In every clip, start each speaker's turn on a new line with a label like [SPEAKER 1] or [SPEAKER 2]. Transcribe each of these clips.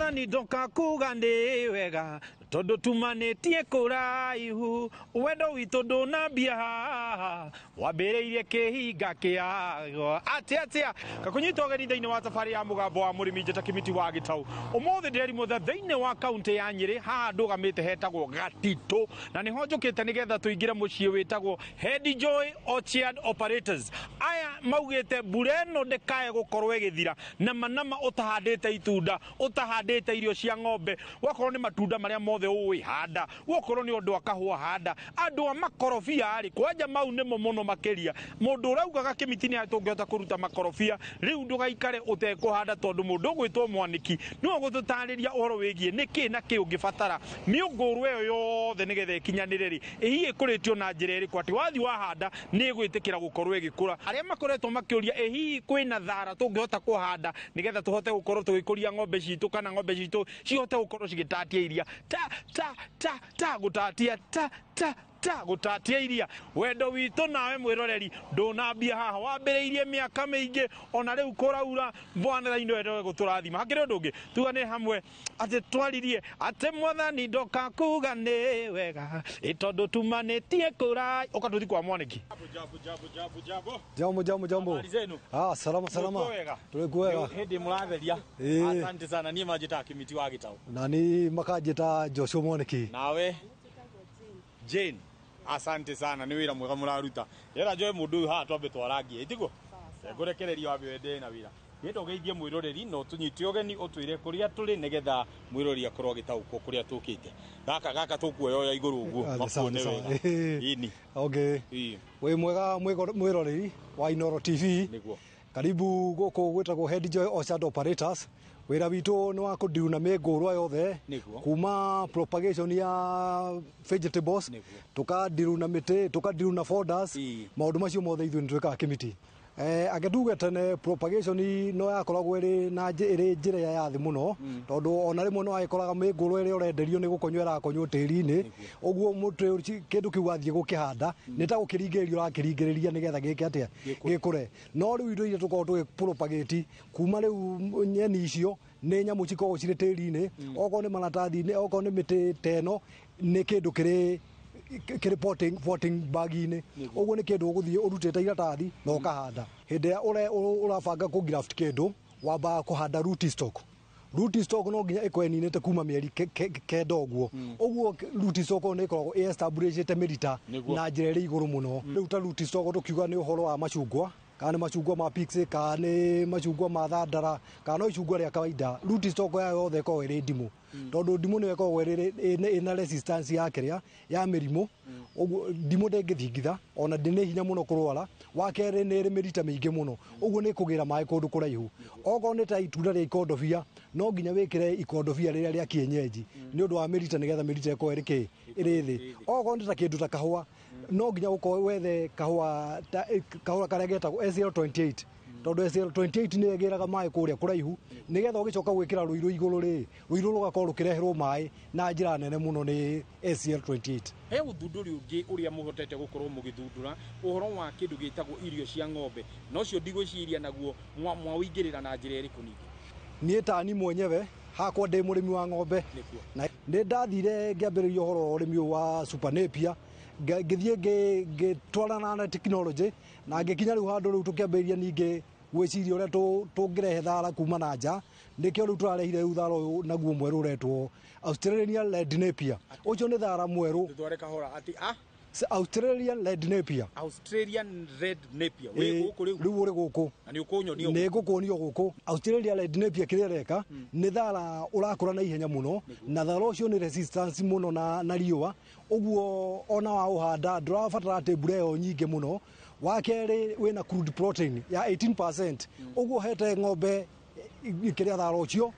[SPEAKER 1] Mwathani ndoka kuga nĩ wega tondũ tumanĩtie kũraihu, wendo witũ ndũnambia haha, wambĩrĩirie kĩhinga kĩago atĩa atĩa. Ngakũnyita ũgeni thĩinĩ wa thabarĩ ya mũgambo wa mũrĩmi, njĩta Kĩmiti wa Gĩtau. Ũmũthĩ ndĩrerimũtha thĩinĩ wa kaunti ya Nyĩrĩ. Haha ndũgamĩte hetagwo Gatitũ, na nĩho njũkĩte nĩgetha tũingĩre mũciĩ wĩtagwo Head Joy Orchard Operators. Aya maugĩte mbura ĩno ndĩkae gũkorwo ĩgĩthira nama nama ũtahandĩte itunda, ũtahandĩte irio cia ng'ombe, wakorwo nĩ matunda marĩa mothe ũĩ handa, wakorwo nĩ ũndũ wa kahũa handa, andũ a makorobia rĩ, kwanja mau nĩmo mũno makĩria. Mũndũ ũraugaga Kĩmiti nĩ tũngĩhota kũruta makorobia, rĩu ndũgaikare ũtekũhanda, tondũ mũndũ ũgwĩtwo Mwanĩki nĩwe ũgũtũtarĩria ũhoro wĩgiĩ nĩkĩ na kĩ ũngĩbatara mĩũngũrwa ĩyo yothe nĩgetha ĩkinyanĩre rĩ, ĩhihi ĩkũrĩtio na njĩra ĩrĩkũ atĩ wathiĩ wahanda nĩ ĩgwĩtĩkĩra gũkorwo ĩgĩkũra. Arĩa makoretwo makĩũria ĩ hihi kwĩna thara tũngĩhota kũhanda nĩgetha tũhote gũkorwo tũgĩkũria ng'ombe citũ, kana ng'ombe citũ cihote gũkorwo cigĩtatia iria ta ta ta ta gũtatia ta ta ta gũtatia iria. Wendo witũ nawe mwĩroreri ndũnambia haha, wambĩrĩirie mĩaka mĩingĩ, ona rĩu kũraura bwana Ngai nĩwe gũtũrathima. Hakĩrĩ ũndũ ũngĩ tugane hamwe atĩ twaririe atĩ Mwathani ndoka kuga nĩ wega ĩ tondũ tumanĩtie kũrai. Ũka tũthi kwa Mwanĩki. Jambo, jambo, jambo, jambo.
[SPEAKER 2] Jambo, jambo, jambo.
[SPEAKER 1] Habari zenu?
[SPEAKER 2] Ah, salama salama.
[SPEAKER 1] Mũkuo wega?
[SPEAKER 2] Tũrĩ wega.
[SPEAKER 1] Hĩndĩ mũratheria.
[SPEAKER 2] Ĩĩ.
[SPEAKER 1] Asante sana. Niĩ manjĩtaga Kĩmiti wa Gĩtaũ.
[SPEAKER 2] Na ni makanjĩta Joshua Mwanĩki.
[SPEAKER 1] Nawe Jane, asante sana, nĩ wĩra mwega mũraruta. Ndĩrenda njoe mũndũ ũyũ haha twambe twarangie, ĩtiguo? Ngũrekereria wambe wendee na wĩra. Ndĩrenda ũgeithie mwĩroreri na ũtũnyite ũgeni, ũtwĩre kũrĩa tũrĩ nĩgetha mwĩroreri akorwo agĩtaũkwo kũrĩa tũkĩte. Gaka tũkuoya igũrũ ũguo
[SPEAKER 2] Ah,
[SPEAKER 1] makuone
[SPEAKER 2] sawa,
[SPEAKER 1] wega.
[SPEAKER 2] sawa.
[SPEAKER 1] Ĩni.
[SPEAKER 2] Okay.
[SPEAKER 1] Ĩĩ.
[SPEAKER 2] Wĩ mwega mwĩroreri wa Inoro TV.
[SPEAKER 1] Nĩguo.
[SPEAKER 2] Karibu gũkũ gwĩtagwo Head Joy Orchard Operators. Wĩra witũ nĩ wa kũndiruna mĩngũrwa yothe
[SPEAKER 1] Nĩguo.
[SPEAKER 2] kuma propagation ya vegetables,
[SPEAKER 1] Nĩguo.
[SPEAKER 2] tũkandiruna mĩtĩ, tũkandiruna fodders,
[SPEAKER 1] Ĩĩ.
[SPEAKER 2] maũndũ macio mothe ithuĩ nĩ twĩkaga Kĩmiti. Anga tuge tene propagation no yakoragwo ĩrĩ na ĩrĩ njĩra ya thĩ mũno, tondũ ona rĩmwe no agĩkoraga mĩngũrwa ĩrĩa ũrenderio nĩ gũkonywo ĩrakonywo tĩri-inĩ, ũguo mũtĩ kĩndũ kĩu wathiĩ gũkĩhanda nĩ ta gũkĩringĩrĩria ũrakĩringĩrĩria nĩgetha gĩke atĩa, gĩkũre. No rĩu indo iria tũkoragwo tũgĩpropagate kuma rĩu nyeni icio nĩ nyamũ cikoragwo cirĩ tĩri-inĩ, okorwo nĩ maratathi-inĩ, okorwo nĩ mĩtĩ ta ĩno, nĩ kĩndũ kĩrĩ potting bag-inĩ, ũguo nĩ kĩndũ ũgũthiĩ ũrutĩte iratathi na ũkahanda. Hĩndĩ ĩrĩa ũrabanga kũ graft kĩndũ, wambaga kũhanda root stock. Root stock no nginya ĩkorwo ĩninĩte kuma mĩeri 9 ũguo. Ũguo root stock nĩ ĩkoragwo ĩ establishĩte mĩrita na njĩra ĩrĩ igũrũ mũno. Rĩu ta root stock tũkiuga nĩ ũhoro wa macungwa, kana nĩ macungwa ma pixie, kana nĩ macungwa ma thandara, kana no icungwa rĩa kawaida, root stock yayo yothe ĩkoragwo ĩrĩ ndimũ, tondũ ndimũ nĩyo ĩkoragwo ĩna resistance ya kĩrĩa ya mĩrimũ. Ũguo ndimũ ndĩngĩthingitha, ona nĩ hinya mũno kũrwara. Wa kerĩ nĩ ĩrĩ mĩrita mĩingĩ mũno, ũguo nĩ ĩkũgĩra maĩ kũndũ kũraihu. Okorwo nĩ ta itunda rĩa ikondobia, no nginya wĩkĩre ikondobia rĩrĩa rĩa kienyeji nĩ ũndũ wa mĩrita, nĩgetha mĩrita ĩkorwo ĩrĩ kĩ ĩrĩ thĩ. Okorwo nĩ ta kĩndũ ta kahũa, no nginya ũkorwo wethe kahũa ta kahũa karĩa getagwo SL28, tondũ SL28 nĩ ĩgĩraga maĩ kũrĩa kũraihu, nĩgetha ũgĩcoka gwĩkĩra rũirũ igũrũ rĩ, rũirũ rũgakorwo rũkĩreherwo maĩ na njĩra nene mũno nĩ SL28.
[SPEAKER 1] He ũthundũri ũngĩ ũrĩa mũhotete gũkorwo mũgĩthundũra ũhoro wa kĩndũ gĩtagwo irio cia ng'ombe, na ũcio ndigwĩciria naguo mwaũingĩrĩra na njĩra ĩrĩkũ ningĩ?
[SPEAKER 2] Niĩ ta ni mwenyewe hakwa ndĩ mũrĩmi wa ng'ombe. Na nĩ ndathire ngĩambĩrĩria ũhoro wa ũrĩmi ũyũ wa super napier, ngĩthiĩ ngĩtwarana na technology, na ngĩkinya rĩu handũ rĩu tũkĩambĩrĩria ningĩ gwĩciria ũrĩa tũngĩrehe thara kuma na nja. Nĩkĩo rĩu tũrarehire rĩu thara ũyũ naguo mwerũ ũretwo Australian Red Napier. Ũcio nĩ thara mwerũ.
[SPEAKER 1] Tũtware kahora atĩ a?
[SPEAKER 2] Australian Red Napier.
[SPEAKER 1] Australian Red Napier. Wĩ gũkũ rĩu?
[SPEAKER 2] Rĩu ũrĩ gũkũ.
[SPEAKER 1] Na nĩ ũkũnyonia
[SPEAKER 2] Nĩ
[SPEAKER 1] gũkũ?
[SPEAKER 2] ngũkuonio gũkũ. Australia Red Napier kĩrĩa ĩreka nĩ thara ũrakũra na ihenya mũno, na thara ũcio nĩ resistance mũno na riũa, ũguo ona waũhanda ndũrabatara atĩ mbura ĩyo nyingĩ mũno. Wa kerĩ wĩna crude protein ya 18%, ũguo hete ng'ombe kĩrĩa thara ũcio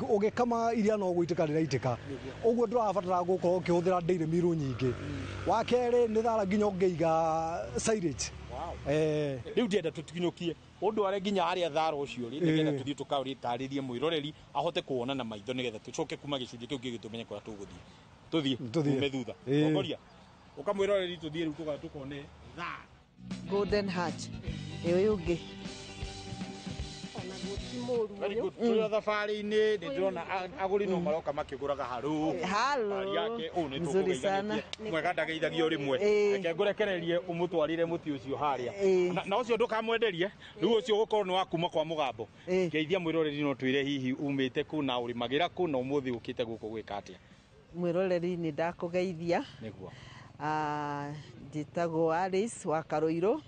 [SPEAKER 2] ũgĩkama iria no gũitĩka rĩraitĩka, ũguo ndũrabatara gũkorwo ũkĩhũthĩra dairy meal nyingĩ. Wa kerĩ nĩ thara nginya ũngĩiga silage.
[SPEAKER 1] Rĩu ndĩrenda tũkinyũkie ũndware nginya harĩa thara ũcio rĩ, nĩgetha tũthiĩ tũkaũrĩtarĩrie mwĩroreri ahote kuona na maitho, nĩgetha tũcoke kuma gĩcunjĩ kĩu kĩngĩ tũmenye kũrĩa tũgũthiĩ. Tũthiĩ,
[SPEAKER 2] Tũthiĩ.
[SPEAKER 1] tume thutha. Tongoria. Ũkamwĩroreri tũthiĩ rĩu tũkone thara.
[SPEAKER 3] Golden Heart. Ĩyo ũngĩ. Ũguo ti mũru
[SPEAKER 1] Very
[SPEAKER 3] ũyũ.
[SPEAKER 1] good. Tũrĩ o thabarĩ-inĩ nĩ ndĩrona agũri no maroka makĩgũraga haru.
[SPEAKER 4] Halo.
[SPEAKER 1] Habari yake ũũ nĩ
[SPEAKER 4] Mzuri sana.
[SPEAKER 1] tũkũgeithanĩtie. Mwega ndageithagio rĩmwe. Reke ngũrekererie ũmũtwarĩre mũtĩ ũcio harĩa. Na ũcio ndũkamwenderie. Rĩu ũcio ũgũkorwo nĩ wa kuma kwa mũgambo. Geithia mwĩroreri no twĩre hihi umĩte kũ na ũrĩmagĩra kũ na ũmũthĩ ũkĩte gũkũ gwĩka atĩa.
[SPEAKER 4] Mwĩroreri nĩ ndakũgeithia.
[SPEAKER 1] Nĩguo.
[SPEAKER 4] Njĩtagwo Alice wa Karũirũ,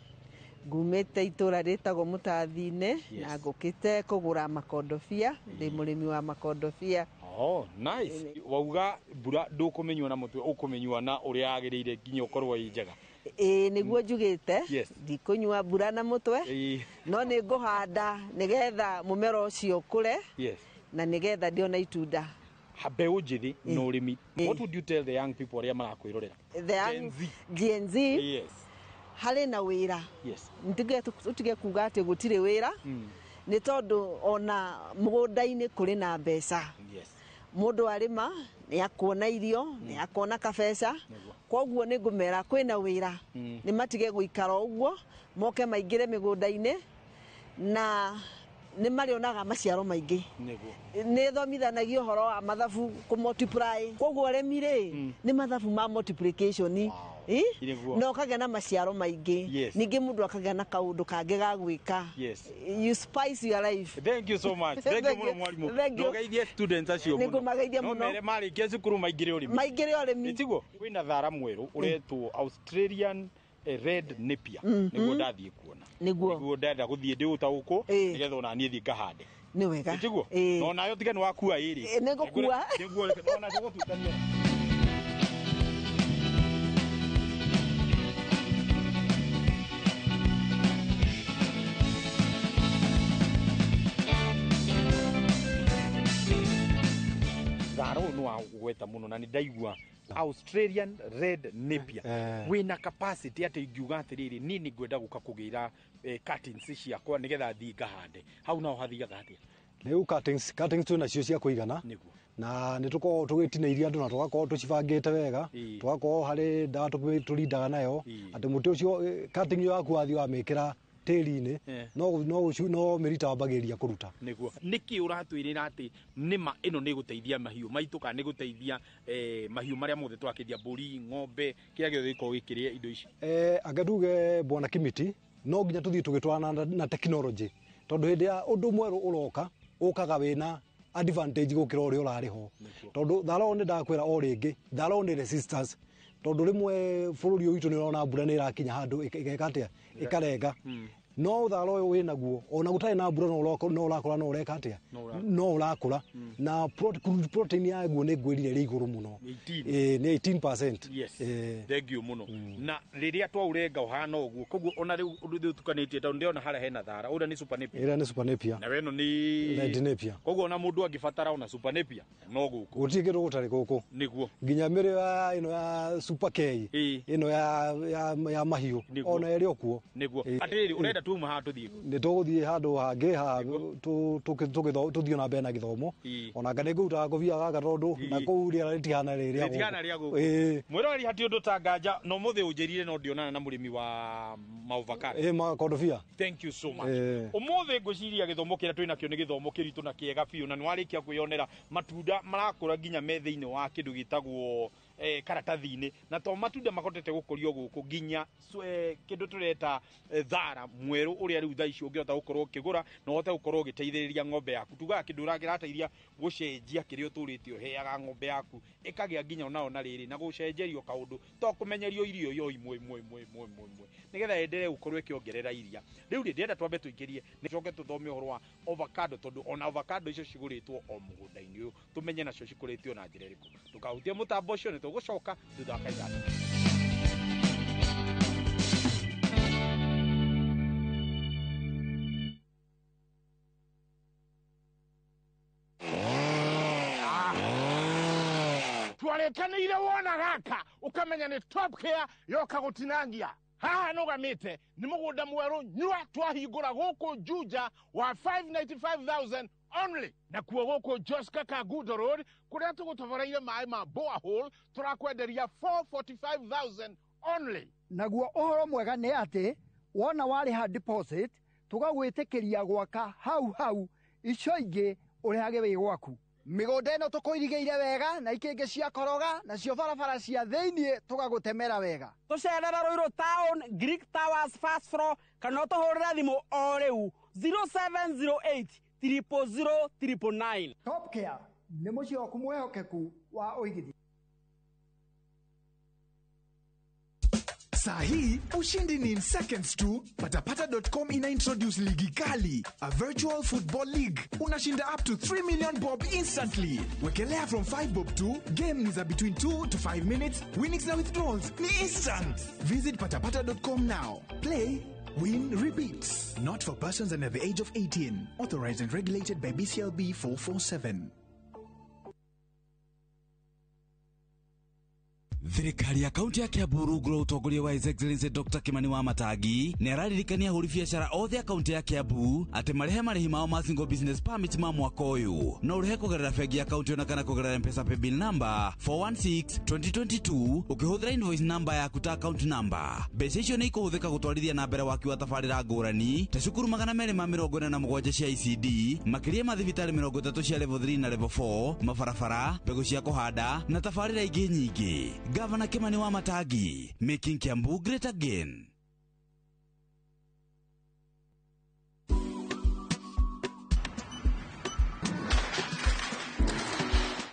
[SPEAKER 4] ngumĩte itũra rĩtagwo Mũtathi-inĩ na ngũkĩte kũgũra makondobia, ndĩ mũrĩmi wa makondobia.
[SPEAKER 1] Oh, nice. Wauga mbura ndũkũmĩnyua na mũtwe, ũkũmĩnyua na ũrĩa yagĩrĩire nginya ũkorwo ĩ njega.
[SPEAKER 4] Ĩĩ nĩguo njugĩte, ndikũnyua mbura na mũtwe, no nĩ ngũhanda nĩgetha mũmera ũcio ũkũre na nĩgetha ndĩona itunda.
[SPEAKER 1] Mbeũ njĩthĩ na ũrĩmi. What would you tell the young people arĩa marakwĩrorera?
[SPEAKER 4] The young Gen Z.
[SPEAKER 1] Yes.
[SPEAKER 4] Harĩ na wĩra. Tũtige kuga atĩ gũtirĩ wĩra, nĩ tondũ ona mũgũnda-inĩ kũrĩ na mbeca. Mũndũ arĩma nĩ akuona irio, nĩ akuona kabeca. Koguo nĩ ngũmera kwĩna wĩra, nĩ matige gũikara ũguo, moke maingĩre mĩgũnda-inĩ na nĩ marĩonaga maciaro maingĩ. Nĩ thomithanagia ũhoro wa mathabu kũ multiply. Koguo ũrĩmi rĩ, nĩ mathabu ma multiplication. Na ũkagĩa na maciaro maingĩ. Ningĩ mũndũ akagĩa na kaũndũ kangĩ ga gwĩka. You spice your life.
[SPEAKER 1] Thank you so much. Thank you mũno mwarimũ.
[SPEAKER 4] Thank you.
[SPEAKER 1] Ndũgeithie students acio mũno.
[SPEAKER 4] Nĩngũmageithia
[SPEAKER 1] No
[SPEAKER 4] mũno.
[SPEAKER 1] mere marĩkia cukuru maingĩre ũrĩmi.
[SPEAKER 4] Maingĩre ũrĩmi.
[SPEAKER 1] Tiguo? Kwĩna thara mwerũ ũretwo Australian Red Napier. Nĩguo ndathiĩ kuona. Nĩguo ndenda gũthiĩ ndĩũtaũkwo nĩgetha ona niĩ thiĩ ngahande.
[SPEAKER 4] Nĩ wega.
[SPEAKER 1] Tiguo? No nayo tiga nĩ wakua ĩrĩ.
[SPEAKER 4] Nĩ ngũkua.
[SPEAKER 1] Nĩguo ona tũgũtutania. Thara ũyũ nĩ wa gweta mũno na nĩ ndaigua Australian Red Napier wĩna capacity atĩ ingiuga atĩrĩrĩ niĩ nĩ ngwenda gũka kũgĩra cuttings ciakwa nĩgetha thiĩ ngahande hau naho hathiaga atĩa?
[SPEAKER 2] Rĩu cuttings twĩ nacio cia kũigana na nĩ tũkoragwo tũgĩtinĩirie andũ na tũgakorwo tũcibangĩte wega, tũgakorwo harĩ ndawa tũrindaga nayo atĩ mũtĩ ũcio cutting ĩyo yaku wathiĩ wamĩkĩra tĩri-inĩ no mĩrita wambagĩrĩria kũruta.
[SPEAKER 1] Nĩguo. Nĩkĩ ũratwĩrĩra atĩ nĩma ĩno nĩ ĩgũteithia mahiũ maitũ kana nĩ ĩgũteithia mahiũ marĩa mothe tũrakĩendia, mbũri, ng'ombe, kĩrĩa gĩothe gĩkoragwo gĩkĩrĩa indo ici?
[SPEAKER 2] Anga nduge bwana Kimiti, no nginya tũthiĩ tũgĩtwarana na technology tondũ hĩndĩ ya ũndũ mwerũ ũroka ũkaga wĩna advantage gũkĩra ũrĩa ũrarĩ ho, tondũ thara ũyũ nĩ ndakwĩra o rĩngĩ, thara ũyũ nĩ resistance, tondũ rĩmwe bũrũri ũyũ witũ nĩ ũrona mbura nĩ ĩrakinya handũ ĩgeka atĩa, ĩkarenga. No thara ũyũ wĩnaguo ona gũtarĩ na mbura no ũrakũra, no ũreka atĩa, no ũrakũra na protein yaguo nĩ ngwĩrire ĩrĩ igũrũ mũno, nĩ 18%.
[SPEAKER 1] Yes. Thank you mũno. Na rĩrĩa twaũrenga ũhana ũguo, koguo ona rĩu ũndũ ũtukanĩtie tondũ ndĩrona harĩa hena thara, ũrĩa nĩ super napier.
[SPEAKER 2] Ĩrĩa nĩ super napier.
[SPEAKER 1] Na ĩno nĩ
[SPEAKER 2] Red Napier.
[SPEAKER 1] Koguo ona mũndũ angĩbatara ona super napier no gũkũ.
[SPEAKER 2] Gũtirĩ kĩndũ gũtarĩ gũkũ.
[SPEAKER 1] Nĩguo.
[SPEAKER 2] Nginya mĩrĩo ya ĩno ya super K ĩno ya mahiũ ona ĩrĩ o kuo.
[SPEAKER 1] Nĩguo. Atĩrĩrĩ, ũrenda tuuma haha tũthiĩ kũ?
[SPEAKER 2] Nĩ tũgũthiĩ handũ hangĩ haha tũthiĩ na mbere na gĩthomo, ona anga nĩ ngũrutaga ngũbia gaka tondũ na kũu rĩera rĩtihana rĩrĩa gũkũ.
[SPEAKER 1] Rĩtihana rĩa gũkũ. Mwĩroreri hatirĩ ũndũ ta nganja na ũmũthĩ ũnjĩrire no ndionana na mũrĩmi wa maovakado.
[SPEAKER 2] Makondobia.
[SPEAKER 1] Thank you so much. Ũmũthĩ ngwĩciria gĩthomo kĩrĩa twĩ nakĩo nĩ gĩthomo kĩritũ na kĩega biũ, na nĩ warĩkia kwĩyonera matunda marakũra nginya me thĩinĩ wa kĩndũ gĩtagwo karatathi-inĩ, na to matunda mahotete gũkũrio gũkũ nginya kĩndũ tũreta thara mwerũ ũrĩa rĩu thaa ici ũngĩhota gũkorwo ũkĩgũra na ũhote gũkorwo ũgĩteithĩrĩria ng'ombe yaku. Tugaga kĩndũ kĩrateithia gũcenjia kĩrĩa ũtũrĩte ũheaga ng'ombe yaku ĩkagĩa nginya onayo na rĩrĩ na gũcenjerio kaũndũ to kũmenyerio irio yo imwe imwe imwe imwe imwe imwe nĩgetha enderee gũkorwo ĩkĩongerera iria. Rĩu rĩ ndĩrenda twambe tũingĩrie nĩcoke tũthome ũhoro wa avocado, tondũ ona avocado icio cigũrĩtwo o mũgũnda-inĩ ũyũ tũmenye nacio cikũrĩtio na njĩra ĩrĩkũ. Ndũkahutie mũtambo ũcio, nĩ tũgũcoka thutha wa kaigana.
[SPEAKER 5] Twarĩkanĩire wona gaka ũkamenya nĩ Top Care yoka gũtinangia. Haha nũgamĩte nĩ mũgũnda mwerũ nyua twahingũra gũkũ Juja wa 595,000 only. Na kuo gũkũ Joska Kangundo Road kũrĩa tũgũtoboreire maĩ ma borehole tũrakwenderia 445,000 only.
[SPEAKER 6] Naguo ũhoro mwega nĩ atĩ wona warĩha deposit
[SPEAKER 3] Tũgagwĩtĩkĩria gwaka hau hau, icio ingĩ ũrĩhage wĩ gwaku. Mĩgũnda ĩno tũkũirigĩire wega na ikĩngĩ cia koroga, nacio barabara cia thĩiniĩ tũgagũtemera wega.
[SPEAKER 6] Tũcerere Ruiru Town, Greek Towers first floor, kana ũtũhũrĩre thimũ o rĩu 0708 000 999.
[SPEAKER 3] Top Care nĩ mũciĩ waku mwĩhokeku wa ũigithia.
[SPEAKER 7] Saa hii ushindi ni in seconds tu. Patapata.com ina introduce ligi kali, a virtual football league. Unashinda up to 3 million bob instantly. Wekelea from 5 bob tu. Game ni za between 2 to 5 minutes. Winnings na withdrawals ni instant. Visit patapata.com now. Play, win, repeat. Not for persons under the age of 18. Authorized and regulated by BCLB 447.
[SPEAKER 8] Thirikari ya kaunti ya Kiambu rungu rwa utongoria wa His Excellency Dr. Kimani wa Matangi nĩ araririkania ahũri biacara othe a kaunti ya Kiambu atĩ marĩhe marĩhi mao ma single business permit ma mwaka ũyũ. No ũrĩhe kũgerera bengi ya kaunti ona kana kũgerera M-Pesa paybill number 416 2022 ũkĩhũthĩra invoice number yaku ta account number. Mbeca icio nĩ ikũhũthĩka gũtwarithia na mbere waki wa tabarĩra ngũrani ta cukuru 247 cia ICD, makĩria ma thibitarĩ 30 cia level 3 na level 4, mabarabara, mbegũ cia kũhanda na tabarĩra ingĩ nyingĩ. Governor Kimani wa Matangi, making Kiambu great again.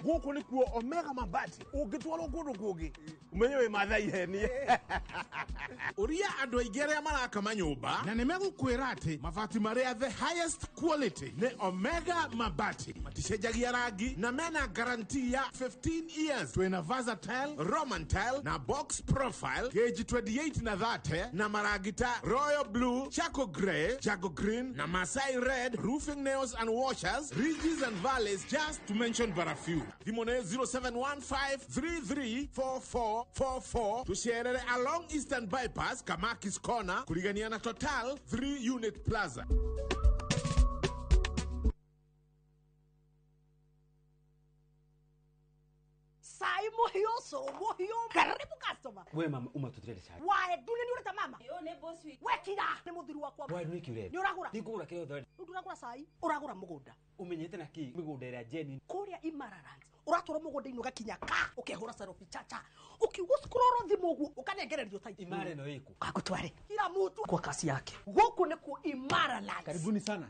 [SPEAKER 5] Gũkũ nĩkuo Omega Mabati ũngĩtwarwo kũndũ kũngĩ ũmenye wĩ Mathai henie. Ũria andũ aingĩ arĩa maraka manyũmba na nĩmegũkwĩra atĩ mabati marĩa the highest quality nĩ Omega Mabati, maticenjagia rangi na mena guarantee ya 15 years. Twĩna versatile, Roman tile na box profile gauge 28 na 30 na marangi ta royal blue, charcoal grey, jago green na Masai red, roofing nails and washers, ridges and valleys, just to mention but a few. Thimũ nĩ 0715334444. Tũcerere along Eastern Bypass, Kamakis Corner, kurigania na Total 3 Unit Plaza.
[SPEAKER 9] Sai muhiyo so muhiyo karibu customer.
[SPEAKER 10] We mama umatutire cyane.
[SPEAKER 9] Wae ndune ni ureta mama.
[SPEAKER 11] Yo ne boss wi.
[SPEAKER 9] Wekira ni muthiri wakwa.
[SPEAKER 10] Wae ndune kiure.
[SPEAKER 9] Ni uragura.
[SPEAKER 10] Ndikugura kiro thori.
[SPEAKER 9] Nduragura sai uragura mugunda.
[SPEAKER 10] Umenyete na ki migunda ira genuine.
[SPEAKER 9] Kuria Imaralands. Uratwara mugunda-inĩ ugakinya ka ukehura selfie chacha. Ukiuga scroll thimu uguo ukanengererio ta
[SPEAKER 10] Imara no iku.
[SPEAKER 9] Ngagutware. Kila mtu kwa kasi yake. Guku nikuo Imaralands.
[SPEAKER 1] Karibuni sana.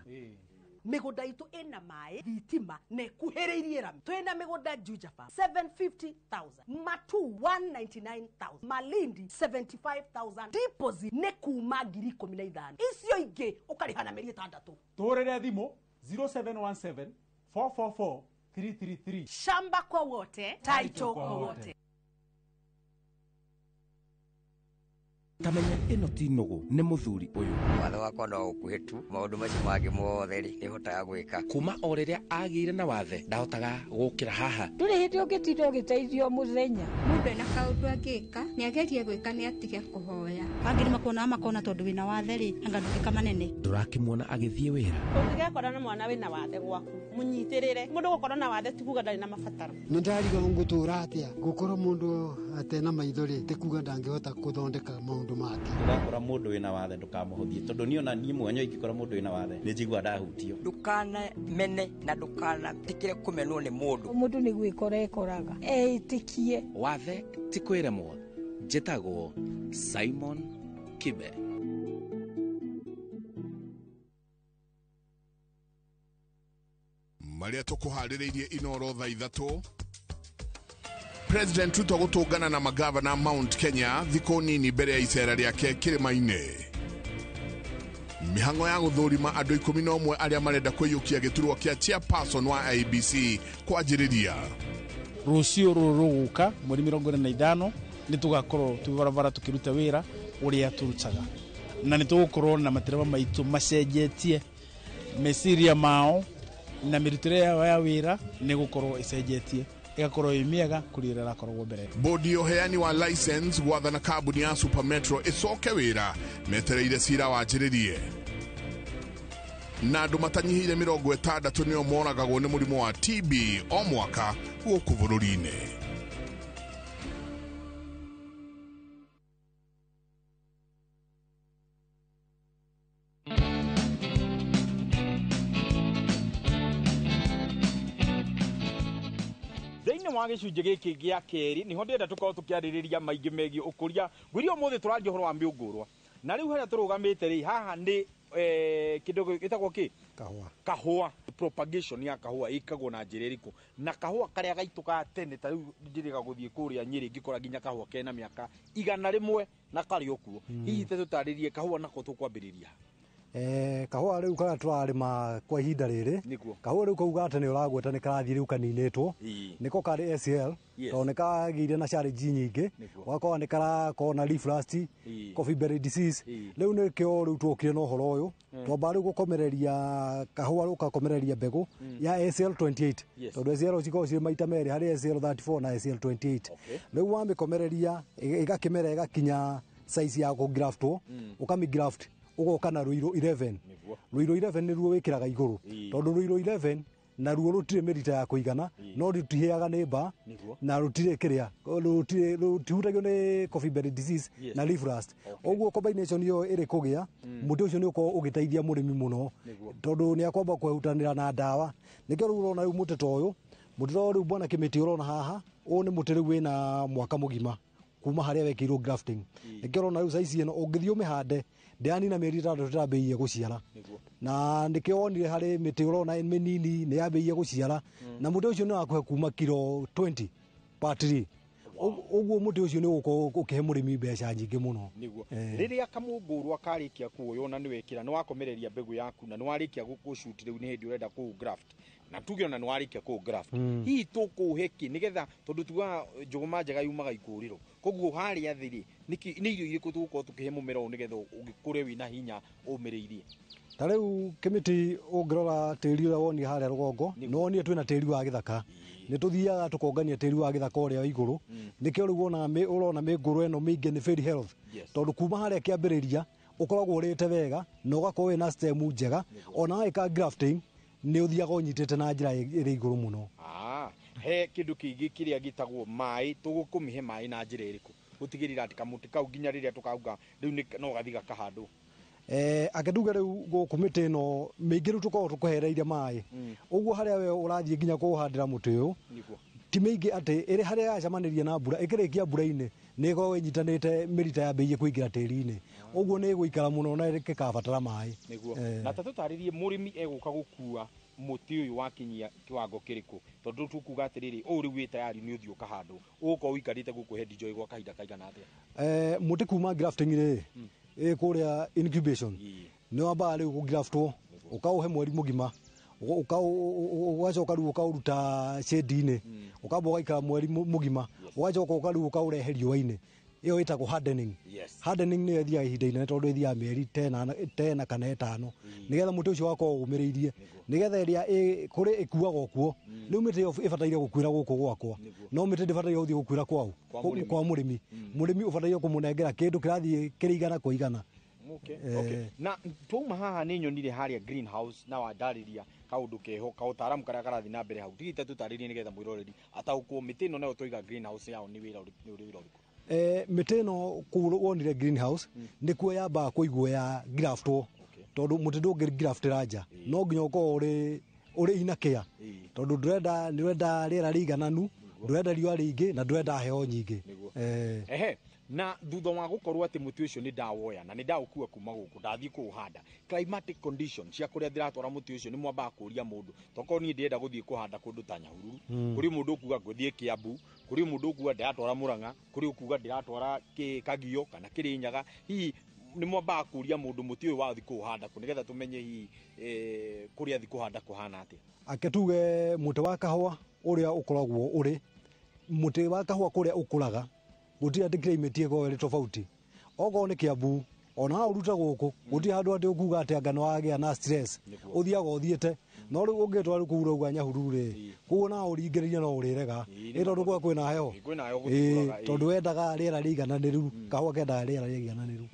[SPEAKER 9] Mĩgũnda itũ ĩna maĩ, thitima na ĩkuhĩrĩirie rami. Twĩna mĩgũnda Juja Farm 750,000, Matu 199,000, Malindi 75,000. Deposit nĩ kuma 15,000. Icio ingĩ ũkarĩha na mĩeri 6.
[SPEAKER 1] Tũhũrĩre thimũ 0717 444 333.
[SPEAKER 9] Shamba kwa wote, title kwa wote.
[SPEAKER 12] Tamenya ĩno ti nũgũ nĩ mũthuri ũyũ.
[SPEAKER 13] Watho wakwa no ũkuhĩ tu, maũndũ macio mangĩ mothe rĩ nĩhotaga gwĩka.
[SPEAKER 12] Kuma o rĩrĩa agĩire na wathe ndahotaga gũkĩra haha.
[SPEAKER 14] Ndũrĩ hĩndĩ ũngĩtinda ũgĩteithio mũthenya.
[SPEAKER 15] Mũndũ ena kaũndũ angĩka nĩagerie gwĩka nĩ atige kũhoya.
[SPEAKER 16] Angĩ nĩmakuonaga makona tondũ wĩna wathe rĩ anga ndũngĩka manene.
[SPEAKER 12] Ndũrakĩmuona agĩthiĩ wĩra.
[SPEAKER 17] Ũngĩgekora na mwana wĩna wathe gwaku mũnyitĩrĩre. Mũndũ gũkorwo na wathe ti kuga ndarĩ na mabataro.
[SPEAKER 18] Nĩ ndarigwo ngũtũra atĩa gũkorwo mũndũ atena maitho rĩ ti kuga ndangĩhota gũthondeka maũndũ make.
[SPEAKER 19] Ndũrakora mũndũ wĩna wathe ndũkamũhũthie tondũ niĩ ona niĩ mwene ingĩkora mũndũ wĩna wathe nĩ njiguaga ndahutio.
[SPEAKER 13] Ndũkanamene na ndũkanetĩkĩre kũmenwo nĩ mũndũ.
[SPEAKER 14] Mũndũ nĩ gwĩkora ekoraga eĩtĩkie.
[SPEAKER 12] Wathe ti kwĩremwo. Njĩtagwo Simon Kibe.
[SPEAKER 20] Marĩa tũkũharĩrĩirie Inoro thaa 3. President Ruto gũtũngana na magavana Mount Kenya thikũ nini mbere ya icera rĩake kĩrĩma-inĩ. Mĩhang'o ya gũthũrima andũ 11 arĩa marenda kwĩyũkia gĩturwa kĩa chairperson wa IEBC kwanjĩrĩria.
[SPEAKER 1] Rũciũ rũrũ rũgũka mweri 45 nĩ tũgakorwo twĩ barabara tũkĩruta wĩra ũrĩa tũrutaga, na nĩ tũgũkorwo na matereba maitũ macenjetie meciria mao na mĩrutĩre yao ya wĩra nĩ gũkorwo ĩcenjetie ĩgakorwo ĩ mĩega kũrĩ ĩrĩa ĩrakoragwo mbere.
[SPEAKER 20] Bodi ya ũheani wa license gwathana kambuni ya Super Metro ĩcoke wĩra metereire cira wanjĩrĩrie. Na andũ matanyihĩire 60 nĩo moragagwo nĩ mũrimũ wa TB o mwaka gũkũ bũrũri-inĩ.
[SPEAKER 1] Thĩinĩ wa gĩcunjĩ gĩkĩ gĩa kerĩ nĩho ndĩrenda tũkorwo tũkĩarĩrĩria maingĩ megiĩ ũkũria. Ngwĩria ũmũthĩ tũraria ũhoro wa mĩũngũrwa, na rĩu harĩa tũrũgamĩte rĩ, haha nĩ kĩndũ gĩtagwo kĩ?
[SPEAKER 2] Kahũa.
[SPEAKER 1] Kahũa. Propagation ya kahũa ĩkagwo na njĩra ĩrĩkũ? Na kahũa karĩa gaitũ ka tene, ta rĩu njĩrĩga gũthiĩ kũrĩa Nyĩrĩ ngĩkora nginya kahũa kena mĩaka 100 na karĩ o kuo. Hihi te tũtarĩrie kahũa nako tũkwambĩrĩria?
[SPEAKER 2] Kahũa rĩu karĩa tũrarĩma kwa ihinda rĩrĩ, kahũa rĩu kau ga tene ũragweta nĩ karathiĩ rĩu kaninĩtwo. Nĩko karĩ SL, tondũ nĩ kagĩire na challenge nyingĩ. Ũgakora nĩ karakorwo na leaf rust, coffee berry disease. Rĩu nĩkĩo rĩu tuokire na ũhoro ũyũ. Twamba rĩu gũkomereria kahũa, ũgakomereria mbegũ ya SL 28, tondũ SL cikoragwo cirĩ maita merĩ, harĩ SL 34 na SL 28. Rĩu wamĩkomereria ĩgakĩmera, ĩgakinya size ya kũgraftwo, ũkamĩgraft, ũgoka na rũirũ 11. Rũirũ 11 nĩruo wĩkĩraga igũrũ, tondũ rũirũ 11 naruo rũtirĩ mĩrita ya kũigana, no rũtihĩaga nĩ mbaa, na rũtirĩ kĩrĩa, rũtirĩ rũtihutagio nĩ coffee berry disease na leaf rust. Ũguo combination ĩyo ĩrĩ kũgĩa, mũtĩ ũcio nĩ ũkorwo ũgĩteithia mũrĩmi mũno, tondũ nĩ akwamba kwehutanĩra na ndawa. Nĩkĩo rĩu ũrona rĩu mũtĩ ta ũyũ, mũtĩ ta ũyũ rĩu, bwana Kĩmĩtĩ, ũrona haha, ũyũ nĩ mũtĩ rĩu wĩna mwaka mũgima kuma harĩa wekĩirwo grafting. Nĩkĩo ũrona rĩu size ĩno, ũngĩthiĩ ũmĩhande ndĩranina mĩeri 6 ĩrambĩrĩirie gũciara. Na nĩkĩo wonire harĩ mĩtĩ ũrona mĩnini nĩ yambĩrĩirie gũciara, na mũtĩ ũcio nĩ wakũhe kuma kiro 20 per tree. Ũguo mũtĩ ũcio nĩ ũgũkorwo ũkĩhe mũrĩmi mbeca nyingĩ mũno.
[SPEAKER 1] Rĩrĩa kamũngũrwa karĩkia kuoywo na nĩwekĩra, nĩwakomereria mbegũ yaku na nĩwarĩkia gũshoot, rĩu nĩ hĩndĩ ũrenda kũũ graft, na tuge ona nĩwarĩkia kũũ graft, hihi tũkũhe kĩ nĩgetha, tondũ tugaga njũgũma njega yumaga ikũrĩro, koguo harĩa thĩ rĩ, nĩ irio irĩkũ tũgũkorwo tũkĩhe mũmera ũyũ nĩgetha ũgĩkũre wĩna hinya ũmĩrĩirie?
[SPEAKER 2] Ta rĩu Kĩmĩtĩ, ũngĩrora tĩri ũrĩa wonire harĩa rũgongo, nĩ wonire twĩna tĩri wa gĩthaka. Nĩ tũthiaga tũkongania tĩri wa gĩthaka ũrĩa wa igũrũ. Nĩkĩo rĩu wonaga ũrona mĩngũrũ ĩno mĩingĩ nĩ very health, tondũ kuma harĩa kĩambĩrĩria ũkoragwo ũrĩte wega na ũgakorwo wĩna stem njega. Ona wagĩka grafting nĩ ũthiaga ũnyitĩte na njĩra ĩrĩ igũrũ mũno.
[SPEAKER 1] Ah, he kĩndũ kĩngĩ kĩrĩa gĩtagwo maĩ, tũgũkũmĩhe maĩ na njĩra ĩrĩkũ gũtigĩrĩra atĩ kamũtĩ kau nginya rĩrĩa tũkauga rĩu no gathiĩ gakahandwo?
[SPEAKER 2] Ake nduge rĩu gũkũ mĩtĩ ĩno mĩingĩ rĩu tũkoragwo tũkũhereire maĩ. Ũguo harĩa we ũrathiĩ nginya kũhandĩra mũtĩ ũyũ, ti mĩingĩ atĩ ĩrĩ harĩa yacemanĩria na mbura, ĩkĩrĩkia mbura-inĩ nĩ ĩkoragwo ĩnyitanĩte, mĩrita yambĩrĩirie kũingĩra tĩri-inĩ. Ũguo nĩ ĩgũikara mũno na ĩkabatara maĩ.
[SPEAKER 1] Na ta tũtarĩrie, mũrĩmi egũka gũkua mũtĩ ũyũ wakinyia kĩwango kĩrĩkũ? Tondũ tũkuga atĩrĩrĩ, ũũ rĩu wĩ tayari nĩ ũthiĩ ũkahandwo, ũgũkorwo ũikarĩte gũkũ Head Joy gwa kahinda kaigana atĩa?
[SPEAKER 2] Mũtĩ kuma grafting rĩ, ĩ kũrĩa incubation, nĩ wambaga rĩu kũgraftwo, ũkaũhe mweri mũgima, ũgacoka rĩu ũkaũruta shade-inĩ, ũkamba ũgaikara mweri mũgima, ũgacoka rĩu ũkaũrehe riũa-inĩ. Ĩyo ĩtagwo hardening. Hardening nĩyo ĩthiaga ihinda inene, tondũ ĩthiaga mĩeri tena kana 5, nĩgetha mũtĩ ũcio wakorwo ũmĩrĩirie, nĩgetha ĩrĩa kũrĩ ĩkuagwo kuo. Rĩu mĩtĩ ĩyo ĩbataire gũkuĩra gũkũ gwakwa, no mĩtĩ ndĩbataire gũthiĩ gũkuĩra kwao.
[SPEAKER 1] Kwa mũrĩmi.
[SPEAKER 2] Kwa mũrĩmi. Mũrĩmi ũbataire kũmũnengera kĩndũ kĩrathiĩ kĩrĩ igana kwa igana.
[SPEAKER 1] Na twauma haha nĩ nyonire harĩa greenhouse na wandarĩria kaũndũ keho kaũtaramu karĩa karathiĩ na mbere hau. Tigite tũtarĩrie nĩgetha mwĩroreri ataũkwo, mĩtĩ ĩno nayo twaiga greenhouse yao nĩ wĩra ũrĩkũ, nĩ ũrĩ wĩra ũrĩkũ?
[SPEAKER 2] Mĩtĩ ĩno kũu wonire greenhouse nĩkuo yambaga kũigwo ya graftwo, tondũ mũtĩ ndũngĩ graftĩra nja, no nginya ũkorwo ũrĩ ina kĩa, tondũ ndũrenda, nĩ ũrenda rĩera rĩigananu, ndũrenda riũa rĩingĩ na ndũrenda heho nyingĩ.
[SPEAKER 1] Ehe, na thutha wa gũkorwo atĩ mũtĩ ũcio nĩ ndawoya na nĩ ndaũkua kuma gũkũ ndathiĩ kũũhanda, climatic condition cia kũrĩa ndĩratwara mũtĩ ũcio, nĩ mwambaga kũria mũndũ? Tokorwo niĩ ndĩrenda gũthiĩ kũhanda kũndũ ta Nyahururu, kũrĩ mũndũ ũkuga ngũthiĩ Kiambu, kũrĩ mũndũ ũkuga ndĩratwara Mũrang'a, kũrĩ ũkuga ndĩratwara Kagio kana Kĩrĩnyaga. Hihi nĩ mwambaga kũria mũndũ mũtĩ ũyũ wathiĩ kũũhanda kũ, nĩgetha tũmenye hihi kũrĩa athiĩ kũhanda kũhana atĩa?
[SPEAKER 2] Ake tuge mũtĩ wa kahũa ũrĩa ũkoragwo ũrĩ mũtĩ wa kahũa kũrĩa ũkũraga gũtirĩ atĩ climate ĩkoragwo ĩrĩ tofauti. Okorwo nĩ Kiambu, ona ũruta gũkũ gũtirĩ handũ atĩ ũkuga atĩ anga nĩ wagĩa na stress, ũthiaga ũthiĩte. No rĩu ũngĩtwara rĩu kũu ũrauga Nyahururu rĩ, kũu ona ũringĩrĩrie no ũrĩrega, ĩ tondũ kũrĩa kwĩna heho.
[SPEAKER 1] Kwĩna heho.
[SPEAKER 2] Ĩ,
[SPEAKER 1] Gũtũraga.
[SPEAKER 2] Tondũ wendaga rĩera rĩigananĩru, kahũa kendaga rĩera rĩigananĩru.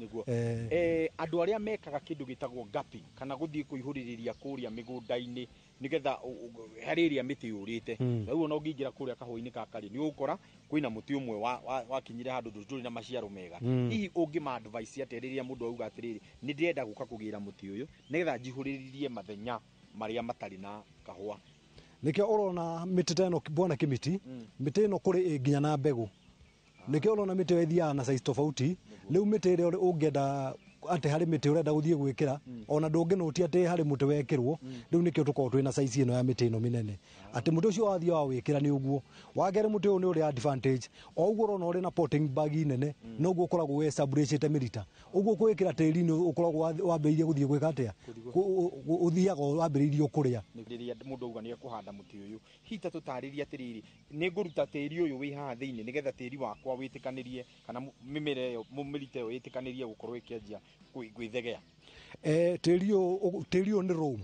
[SPEAKER 1] Andũ arĩa mekaga kĩndũ gĩtagwo gapping kana gũthiĩ kũihũrĩrĩria kũrĩa mĩgũnda-inĩ nĩgetha harĩ ĩrĩa mĩtĩ yũrĩte, rĩu ona ũngĩingĩra kũrĩa kahũa-inĩ gaka rĩ, nĩ ũgũkora kwĩna mũtĩ ũmwe wakinyire handũ ndũrĩ na maciaro mega. Hihi ũngĩma advice atĩa rĩrĩa mũndũ auga atĩrĩrĩ, nĩ ndĩrenda gũka kũgĩra mũtĩ ũyũ nĩgetha njihũrĩrĩrie mathenya marĩa matarĩ na kahũa?
[SPEAKER 2] Nĩkĩo ũrona mĩtĩ ta ĩno bwana Kĩmiti, mĩtĩ ĩno kũrĩ ĩ nginya na mbegũ. Nĩkĩo ũrona mĩtĩ ĩyo ĩthiaga na size tofauti. Rĩu mĩtĩ ĩrĩa ũngĩenda atĩ harĩ mĩtĩ ũrenda gũthiĩ gwĩkĩra, ona ndũngĩnũtia atĩ harĩ mũtĩ wekĩrwo. Rĩu nĩkĩo tũkoragwo twĩna size ĩno ya mĩtĩ ĩno mĩnene, atĩ mũtĩ ũcio wathiĩ wawĩkĩra nĩ ũguo. Wa kerĩ, mũtĩ ũyũ nĩ ũrĩ advantage, o ũguo ũrona ũrĩ na potting bag nene, noguo ũkoragwo wĩ-establishĩte mĩrita. Ũguo kwĩkĩra tĩri-inĩ ũkoragwo wambĩrĩirie gũthiĩ gwĩka atĩa, ũthiaga wambĩrĩirie kũrĩa.
[SPEAKER 11] Rĩrĩa mũndũ auga nĩ ekũhanda mũtĩ ũyũ, hihi ta tũtarĩrie atĩrĩrĩ, nĩ ngũruta tĩri ũyũ wĩ haha thĩinĩ nĩgetha tĩri wakwa wĩtĩkanĩrie kana mĩmera ĩyo, mĩrita ĩyo ĩtĩkanĩrie gũkorwo ĩkĩanjia gwĩthegea?
[SPEAKER 2] Tĩri ũyũ nĩ loam.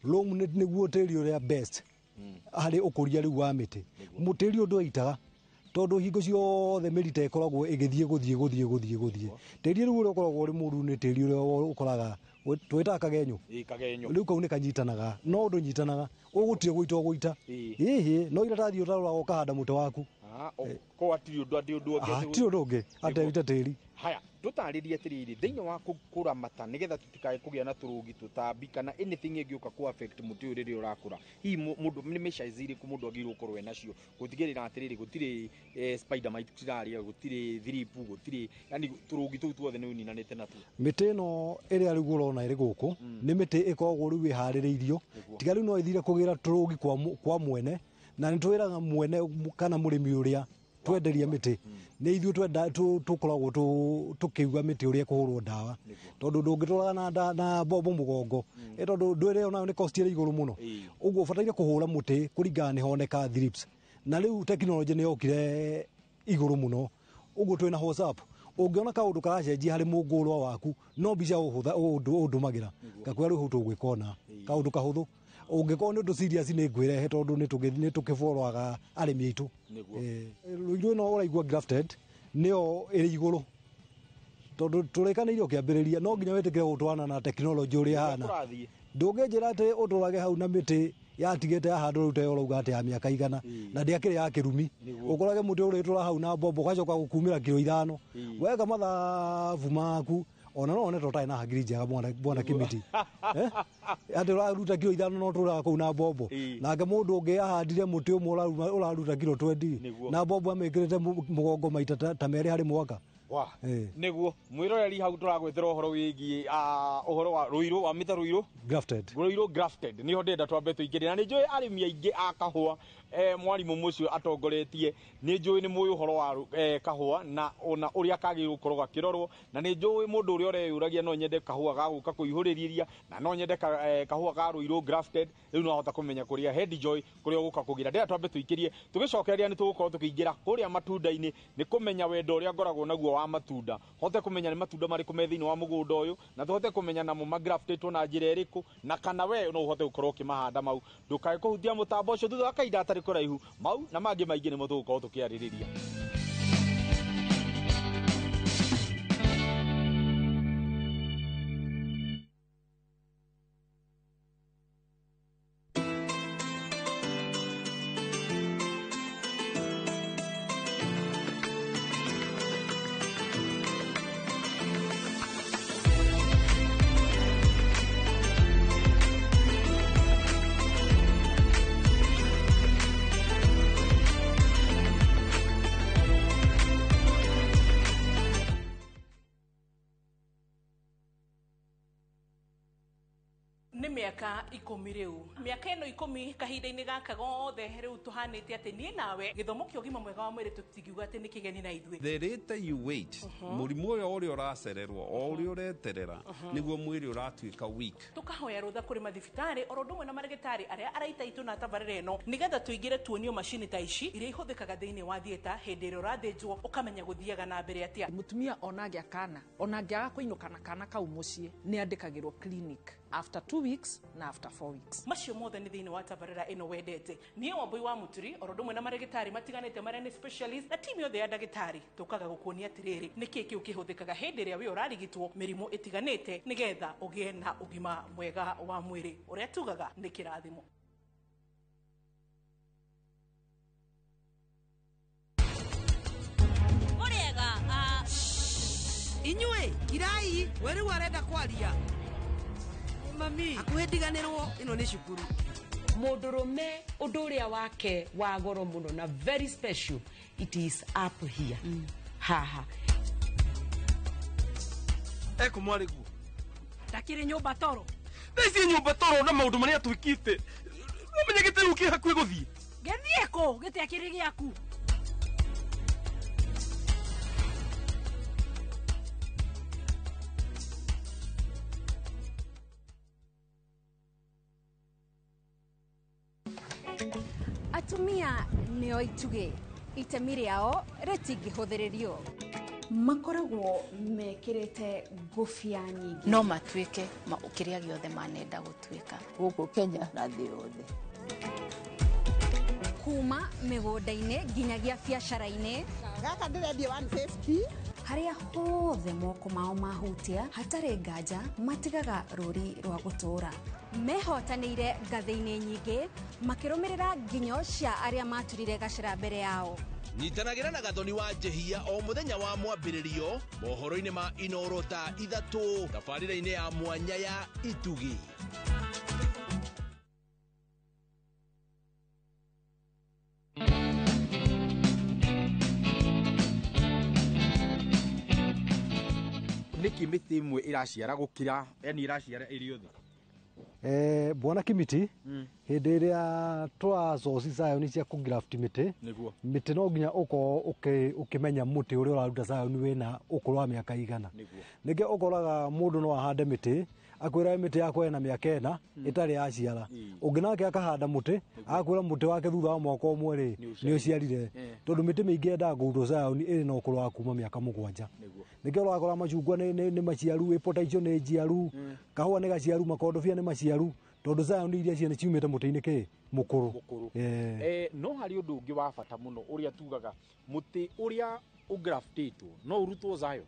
[SPEAKER 2] Loam nĩguo tĩri ũrĩa best harĩ ũkũria rĩu wa mĩtĩ. Tĩri ũyũ ndũitaga, tondũ hingo ciothe mĩrita ĩkoragwo ĩgĩthiĩ gũthiĩ gũthiĩ gũthiĩ gũthiĩ. Tĩri rĩu ũrĩa ũkoragwo ũrĩ mũru nĩ tĩri ũrĩa ũkoraga twĩtaga kagenyo.
[SPEAKER 11] Kagenyo.
[SPEAKER 2] Rĩu kau nĩ kanyitanaga, no ndũnyitanaga, ũgũtire gũita ũgũita. Ĩhĩ, no iratathi ũtarora ũkahanda mũtĩ waku.
[SPEAKER 11] Ko hatirĩ ũndũ atĩ ũndũ ũngĩ?
[SPEAKER 2] Hatirĩ ũndũ ũngĩ ateruta tĩri.
[SPEAKER 11] Haya, tũtarĩrie atĩrĩrĩ, thĩinĩ wa kũramata nĩgetha tũtikae kũgĩa na tũrũgi, tũtambi kana anything ĩngĩũka kũ affect mũtĩ ũyũ rĩrĩa ũrakũra, hihi mũndũ nĩ measures irĩkũ mũndũ agĩrĩirwo gũkorwo enacio gũtigĩrĩra atĩrĩrĩ gũtirĩ spider mite cirarĩa, gũtirĩ thrip, gũtirĩ yani tũrũgi tũu tuothe nĩ ũninanĩte natuo?
[SPEAKER 2] Mĩtĩ ĩno ĩrĩa rĩu ũrona ĩrĩ gũkũ nĩ mĩtĩ ĩkoragwo rĩu ĩharĩrĩirio, tiga rĩu no ĩthire kũgĩra tũrũgi kwa mwene, na nĩ twĩraga mwene kana mũrĩmi ũrĩa twenderia mĩtĩ, nĩ ithuĩ twenda tũkoragwo tũkĩuga mĩtĩ ũrĩa ĩkũhũrwo ndawa, tondũ ndũngĩtwaraga na mbombo mũgongo, tondũ ndwĩrĩ onayo nĩ cost ĩrĩ igũrũ mũno. Ũguo ũbataire kũhũra mũtĩ kũringana nĩ honeka thrips. Na rĩu tekinoronjĩ nĩ yokire igũrũ mũno, ũguo twĩna WhatsApp, ũngĩona kaũndũ karacenjia harĩ mũngũrwa waku, no mbica ũndũmagĩra ngakwĩra rĩu hau tũgwĩka ũna, kaũndũ kahũthũ. Ũngĩkorwo nĩ ũndũ serious nĩ ngwĩrehe, tondũ nĩ tũkĩboroaga arĩmi aitũ. Rũirũ ĩno ũraigua grafted nĩyo ĩrĩ igũrũ, tondũ tũrĩkanĩire ũkĩambĩrĩria no nginya wĩtĩkĩre gũtwarana na tekinoronjĩ ũrĩa ĩhana. Ndũngĩnjĩra atĩ ũtũrage hau na mĩtĩ yatigĩte yahandwo rĩu ta ĩyo ũrauga atĩ ya mĩaka 100 na ndĩakĩrĩ ya kĩrumi, ũkorage mũtĩ ũrĩtũra hau na mbombo ũgacoka gũkumĩra kiro 5 weka mathabu maku, ona no one to ũtarĩ na hakiri njega bwana Kĩmiti. Atĩ ũraruta kiro 5 no ũtũraga kũu na mbombo, nake mũndũ ũngĩ ahandire mũtĩ ũmwe ũraruta kiro 20 na mbombo amĩkĩrĩte mũgongo maita ta 2 harĩ mwaka.
[SPEAKER 11] Nĩguo mwĩroreri hau tũragwĩtĩra ũhoro wĩgiĩ ũhoro wa rũirũ wa mĩta rũirũ
[SPEAKER 2] grafted,
[SPEAKER 11] rũirũ grafted nĩho ndĩrenda twambe tũingĩre, na nĩ njũĩ arĩmi aingĩ a kahũa, mwarimũ mũcio atongoretie, nĩ njũĩ nĩ mũĩ ũhoro wa kahũa na ona ũrĩa kagĩrĩirwo gũkorwo gakĩrorwo, na nĩ njũĩ mũndũ ũrĩa ũreyũragia no nyende kahũa ga gũka kũihũrĩrĩria na no nyende kahũa ga rũirũ grafted, rĩu no ahota kũmenya kũrĩa Head Joy kũrĩa ũgũka kũgĩra. Ndĩrenda twambe tũikĩrie, tũgĩcokereria nĩ tũgũkorwo tũkĩingĩra kũrĩa matunda-inĩ, nĩ kũmenya wendo ũrĩa ngoragwo naguo wa matunda, hote kũmenya nĩ matunda marĩkũ me thĩinĩ wa mũgũnda ũyũ, na tũhote kũmenya namo magraftĩtwo na njĩra ĩrĩkũ, na kana we no ũhote gũkorwo ũkĩmahanda mau. Ndũkae kũhutia mũtambo ũcio thutha wa kahinda gatarĩ kũraihu, mau na mangĩ maingĩ nĩmo tũgũkorwo tũkĩarĩrĩria.
[SPEAKER 21] Mĩaka 10 rĩu, mĩaka ĩno 10 kahinda-inĩ gaka gothe rĩu tũhanĩte atĩ niĩ nawe gĩthomo kĩa ũgima mwega wa mwĩrĩ tũtingiuga atĩ nĩ kĩgeni na ithuĩ.
[SPEAKER 22] The later you wait, mũrimũ ũyũ ũrĩa ũracererwo o ũrĩa ũreterera nĩguo mwĩrĩ ũratuĩka weak.
[SPEAKER 21] Tũkahoya rũtha kũrĩ mathibitarĩ oro ũndũ ũmwe na marĩgĩtarĩ arĩa araita itũ na tabarĩra ĩno, nĩgetha tũingĩre tuonio macini ta ici iria ihũthĩkaga thĩinĩ wa theatre hĩndĩ ĩrĩa ũrathĩnjwo ũkamenya gũthiaga na mbere atĩa.
[SPEAKER 23] Mũtumia ona angĩa kana ona angĩaga kũinũka na kana kau mũciĩ nĩ andĩkagĩrwo clinic after 2 weeks na after 4 weeks.
[SPEAKER 21] Macio mothe nĩ thĩinĩ wa tabarĩra ĩno wendete. Niĩ Wambui wa Mũturi oro ũndũ ũmwe na marĩgĩtarĩ matiganĩte marĩa nĩ specialist na timu yothe ya ndagĩtarĩ tũkaga gũkuonia atĩrĩrĩ nĩkĩ kĩu kĩhũthĩkaga hĩndĩ ĩrĩa wĩ ũrarigitwo mĩrimũ ĩtiganĩte nĩgetha ũgĩe na ũgima mwega wa mwĩrĩ ũrĩa tugaga nĩ kĩrathimo.
[SPEAKER 24] Mũrĩega
[SPEAKER 25] inyuĩ kirai we rĩu arenda kwaria. Mami, hakuhĩ ndiganĩrwo ĩno nĩ cukuru.
[SPEAKER 3] Mũndũrũme ũndũ ũrĩa wake wa goro mũno na very special, it is up here. Haha.
[SPEAKER 4] Eko mwarĩ guo.
[SPEAKER 9] Ndakĩrĩ nyũmba toro.
[SPEAKER 4] Thaa ici nyũmba toro na maũndũ marĩa twĩkĩte. Ũmenye gĩtĩ rĩu kĩ hakuhĩ gũthiĩ.
[SPEAKER 9] Gĩthiĩ kũ? Gĩtĩ akĩrĩ gĩaku.
[SPEAKER 15] Atumia nĩo itugĩ, itemi rĩao rĩtingĩhũthĩrĩrio.
[SPEAKER 6] Makoragwo mekĩrĩte ngũbia nyingĩ.
[SPEAKER 24] No matuĩke kĩrĩa gĩothe manenda gũtuĩka.
[SPEAKER 25] Gũkũ Kenya na thĩ yothe.
[SPEAKER 6] Kuma mĩgũnda-inĩ nginyagia biacara-inĩ.
[SPEAKER 17] Gaka ndĩrendia 150.
[SPEAKER 6] Harĩa hothe moko mao mahutia hatarĩ nganja matigaga rũri rwa gũtũũra. Mehotanĩire ngathĩ-inĩ nyingĩ makĩrũmĩrĩra nginyo cia arĩa maturire gacĩra mbere yao.
[SPEAKER 26] Nyitanagĩra na Gathoni wa Njehia o mũthenya wa mwambĩrĩrio mohoro-inĩ ma Inoro thaa 3 tabarĩra-inĩ ya mwanya ya Itugi.
[SPEAKER 11] Nĩkĩ mĩtĩ ĩmwe ĩraciara gũkĩra, yani ĩraciara ĩrĩ othe?
[SPEAKER 2] Bwana Kimiti, hĩndĩ ĩrĩa tũracoci scion cia kũgraft mĩtĩ, mĩtĩ no nginya ũkorwo ũkĩmenya mũtĩ ũrĩa ũraruta scion wĩna ũkũrũ wa mĩaka igana. Nĩkĩo ũkoraga mũndũ no ahande mĩtĩ akwĩra mĩtĩ yakwa ĩna mĩaka 4 ĩtarĩ yaciara. Ũngĩ nake akahanda mũtĩ agakwĩra mũtĩ wake thutha wa mwaka ũmwe rĩ nĩ ũciarire, tondũ mĩtĩ mĩingĩ yendaga kũrutwo scion ĩrĩ na ũkũrũ wa kuma mĩaka 7. Nĩkĩo ũrakora macungwa nĩ maciaru, ĩpota icio nĩ njiaru, kahũa nĩ gaciaru, makondobia nĩ maciaru, tondũ scion iria ciene ciumĩte mũtĩ-inĩ kĩ mũkũrũ.
[SPEAKER 11] No harĩ ũndũ ũngĩ wa bata mũno ũrĩa tugaga mũtĩ ũrĩa ũgraftĩtwo no ũrutwo scion.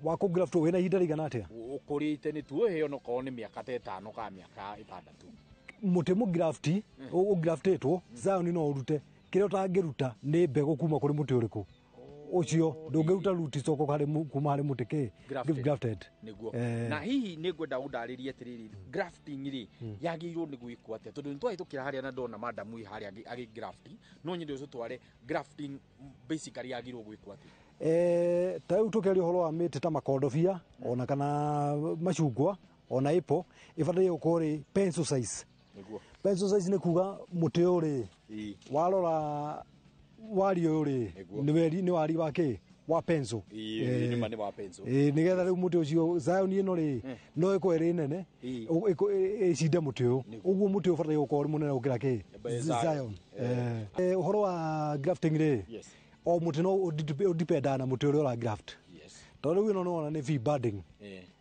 [SPEAKER 2] Wa kũgraftwo wĩna ihinda rĩigana atĩa?
[SPEAKER 11] Ũkũrĩte nĩ tuohe onokorwo nĩ mĩaka ta 5 kana mĩaka 6.
[SPEAKER 2] Mũtĩ mũgrafti ũgraftĩtwo scion no ũrute, kĩrĩa ũtangĩruta nĩ mbegũ kuma kũrĩ mũtĩ ũrĩkũ ũcio, ndũngĩruta root stock harĩ kuma harĩ mũtĩ kĩ grafted.
[SPEAKER 11] Nĩguo. Na hihi nĩ ngwenda ũndarĩrie atĩrĩrĩ, grafting rĩ yagĩrĩirwo nĩ gwĩkwo atĩa? Tondũ nĩtwahĩtũkĩra harĩa na ndona madamu ĩ harĩa agĩ graft, no nyende ũcũtware grafting basically yagĩrĩirwo gwĩkwo atĩa?
[SPEAKER 2] Ta rĩu tũkĩaria ũhoro wa mĩtĩ ta makondobia ona kana macungwa ona apple, ĩbataire gũkorwo rĩ pencil size.
[SPEAKER 11] Nĩguo.
[SPEAKER 2] Pencil size nĩ kuga mũtĩ ũyũ rĩ warora wari ũyũ rĩ nĩ wari wa kĩ wa pencil.
[SPEAKER 11] Nĩ wa pencil.
[SPEAKER 2] Nĩgetha rĩu mũtĩ ũcio scion ĩno rĩ no ĩkorwo ĩrĩ nene ĩcinde mũtĩ ũyũ, ũguo mũtĩ ũyũ ũbataire gũkorwo ũrĩ mũnene gũkĩra kĩ scion. Ũhoro wa grafting rĩ, o mũtĩ no ũdipendaga na mũtĩ ũrĩa ũra graft. Tondũ rĩu ĩno nĩwona nĩ V budding.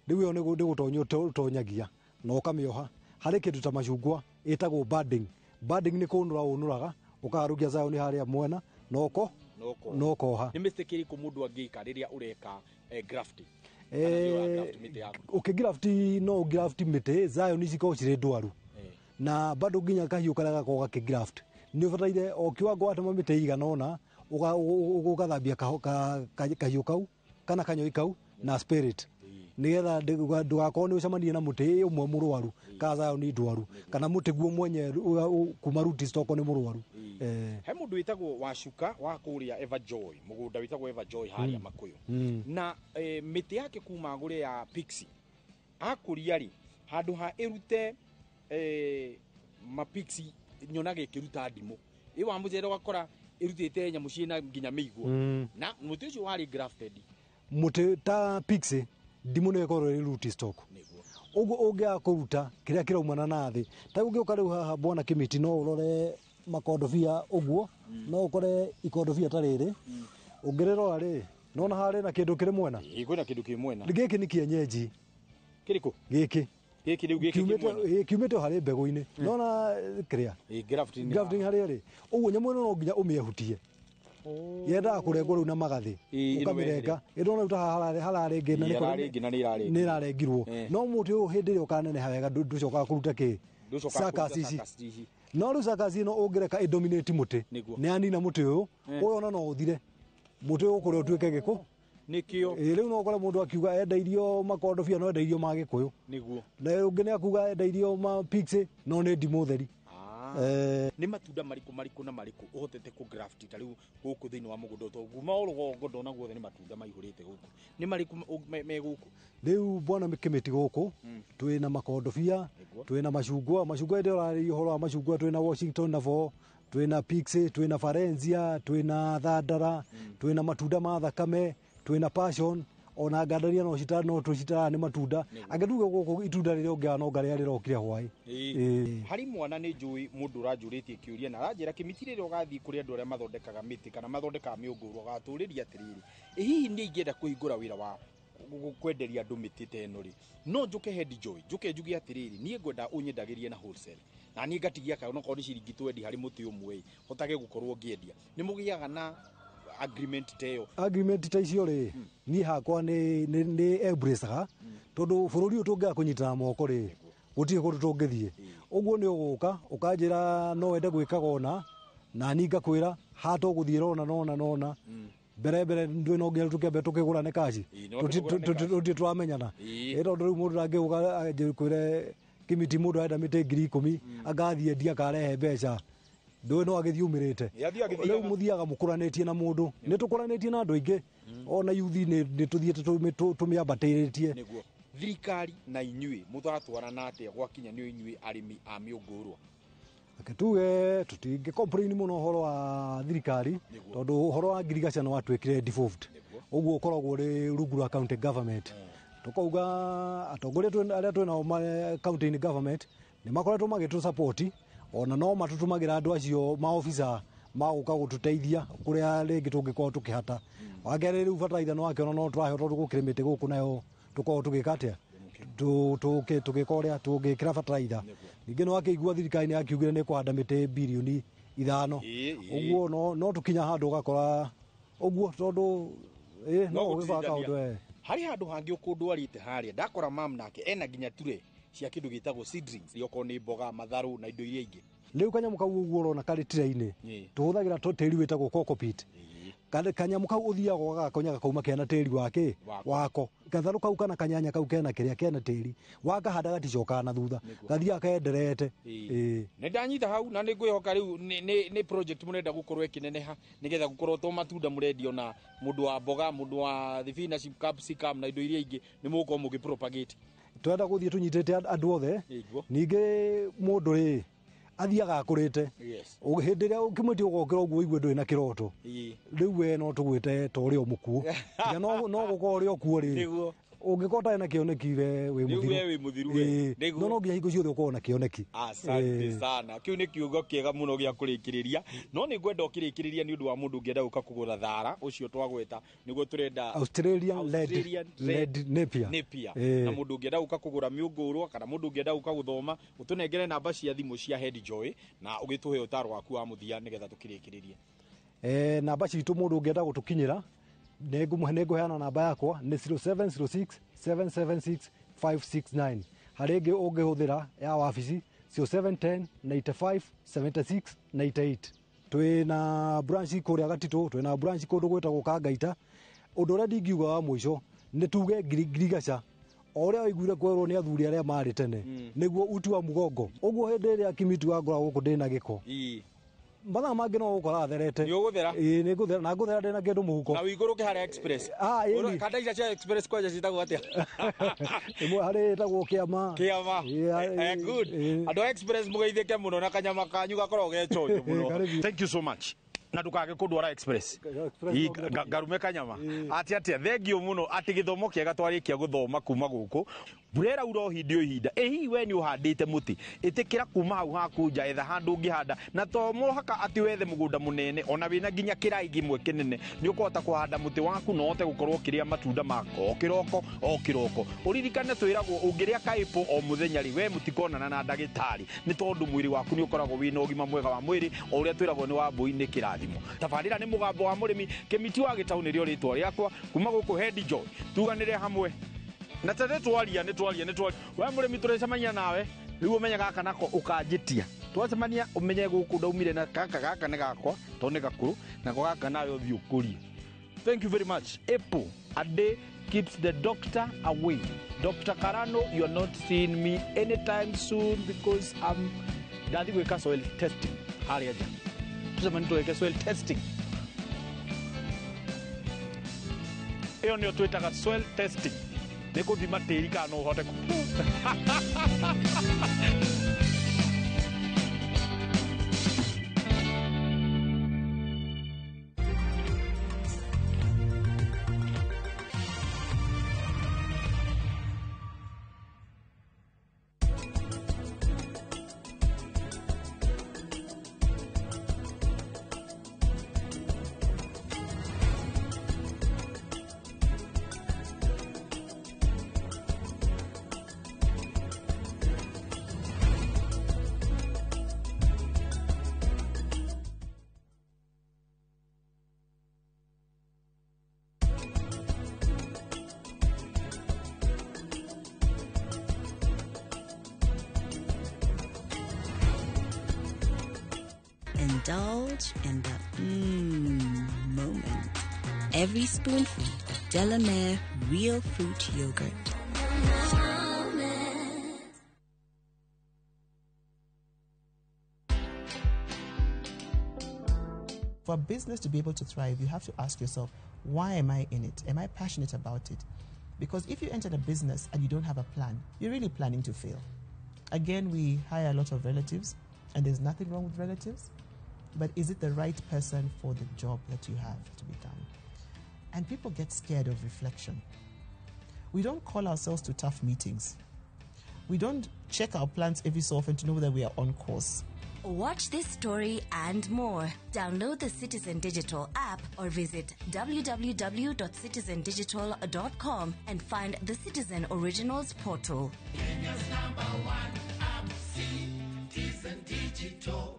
[SPEAKER 2] Rĩu ĩyo nĩ gũtonya ũtonyagia na ũkamĩoha. Harĩ kĩndũ ta macungwa ĩtagwo budding. Budding nĩ kũnũra ũnũraga ũkaharũkia scion harĩa mwena na ũkoha.
[SPEAKER 11] Nĩ mistake ĩrĩkũ mũndũ angĩka rĩrĩa ũreka grafting?
[SPEAKER 2] Ũkĩgraft no ũgraft mĩtĩ scion cikorwo cirĩ ndwaru, na bado nginya kahiũ karĩa gakoragwo gakĩgraft nĩ ũbataire o kiwango watema mĩtĩ ĩigana ũna ũgathambia kahiũ kau kana kanyoi kau na spirit, nĩgetha ndũgakorwo nĩ ũcemanie na mũtĩ ũmwe mũrwaru kana scion ndwaru kana mũtĩ guo mwenye kuma root stock nĩ mũrwaru.
[SPEAKER 11] He mũndũ wĩtagwo Wacuka wa kũrĩa Everjoy, mũgũnda wĩtagwo Everjoy harĩa Makũyũ, na mĩtĩ yake kuma agũre ya pixie akũria rĩ, handũ ha ĩrute mapixie nyonaga ĩkĩruta ndimũ ĩ wa mũcere ũgakora ĩrutĩte nyamũ ciĩna nginya mĩigua, na mũtĩ ũcio warĩ grafted.
[SPEAKER 2] Mũtĩ ta pixie ndimũ nĩ ĩkorwo ĩrĩ root stock, ũguo ũngĩaga kũruta kĩrĩa kĩraumana na thĩ ta ũngĩũka rĩu haha Bwana Kimiti no ũrore makondobia ũguo, no ũkore ikondobia ta rĩrĩ, ũngĩrĩrora rĩ nona harĩ na kĩndũ kĩrĩ mwena.
[SPEAKER 11] Kwĩna kĩndũ kĩ mwena.
[SPEAKER 2] Gĩkĩ nĩ kienyeji.
[SPEAKER 11] Kĩrĩkũ?
[SPEAKER 2] Gĩkĩ.
[SPEAKER 11] Gĩkĩ rĩu gĩkĩ kĩ mwena.
[SPEAKER 2] Kiumĩte harĩ mbegũ-inĩ. Nona kĩrĩa? Grafting harĩa rĩ. Ũguo nyamũ ĩno no nginya ũmĩehutie. Yendaga kũrengwo rĩu na magathĩ. Ũkamĩrenga. Ĩndona rĩu ta haha hararengĩ na nĩ ĩrarengirwo. No mũtĩ ũyũ hĩndĩ ĩrĩa ũkaneneha wega ndũcokaga kũruta kĩ? Suckers ici. No rĩu suckers ĩno ũngĩreka ĩdominate mũtĩ, nĩ yanina mũtĩ ũyũ, ũyũ ona no ũthire. Mũtĩ ũyũ ũkũrĩa ũtuĩke gĩkũ.
[SPEAKER 11] Nĩkĩo.
[SPEAKER 2] Ĩ, rĩu no ũkore mũndũ akiuga endeirio makondobia no endeirio ma gĩkũyũ.
[SPEAKER 11] Nĩguo.
[SPEAKER 2] Na ũngĩ nĩ akuga endeirio ma pixie no nĩ ndimũ theri.
[SPEAKER 11] Nĩ matunda marĩkũ marĩkũ na marĩkũ ũhotete kũ graft ta rĩu gũkũ thĩinĩ wa mũgũnda, tondũ kuma o rũgongo ndona guothe nĩ matunda maihũrĩte gũkũ, nĩ marĩkũ me gũkũ?
[SPEAKER 2] Rĩu bwana Kĩmĩti, gũkũ twĩna makondobia, twĩna macungwa. Macungwa, hĩndĩ ĩyo ũrarĩria ũhoro wa macungwa, twĩna Washington navo, twĩna pixie, twĩna Valencia, twĩna thandara, twĩna matunda ma thakame, twĩna passion, ona ngandaria no cita no tũcitaraga nĩ matunda. Angĩ tuge gũkũ itunda rĩrĩa ũngĩaga no ngarĩa rĩrokire hwaĩ. Ĩĩ.
[SPEAKER 11] Harĩ mwana nĩ njũĩ mũndũ ũranjũrĩtie kĩũria na aranjĩra, "Kĩmiti, rĩrĩa ũgathiĩ kũrĩ andũ arĩa mathondekaga mĩtĩ kana mathondekaga mĩũngũrwa, ũgatũrĩria atĩrĩrĩ, ĩ hihi niĩ ingĩenda kũhingũra wĩra wa kwenderia andũ mĩtĩ ta ĩno rĩ, no njũke Head Joy, njũke njuge atĩrĩrĩ, niĩ ngwenda ũnyendagĩrie na wholesale na niĩ ngatigia kana okorwo nĩ ciringi 20 harĩ mũtĩ ũmwe ĩ, hotage gũkorwo ngĩendia." Nĩ mũgĩaga na agreement ta ĩyo?
[SPEAKER 2] Agreement ta icio rĩ, niĩ hakwa nĩ embraceaga, tondũ bũrũri ũyũ tũngĩaga kũnyitana moko rĩ, gũtirĩ kũndũ tũngĩthiĩ. Ũguo nĩ ũgũka ũkanjĩra no wende gwĩkaga ũna, na niĩ ngakwĩra haha tũgũthiĩra ũna nona nona. Mbere mbere ndwĩ no nginya tũkĩambe tũkĩgũrane kaci.
[SPEAKER 11] No tũkĩgũrane cash.
[SPEAKER 2] Tũtirĩ tũramenyana. Ĩ, tondũ rĩu mũndũ ndangĩũka anjĩre kwĩre Kĩmiti mũndũ arenda mĩtĩ 10,000, angathiĩ endia akarehe mbeca, ndũĩ no agĩthiĩ umĩrĩte.
[SPEAKER 11] Ĩ, athiĩ agĩthiaga.
[SPEAKER 2] Rĩu mũthiaga mũkũranĩtie na mũndũ. Nĩ tũkũranĩtie na andũ aingĩ, ona yuthi nĩ tũthiĩte tũmĩambatĩrĩtie.
[SPEAKER 11] Nĩguo. Thirikari na inyuĩ mũratwarana atĩa gwakinya nĩ inyuĩ arĩmi a mĩũngũrwa?
[SPEAKER 2] Reke tuge tũtingĩ complain mũno ũhoro wa thirikari, tondũ ũhoro wa ngirigaca nĩ watuĩkire devolved, ũguo ũkoragwo ũrĩ rungu rwa county government. Tũkauga atongoria arĩa twĩnao county government nĩ makoretwo magĩtũ support, ona no matũtũmagĩra andũ acio maobisa magũka gũtũteithia kũrĩa rĩngĩ tũngĩkorwo tũkĩhata. Wakerĩ, rĩu bataraitha nĩ wakĩona no tũraheo, tondũ gũkĩrĩ mĩtĩ gũkũ nayo tũkoragwo tũgĩka atĩa, tũgĩka ũrĩa tũngĩkĩra bataraitha. Ningĩ nĩ wakĩigua thirikari nĩ yakiugire nĩ kũhanda mĩtĩ birioni 5. Ũguo no tũkinya handũ ũgakora ũguo, tondũ no ũgĩbanga kaũndũ.
[SPEAKER 11] Harĩ handũ hangĩ ũkũndwarĩte harĩa ndakora mam nake ena nginya ture cia kĩndũ gĩtagwo seedlings, okorwo nĩ mboga, matharũ na indo iria ingĩ.
[SPEAKER 2] Rĩu kanyamũ kau ũguo ũrona karĩ tray-inĩ, tũhũthagĩra tĩri wĩtagwo cocopeat. Kanyamũ kau ũthiaga ũgagakonya gakauma kena tĩri wake.
[SPEAKER 11] Wako.
[SPEAKER 2] Wako gatharũ kau kana kanyanya kau kena kĩrĩa kena tĩri, wakahanda gaticokaga na thutha, gathiaga kenderete. Ĩĩ.
[SPEAKER 11] Nĩ ndanyita hau na nĩ ngwĩhoka rĩu nĩ project mũrenda gũkorwo ĩkĩneneha, nĩgetha gũkorwo to matunda mũrendio, na mũndũ wa mboga, mũndũ wa thibinaci, capsicum na indo iria ingĩ nĩ mũgũkorwo mũgĩ propagate.
[SPEAKER 2] Twenda gũthiĩ tũnyitĩte andũ othe.
[SPEAKER 11] Nĩguo.
[SPEAKER 2] Ningĩ mũndũ rĩ, athiaga akũrĩte. Hĩndĩ ĩrĩa ũkĩmwĩtia ũgokĩra ũguo ũigue ndũrĩ na kĩroto, rĩu we no tũgwĩte ta ũrĩa o mũkuũ, tiga no gũkorwo ũrĩ o kuo rĩ. Ũngĩkorwo ũtarĩ na kĩoneki, we wĩ
[SPEAKER 11] Rĩu
[SPEAKER 2] mũthiru.
[SPEAKER 11] We wĩ mũthiru we.
[SPEAKER 2] Ĩĩ. No nginya hingo ciothe ũkorwo na kĩoneki.
[SPEAKER 11] Asante sana. Kĩu nĩ kiugo kĩega mũno gĩa kũrĩkĩrĩria, no nĩ ngwenda ũkĩrĩkĩrĩria nĩ ũndũ wa mũndũ ũngĩenda gũka kũgũra thara ũcio twagweta, nĩguo tũrenda
[SPEAKER 2] Australian Red,
[SPEAKER 11] Australian
[SPEAKER 2] Red Napier.
[SPEAKER 11] Napier. Na mũndũ ũngĩenda gũka kũgũra mĩũngũrwa kana mũndũ ũngĩenda gũka gũthoma, ũtũnengere namba cia thimũ cia Head Joy na ũgĩtũhe ũtaro waku wa mũthia nĩgetha tũkĩrĩkĩrĩrie.
[SPEAKER 2] Namba citũ, mũndũ ũngĩenda gũtũkinyĩra, nĩ ngũheana namba yakwa nĩ 0706 776 569. Harĩ ĩngĩ ũngĩhũthĩra ya wabici, 0710 95 76 98. Twĩna branch kũrĩa Gatitũ, twĩna branch kũndũ gwĩtagwo Kangaita. Ũndũ ũrĩa ndingiuga wa mũico nĩ tuge ngirigaca o ũrĩa waiguire kwerwo nĩ athuri arĩa marĩ tene, nĩguo uti wa mugongo. Ũguo hĩndĩ ĩrĩa Kimiti wangora gũkũ ndĩna gĩko, mathaa mangĩ no gũkora therete.
[SPEAKER 11] Nĩ ũgũthera?
[SPEAKER 2] Ĩĩ, nĩ ngũthera, na ngũthera ndĩna kĩndũ mũhuko.
[SPEAKER 11] Na ũikũrũke harĩa Express.
[SPEAKER 2] Ah, ĩni.
[SPEAKER 11] Kanda icia cia Express kwanja ciĩtagwo atĩa?
[SPEAKER 2] Ĩmwe harĩ ĩtagwo Kĩama.
[SPEAKER 11] Kĩama. Good. Andũ a Express, mũgeithĩke mũno na kanyama kanyu gakoragwo ge chonjo mũno.
[SPEAKER 2] Karibu.
[SPEAKER 11] Thank you so much, na ndukage kũndwara Express.
[SPEAKER 2] Express
[SPEAKER 11] Ii,
[SPEAKER 2] no nginya.
[SPEAKER 11] Ngarume kanyama atĩ atĩa. Thengiũ mũno atĩ gĩthomo kĩega twarĩkia gũthoma kuma gũkũ. Mbura ĩraura o hindi o ihinda. Ĩ hihi we nĩ ũhandĩte mũtĩ? Ĩtĩkĩra kuma hau haku nja, etha handũ ũngĩhanda, na to mũhaka atĩ wethe mũgũnda mũnene, ona wĩna nginya kĩraĩ kĩmwe kĩnene nĩ ũkũhota kũhanda mũtĩ waku na ũhote gũkorwo ũkĩrĩa matunda mako o kĩroko o kĩroko. Ũririkane twĩragwo ũngĩrĩa kaĩpũ o mũthenya rĩ, we mũtikonana na ndagĩtarĩ, nĩ tondũ mwĩrĩ waku nĩ ũkoragwo wĩna ũgima mwega wa mwĩrĩ, o ũrĩa twĩragwo nĩ wa mbũi nĩ kĩrathimo. Tabarĩra nĩ Mũgambo wa Mũrĩmi. Kĩmiti wa Gĩtaũ nĩrĩo rĩtwa rĩakwa, kuma gũkũ Head Joy. Tuganĩre hamwe na tene, twaria nĩ twaria nĩ twaria. We mũrĩmi, tũrĩcemania nawe rĩu, ũmenye gaka nako ũkanjĩtia. Twacemania ũmenye gũkũ ndaumire na gaka, gaka nĩ gakwa tondũ nĩ gakũrũ, nako gaka nawe ũthiĩ ũkũrie. Thank you very much. Apple.
[SPEAKER 1] A day keeps the doctor away. Dr. Karano, you're not seeing me anytime soon because I'm ndathi gwĩka soil testing harĩa nja. Tũcemanie twĩke soil testing. Ĩyo nĩyo twĩtaga soil testing. Nĩ gũthima tĩri kana no ũhote kũ
[SPEAKER 5] Indulge in the moment. Every spoonful of Delamere Real Fruit Yogurt.
[SPEAKER 7] For a business to be able to thrive, you have to ask yourself, why am I in it? Am I passionate about it? Because if you enter a business and you don't have a plan, you're really planning to fail. Again, we hire a lot of relatives, and there's nothing wrong with relatives, but is it the right person for the job that you have to be done? And people get scared of reflection. We don't call ourselves to tough meetings. We don't check our plans every so often to know that we are on course.
[SPEAKER 8] Watch this story and more. Download the Citizen Digital app or visit www.citizendigital.com and find the Citizen Originals portal.
[SPEAKER 10] Kenya's number one app, Citizen Digital.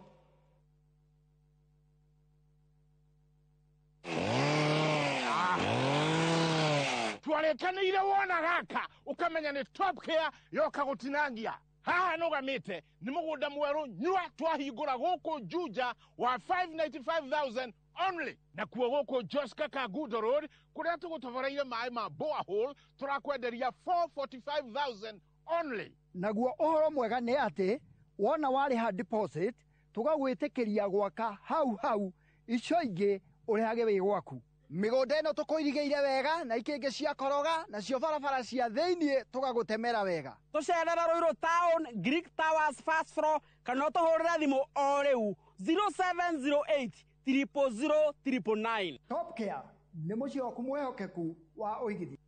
[SPEAKER 16] Twarekanire wona gaka ukamenya ni Top Care yoka gutinangia haha nugamite ni mugunda mweru nyua twahingura guku Juja wa 595,000 only na kuo guku Joska Kangundo Road kuria tugutoboreire maĩ ma borehole turakwenderia 445,000 only.
[SPEAKER 18] Naguo ũhoro mwega nĩ atĩ wona warĩha deposit tũgagwĩtĩkĩria gwaka hau hau icio ingĩ ũrĩhage wĩ gwaku. Mĩgũnda ĩno tũkũirigĩire wega na ikĩngĩ cia koroga nacio barabara cia thĩiniĩ tũgagũtemera wega.
[SPEAKER 27] Tũcerere Ruiru Town, Greek Towers first floor, kana ũtũhũrĩre thimũ o rĩu 0708 000 999.
[SPEAKER 18] Top Care nĩ mũciĩ waku mwĩhokeku wa ũigithia.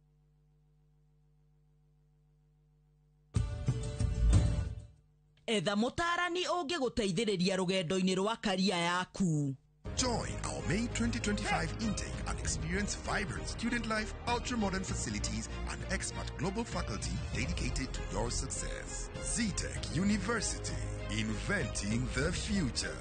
[SPEAKER 28] Etha mũtaarani ũngĩgũteithĩrĩria rũgendo-inĩ rwa karia yaku.
[SPEAKER 29] Join our May 2025 intake and experience vibrant student life, ultra-modern facilities, and expert global faculty dedicated to your success. ZTech University, inventing the future.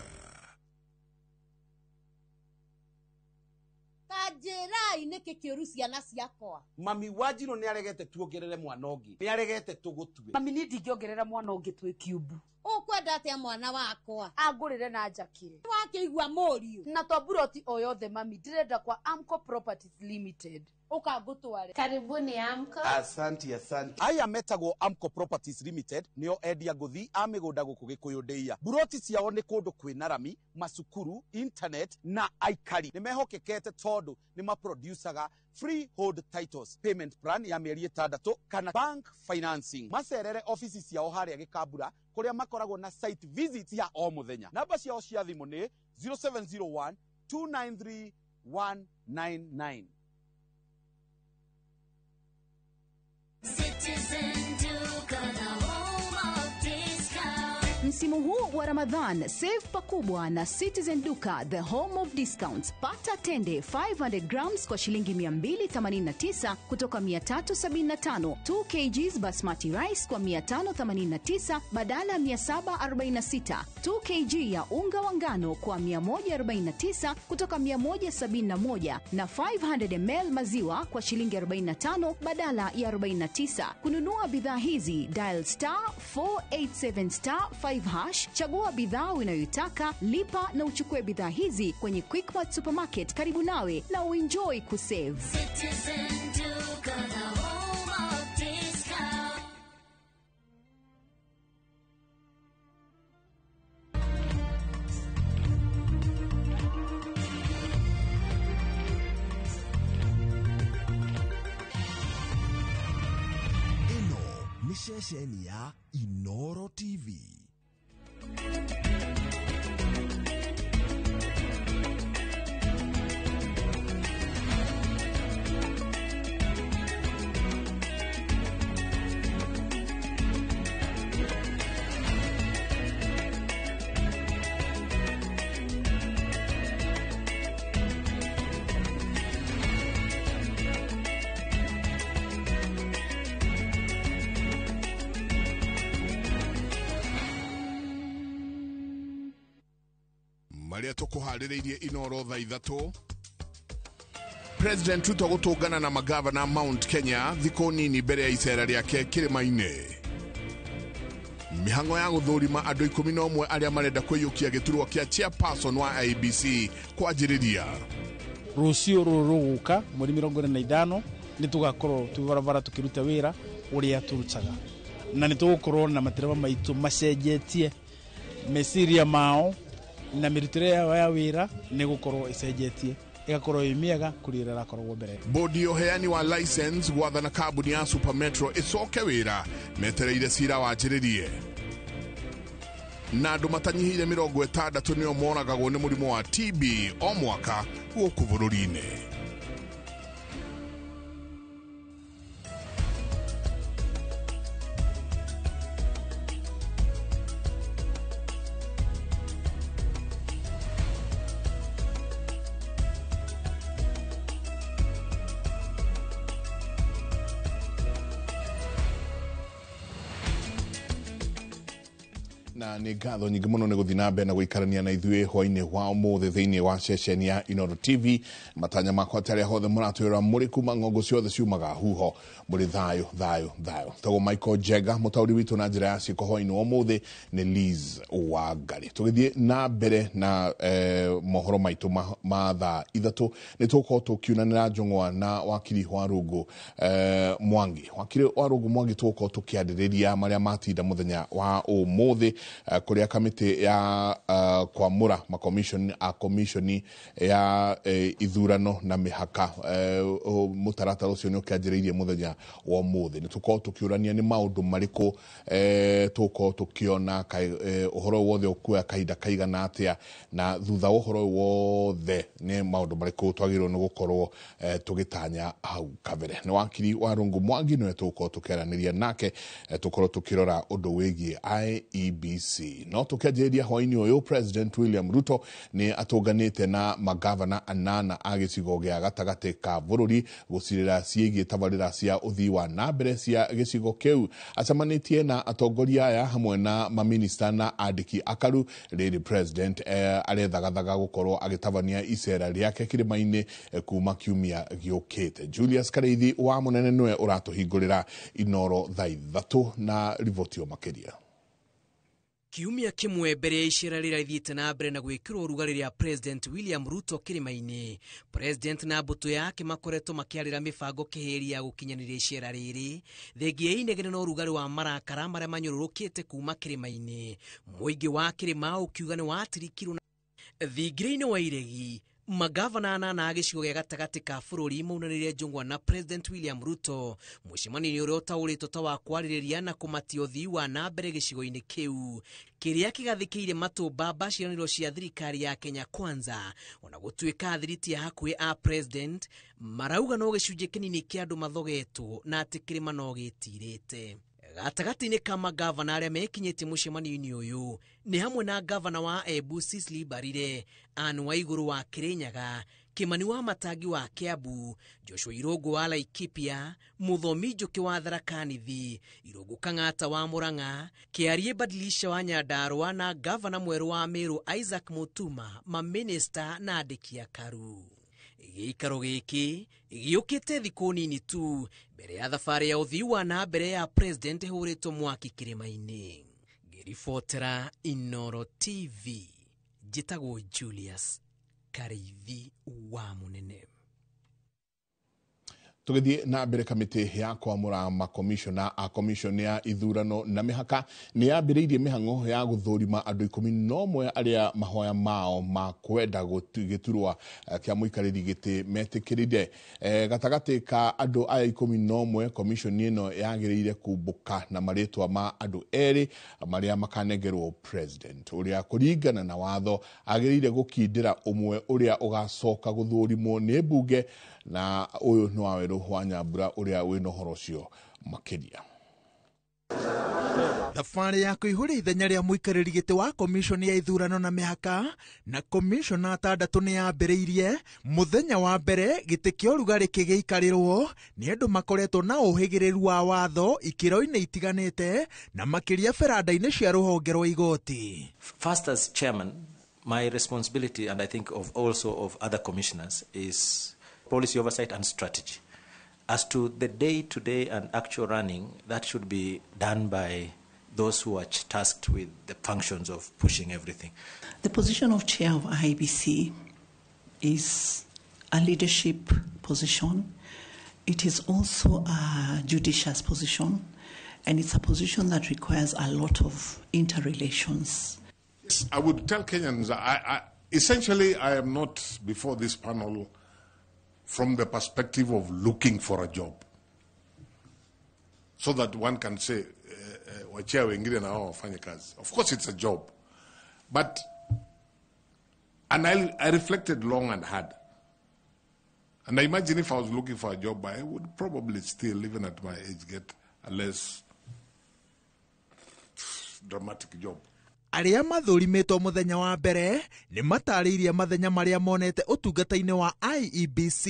[SPEAKER 30] Njĩrai nĩkĩ kĩũru ciana ciakwa.
[SPEAKER 12] Mami wa Njirũ nĩaregete tuongerere mwana ũngĩ, nĩaregete tũgũtue.
[SPEAKER 31] Mami niĩ ndingĩongerera mwana ũngĩ twĩ kiumbu.
[SPEAKER 30] Ũkwenda atĩa mwana wakwa?
[SPEAKER 31] Angũrĩre na njakĩre.
[SPEAKER 30] Wakĩigua mũriũ.
[SPEAKER 31] Na to buroti o yothe mami, ndĩrenda kwa Amco Properties Limited. Ũka ngũtware.
[SPEAKER 32] Karibuni Amco.
[SPEAKER 12] Asante, asante. Aya metagwo Amco Properties Limited nĩo endia ngũthi a mĩgũnda gũkũ Gĩkũyũ ndĩia. Buroti ciao nĩ kũndũ kwĩna rami, macukuru, internet na aikari. Nĩ mehokekete tondũ nĩ maproducaga freehold titles, payment plan ya mĩeri 6 kana bank financing. Macerere ofici ciao harĩa Gĩkambura kũrĩa makoragwo na site visit ya o mũthenya. Namba ciao cia thimũ nĩ 0701 293 199.
[SPEAKER 33] Citizen Duka, the home of discount.
[SPEAKER 6] Msimu huu wa Ramadhan, save pakubwa na Citizen Duka, the home of discounts. Pata tende 500 grams kwa shilingi 289 kutoka 375, 2 kgs basmati rice kwa 589 badala 746, 2 kg ya unga wa ngano kwa 149 kutoka 171 na 500 ml maziwa kwa shilingi 45 badala ya 49. Kununua bidhaa hizi dial star 487 star 5
[SPEAKER 3] 215 hash, chagua bidhaa unayoitaka, lipa na uchukue bidhaa hizi kwenye Quickmart Supermarket karibu nawe na uenjoy kusave.
[SPEAKER 33] Citizen Duka, the home of discount.
[SPEAKER 29] Ĩno nĩ ceceni ya Inoro TV. Marĩa tũkũharĩrĩirie Inoro thaa 3. President Ruto gũtũngana na magavana Mount Kenya thikũ nini mbere ya icera rĩake kĩrĩma-inĩ. Mĩhang'o ya gũthũrima andũ 11 arĩa marenda kwĩyũkia gĩturwa kĩa chairperson wa IEBC kwanjĩrĩria.
[SPEAKER 4] Rũciũ rũrũ rũgũka mweri 45 nĩ tũgakorwo twĩ barabara tũkĩruta wĩra ũrĩa tũrutaga, na nĩ tũgũkorwo na matereba maitũ macenjetie meciria mao na mĩrutĩre yao ya wĩra nĩ gũkorwo ĩcenjetie ĩgakorwo ĩ mĩega kũrĩ ĩrĩa ĩrakoragwo mbere.
[SPEAKER 29] Bodi ya ũheani wa license gwathana kambuni ya Super Metro ĩcoke wĩra metereire cira wanjĩrĩrie. Na andũ matanyihĩire 60 nĩo moragagwo nĩ mũrimũ wa TB o mwaka gũkũ bũrũri-inĩ. Na nĩ ngatho nyingĩ mũno nĩ gũthiĩ na mbere na gũikarania na ithuĩ hwainĩ wa ũmũthĩ thĩinĩ wa ceceni ya Inoro TV. Matanya makwa atĩ arĩa hothe mũratwĩra mũrĩ kuma ng'ongo ciothe ciumaga huho mũrĩ thayũ thayũ thayũ. Tagwo Michael Jenga mũtaũri witũ na njĩra ya ciĩko hwainĩ wa ũmũthĩ nĩ Liz Wangari. Tũgĩthiĩ na mbere na mohoro maitũ ma thaa 3 nĩ tũgũkorwo tũkiunanĩra njũng'wa na wakiri wa Rungu Mwangi. Wakiri wa Rungu Mwangi tũgũkorwo tũkĩarĩrĩria marĩa matinda mũthenya wa ũmũthĩ kũrĩa kamĩtĩ ya kwamũra makomishoni a komishoni ya ithurano na mĩhaka mũtaratara ũcio nĩ ũkĩanjĩrĩirie mũthenya wa ũmũthĩ. Nĩ tũkorwo tũkĩũrania nĩ maũndũ marĩkũ tũgũkorwo tũkĩona ũhoro wothe ũkuoya kahinda kaigana atĩa, na thutha wa ũhoro wothe nĩ maũndũ marĩkũ twagĩrĩirwo nĩ gũkorwo tũgĩtanya hau kabere. Nĩ wakiri wa Rungu Mwangi nĩwe tũgũkorwo tũkĩaranĩria nake tũkorwo tũkĩrora ũndũ wĩgiĩ IEBC. No tũkĩanjĩrĩria hwainĩ ũyũ, President William Ruto nĩ atũnganĩte na magavana 8 a gĩcigo gĩa gatagatĩ ka bũrũri gũcirĩra ciĩgiĩ tabarĩra cia ũthii wa na mbere cia gĩcigo kĩu. Acemanĩtie na atongoria aya hamwe na maminista na andĩki akaru rĩrĩ President arethagathaga gũkorwo agĩtabania icera rĩake kĩrĩma-inĩ kuma kiumia gĩũkĩte. Julius Kareithi wa Mũnene nĩwe ũratũhingũrĩra Inoro thaa 3 na riboti o makĩria.
[SPEAKER 9] Kiumia kĩmwe mbere ya icera rĩrĩa rĩthiĩte na mbere na gwĩkĩrwo ũrugarĩ rĩa President William Ruto kĩrĩma-inĩ, President na mbũtũ yake makoretwo makĩarĩra mĩbango kĩhĩri ya gũkinyanĩria icera rĩrĩ thengia ya inegene na ũrugarĩ wa marakara marĩa manyũrũrũkĩte kuma kĩrĩma-inĩ. Mũingĩ wa kĩrĩma ũkiuga nĩ watirikirwo thingira-inĩ wa iregi. Magavana 8 a gĩcigo gĩa gatagatĩ ka bũrũri maunanĩire njũng'wa na President William Ruto mũcemanio-inĩ ũrĩa ũtaũrĩtwo ta wa kwarĩrĩria na kũmatia ũthii wa na mbere gĩcigo-inĩ kĩu kĩrĩa kĩgathĩkĩire matũmbamba ciĩranĩro cia thirikari ya Kenya Kwanza. Ona gũtuĩka athiriti a hakuhĩ a President marauga no gĩcunjĩ kĩnini kĩa andũ mathogetwo na atĩ kĩrĩma no gĩtirĩte. Gatagatĩ-inĩ ka magavana arĩa mekinyĩtie mũcemanio-inĩ ũyũ nĩ hamwe na gavana wa Embu Cecily Mbarire, Anne Waiguru wa Kirinyaga, Kimani wa Matangi wa Kiambu, Joshua Irungu wa Laikipia, Muthomi Njuki wa Tharaka Nithi, Irungu Kang'ata wa Murang'a, Kiarie Badilisha wa Nyandarua na gavana mwerũ wa Meru Isaac Mutuma, maminista na andĩki akaru. Gĩikaro gĩkĩ gĩũkĩte thikũ nini tu mbere ya thabarĩ ya ũthii wa na mbere ya President ĩhũrĩtwo mwaki kĩrĩma-inĩ. Ngĩribotera Inoro TV, njĩtagwo Julius Karĩithi wa Mũnene.
[SPEAKER 13] Tũgĩthiĩ na mbere, kamĩtĩ ya kwamũra makomishona a commission ya ithurano na mĩhaka nĩ yambĩrĩirie mĩhang'o ya gũthũrima andũ 11 arĩa mahoya mao ma kwenda gĩturwa kĩa mũikarĩri gĩtĩ metĩkĩrire. Gatagatĩ ka andũ aya 11, commission ĩno yagĩrĩire kumbũka na marĩtwa ma andũ erĩ marĩa makanengerwo president, ũrĩa kũringana na watho agĩrĩire gũkindĩra ũmwe ũrĩa ũgacoka gũthũrimwo nĩ mbunge. Na ũyũ nĩ Wawerũ wa Nyambura ũrĩa wĩna ũhoro ũcio makĩria.
[SPEAKER 14] Thabarĩ ya kũihũria ithenya rĩa mũikarĩri gĩtĩ wa komishoni ya ithurano na mĩhaka na komishona atandatũ nĩ yambĩrĩirie mũthenya wa mbere gĩtĩ kĩa ũrugarĩ kĩgĩikarĩrwo nĩ andũ makoretwo na ũhĩgĩrĩru wa watho ikĩro-inĩ itiganĩte na makĩria beranda-inĩ cia rũhonge rwa igoti.
[SPEAKER 15] First, as chairman, my responsibility, and I think of also of other commissioners, is policy oversight and strategy. As to the day-to-day and actual running, that should be done by those who are tasked with the functions of pushing everything.
[SPEAKER 17] The position of chair of IEBC is a leadership position. It is also a judicious position, and it's a position that requires a lot of interrelations.
[SPEAKER 19] I would tell Kenyans, essentially, I am not before this panel from the perspective of looking for a job, so that one can say, wachia wengine na wao wafanye kazi. Of course it's a job, but, and I reflected long and hard. And I imagine if I was looking for a job, I would probably still, even at my age, get a less dramatic job.
[SPEAKER 14] Arĩa mathũrimĩtwo mũthenya wa mbere nĩ matarĩirie mathenya marĩa monete ũtungata-inĩ wa IEBC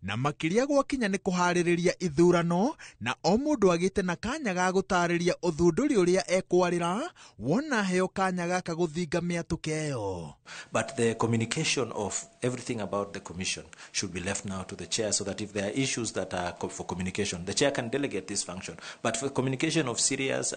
[SPEAKER 14] na makĩria gwakinya nĩ kũharĩrĩria ithurano, na o mũndũ agĩte na kanya ga gũtarĩria ũthundũri ũrĩa ekwarĩra wona heo kanya gaka gũthinga mĩatũka ĩyo.
[SPEAKER 15] But the communication of everything about the commission should be left now to the chair, so that if there are issues that are for communication, the chair can delegate this function. But for communication of serious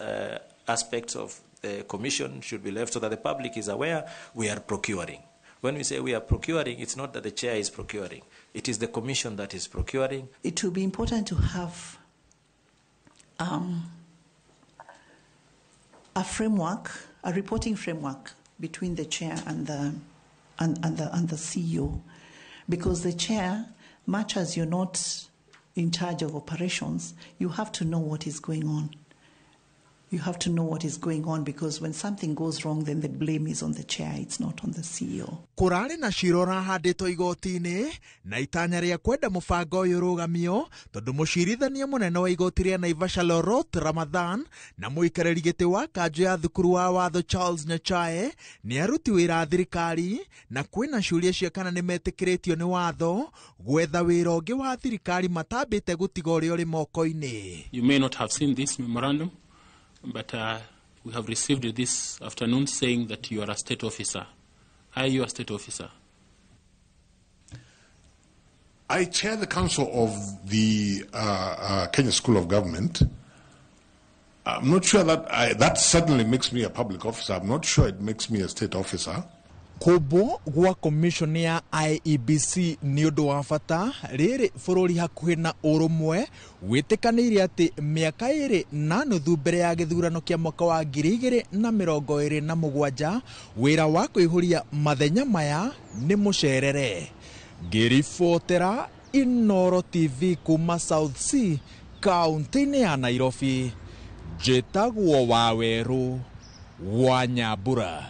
[SPEAKER 15] aspects of the commission should be left so that the public is aware we are procuring. When we say we are procuring, it's not that the chair is procuring. It is the commission that is procuring.
[SPEAKER 17] It will be important to have a framework, a reporting framework between the chair and the CEO, because the chair, much as you're not in charge of operations, you have to know what is going on. You have to know what is going on, because when something goes wrong, then the blame is on the chair, it's not on the CEO.
[SPEAKER 14] Kũrarĩ na cira ũrahandĩtwo igoti-inĩ na itanya rĩa kwenda mũbango ũyũ ũrũgamio tondũ mũcirithania mũnene wa igoti rĩa Naivasha Lorot Ramadhan na mũikarĩri gĩtĩ wa kanjũ ya thukuru wa watho Charles Nyachae nĩ aruti wĩra a thirikari na kwĩna ciũria cia kana nĩ metĩkĩrĩtio nĩ watho gwetha wĩra ũngĩ wa thirikari matambĩte gũtiga ũrĩa ũrĩ moko-inĩ.
[SPEAKER 20] You may not have seen this memorandum, but we have received this afternoon saying that you are a state officer. Are you a state officer?
[SPEAKER 19] I chair the council of the Kenya School of Government. I'm not sure that that certainly makes me a public officer. I'm not sure it makes me a state officer.
[SPEAKER 14] Kũmbwo gwa commission ya IEBC nĩ ũndũ wa bata rĩrĩ bũrũri hakuhĩ na ũrũmwe wĩtĩkanĩire atĩ mĩaka 2.5 mbere ya gĩthurano kĩa mwaka wa 2027 wĩra wa kũihũria mathenya maya nĩ mũcerere. Ngĩribotera Inoro TV kuma South C kaunti-inĩ ya Nairobi, njĩtagwo Wawerũ wa Nyambura.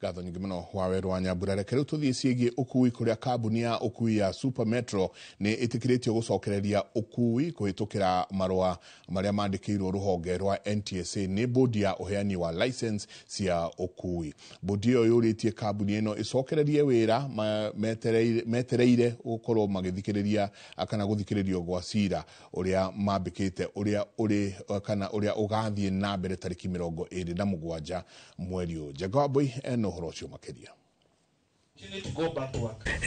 [SPEAKER 13] Ngatho nyingĩ mũno Wawerũ wa Nyambura. Reke rĩu tũthiĩ ciĩgiĩ ũkui kũrĩa kambuni ya ũkui ya Super Metro nĩ ĩtĩkĩrĩtio gũcokereria ũkui kũhĩtũkĩra marũa marĩa mandĩkĩirwo rũhonge rwa NTSA nĩ bodi ya ũheani wa license cia ũkui. Bodi ĩyo yũrĩtie kambuni ĩno ĩcokererie wĩra metereire gũkorwo magĩthikĩrĩria kana gũthikĩrĩrio gwa cira ũrĩa mambĩkĩte ũrĩa ũrĩ kana ũrĩa ũgathiĩ na mbere tarĩki 27 mweri ũyũ. Njenga Wambui ena ũhoro ũcio makĩria.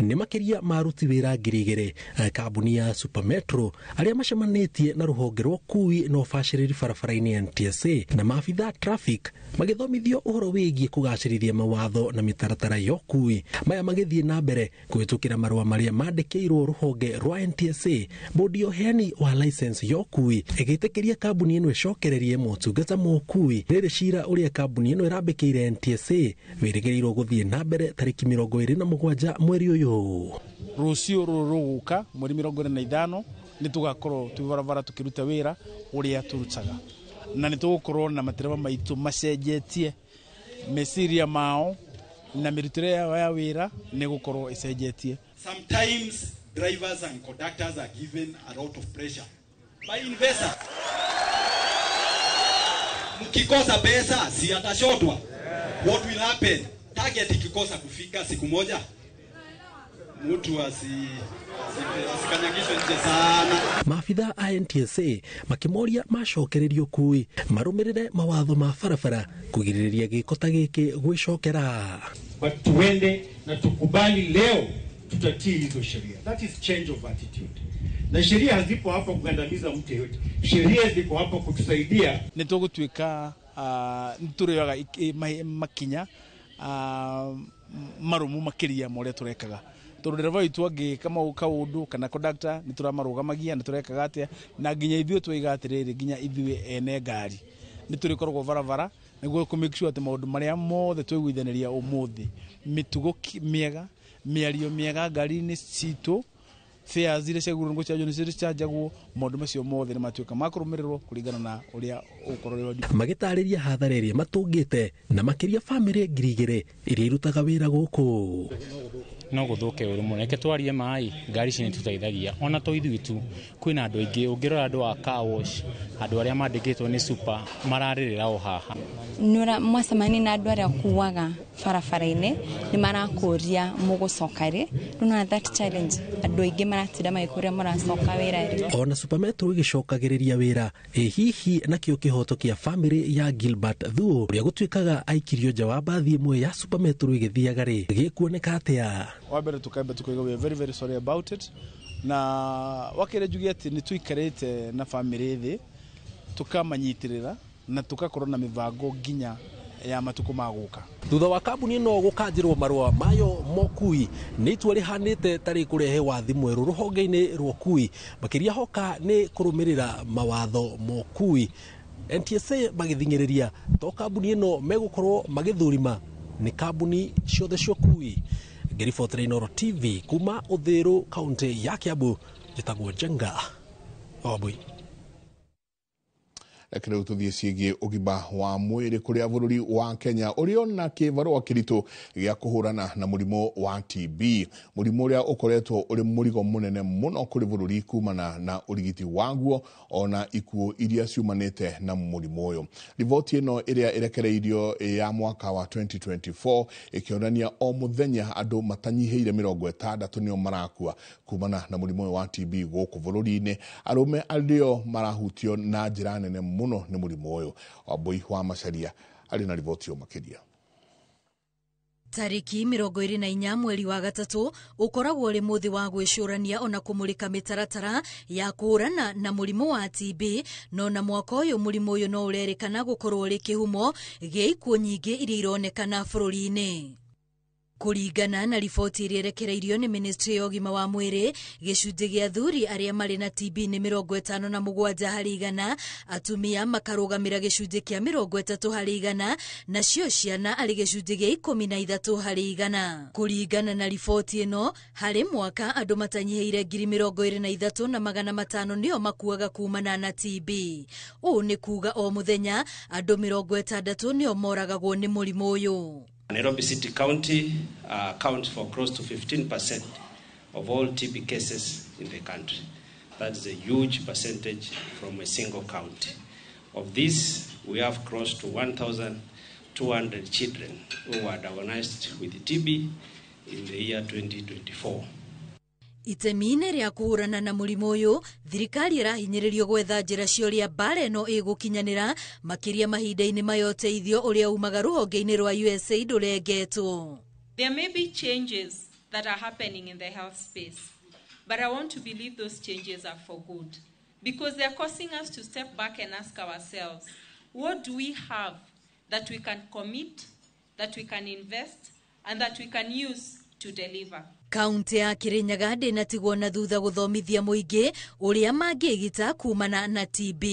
[SPEAKER 1] Nĩ makĩria ma aruti wĩra 2,000 kambuni ya Supermetro arĩa macemanĩtie na rũhonge rwa ũkui na ũbacĩrĩri barabara-inĩ NTSA na maabitha traffic magĩthomithio ũhoro wĩgiĩ kũgacĩrithia mawatho na mĩtaratara ya ũkui. Maya magĩthiĩ na mbere kũhĩtũkĩra marũa marĩa mandĩkĩirwo rũhonge rwa NTSA, bodi ya ũheani wa license ya ũkui ĩgĩtĩkĩria kambuni ĩno ĩcokererie motungata ma ũkui. Rĩrĩ cira ũrĩa kambuni ĩno ĩrambĩkĩire NTSA wĩrĩgĩrĩirwo gũthiĩ na mbere tarĩki 27 mweri ũyũ.
[SPEAKER 4] Rũciũ rũrũ rũgũka mweri 25 nĩ tũgakorwo twĩ barabara tũkĩruta wĩra ũrĩa tũrutaga, na nĩ tũgũkorwo na matereba maitũ macenjetie meciria mao na mĩrutĩre yao ya wĩra nĩ gũkorwo ĩcenjetie.
[SPEAKER 2] Sometimes drivers and conductors are given a lot of pressure by investors. Mkikosa pesa si atashotwa. What will happen? Target ikikosa kufika siku moja, mtu asikanyagishwe nje sana.
[SPEAKER 1] Maabitha a NTSA makĩmoria macokererio ũkui marũmĩrĩre mawatho ma barabara kũgirĩrĩria gĩko ta gĩkĩ gwĩcokera.
[SPEAKER 5] But tuende na tukubali leo tutatii hizo sheria. That is change of attitude. Na sheria hazipo hapa kugandamiza mtu yeyote. Sheria ziko hapa kutusaidia.
[SPEAKER 4] Nĩ tũgũtuĩka nĩ tũrĩoyaga makinya marumu makĩria ma ũrĩa tũrekaga, tondũ ndereba witũ angĩka kaũndũ kana conductor nĩ tũramarũgamagia nĩ tũrekaga atĩa, na nginya ithuĩ twaiga atĩrĩrĩ, nginya ithuĩ ene ngari nĩ tũrĩkoragwo barabara nĩguo kũ make sure atĩ maũndũ marĩa mothe twaiguithanĩria ũmũthĩ, mĩtugo mĩega, mĩario mĩega ngari-inĩ citũ, fares iria ciagĩrĩirwo nĩ gũcanjwo nĩ cicanjagwo, maũndũ macio mothe nĩ matuĩka ma kũrũmĩrĩrwo kũringana na ũrĩa ũgũkorwo ũrĩ.
[SPEAKER 1] Magĩtarĩria hathara ĩrĩa matũngĩte na makĩria bamĩrĩ 2,000 iria irutaga wĩra gũkũ.
[SPEAKER 7] No gũthũke ũru mũno. Reke twarie maĩ, ngari ici nĩ tũteithagia ona to ithuĩ tu, kwĩna andũ aingĩ. Ũngĩrora andũ a car wash, andũ arĩa mandĩkĩtwo nĩ super mararĩrĩra o haha.
[SPEAKER 8] Nĩ mwacemania na andũ arĩa kuaga barabara-inĩ nĩ marakũria mũgũcoka rĩ, rĩu that challenge andũ aingĩ maratinda magĩkũria mũracoka wĩra rĩ.
[SPEAKER 1] Ona Supermetro ĩgĩcokagĩrĩria wĩra, ĩ hihi nakĩo kĩhoto kĩa bamĩrĩ ya Gilbert Thuo ũrĩa gũtuĩkaga aikirio nja wa mbathi ĩmwe ya Supermetro ĩgĩthiaga rĩ, gĩkuoneka atĩa?
[SPEAKER 4] Wa mbere tukaamba tukauga we are very very sorry about it, na wakere njuge atĩ nĩ tũikarĩte na bamĩrĩ thĩ tũkamanyitĩrĩra na tũgakorwo na mĩbango nginya ya matukũ ma gũka.
[SPEAKER 1] Thutha wa kambuni ĩno gũkanjĩrwo marũa mayo mokui nĩ itua rĩhanĩte tarĩ kũrehe wathi mwerũ rũhonge-inĩ rwa ũkui, makĩria hoka nĩ kũrũmĩrĩra mawatho mokui. NTSA magĩthing'ĩrĩria to kambuni ĩno megũkorwo magĩthũrima nĩ kambuni ciothe cia ũkui. Ngĩribotera Inooro TV kuma Uthiru kaunti ya Kiambu, njĩtagwo Njenga Wambui.
[SPEAKER 13] Reke rĩu tũthiĩ ciĩgiĩ ũgima wa mwĩrĩ kũrĩa bũrũri wa Kenya ũrĩ ona kĩbarũa kĩritũ gĩa kũhũrana na mũrimũ wa TB, mũrimũ ũrĩa ũkoretwo ũrĩ mũrigo mũnene mũno kũrĩ bũrũri kumana na ũrigiti waguo ona ikuũ iria ciumanĩte na mũrimũ ũyũ. Riboti ĩno ĩrĩa ĩrekereirio ya mwaka wa 2024 ĩkĩonania o mũthenya andũ matanyihĩire 60 nĩo marakua kumana na mũrimũ ũyũ wa TB gũkũ bũrũri-inĩ. Arũme arĩo marahutio na njĩra nene mũno nĩ mũrimũ ũyũ. Wambui wa Macharia arĩ na riboti ĩyo makĩria.
[SPEAKER 11] Tariki 24 mweri wa gatatũ ũkoragwo ũrĩ mũthĩ wa gwĩcũrania ona kũmũrĩka mĩtaratara ya kũhũrana na mũrimũ wa TB, no na mwaka ũyũ mũrimũ ũyũ no ũrerĩkana gũkorwo ũrĩ kĩhumo gĩa ikuũ nyingĩ iria ironekana bũrũri-inĩ. Kũringana na riboti ĩrĩa ĩrekereirio nĩ ministry ya ũgima wa mwĩrĩ, gĩcunjĩ gĩa athuri arĩa marĩ na TB nĩ 57 harĩ igana, atumia makarũgamĩra gĩcunjĩ kĩa 30 harĩ igana, nacio ciana arĩ gĩcunjĩ gĩa 13 harĩ igana. Kũringana na riboti ĩno, harĩ mwaka andũ matanyihĩire 23,500 nĩo makuaga kumana na TB. Ũũ nĩ kuga o mũthenya andũ 60 nĩo moragagwo nĩ mũrimũ ũyũ.
[SPEAKER 21] Nairobi City County accounts for close to 15% of all TB cases in the country. That is a huge percentage from a single county. Of this, we have close to 1,200 children who were diagnosed with TB in the year 2024.
[SPEAKER 11] Itemi-inĩ rĩa kũhũrana na mũrimũ ũyũ, thirikari ĩrahinyĩrĩrio gwetha njĩra cia ũrĩa mbara ĩno ĩgũkinyanĩra, makĩria mahinda-inĩ maya ũteithio ũrĩa umaga rũhonge-inĩ rwa USAID ũrengetwo.
[SPEAKER 10] There may be changes that are happening in the health space, but I want to believe those changes are for good, because they're causing us to step back and ask ourselves, what do we have that we can commit, that we can invest, and that we can use to deliver?
[SPEAKER 11] Kaunti ya Kirinyaga ndĩnatigwo na thutha gũthomithia mũingĩ ũrĩa mangĩgita kumana na TB.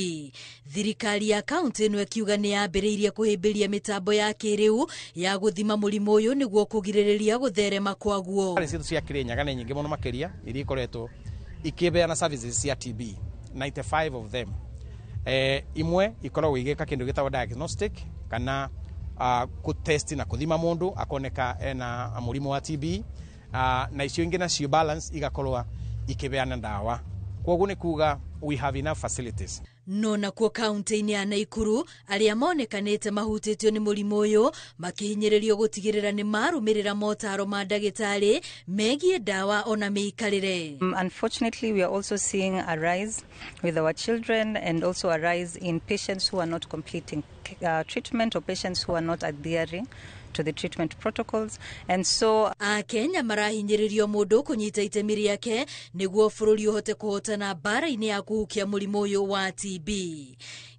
[SPEAKER 11] Thirikari ya kaunti ĩno ĩkiuga nĩ yambĩrĩirie kũhĩmbĩria mĩtambo ya kĩrĩu ya gũthima mũrimũ ũyũ nĩguo kũgirĩrĩria gũtherema kwaguo.
[SPEAKER 16] Citũ cia Kirinyaga nĩ nyingĩ mũno makĩria iria ikoretwo ikĩheana services cia TB, 95 of them. Imwe ikoragwo igĩka kĩndũ gĩtagwo diagnostic kana kũtest na kũthima mũndũ akoneka ena mũrimũ wa TB. Na icio ingĩ nacio balance igakorwo ikibeana ndawa. Koguo nĩ kuga we have enough facilities.
[SPEAKER 11] No nakuo kaunti-inĩ ya Naikuru arĩa monekanĩte mahutĩtio nĩ mũrimũ ũyũ makĩhinyĩrĩrio gũtigĩrĩra nĩ marũmĩrĩra motaro ma ndagĩtarĩ megiĩ ndawa ona mĩikarĩre.
[SPEAKER 18] Unfortunately, we are also seeing a rise with our children and also a rise in patients who are not completing treatment or patients who are not adhering to the treatment protocols. And so
[SPEAKER 11] Akenya marahinyĩrĩrio mũndũ kũnyita itemi rĩake nĩguo bũrũri ũhote kũhotana mbara-inĩ ya kũhukia mũrimũ ũyũ wa TB.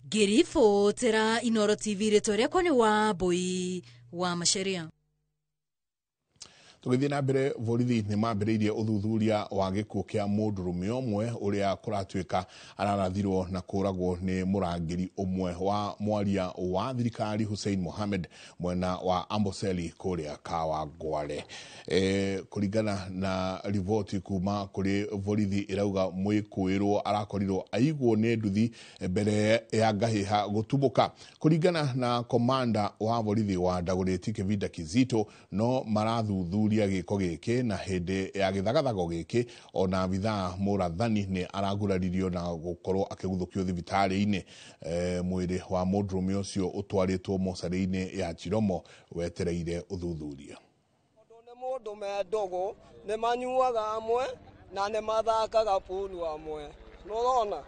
[SPEAKER 11] Ngĩribotera Inoro TV, rĩtwa rĩakwa nĩ Wambui wa Macharia.
[SPEAKER 13] Tũgĩthiĩ na mbere, borithi nĩ mambĩrĩirie ũthuthuria wa gĩkuũ kĩa mũndũrũme ũmwe ũrĩa kũratuĩka ararathirwo na kũragwo nĩ mũrangĩri ũmwe wa mwaria wa thirikari Hussein Mohamed mwena wa Amboseli kũrĩa Kawangware. Kũringana na riboti kuma kũrĩ borithi ĩrauga mwĩkũĩrwo arakorirwo aigwo nĩ nduthi mbere ya ngahĩha gũtumũka. Kũringana na komanda wa borithi wa Dagoretti Kevinda Kizito, no marathuthuria gĩko gĩkĩ na hĩndĩ ya gĩthagathago gĩkĩ ona abithaa mũrathani nĩ araguraririo na gũkorwo akĩguthũkio thibitarĩ-inĩ. Mwĩrĩ wa mũndũrũme ũcio ũtwarĩtwo mocarĩ-inĩ ya Chiromo wetereire ũthuthuria.
[SPEAKER 22] Nĩ mũndũ me ndũgũ, nĩ manyuaga amwe na nĩ mathakaga pulu amwe, nĩũrona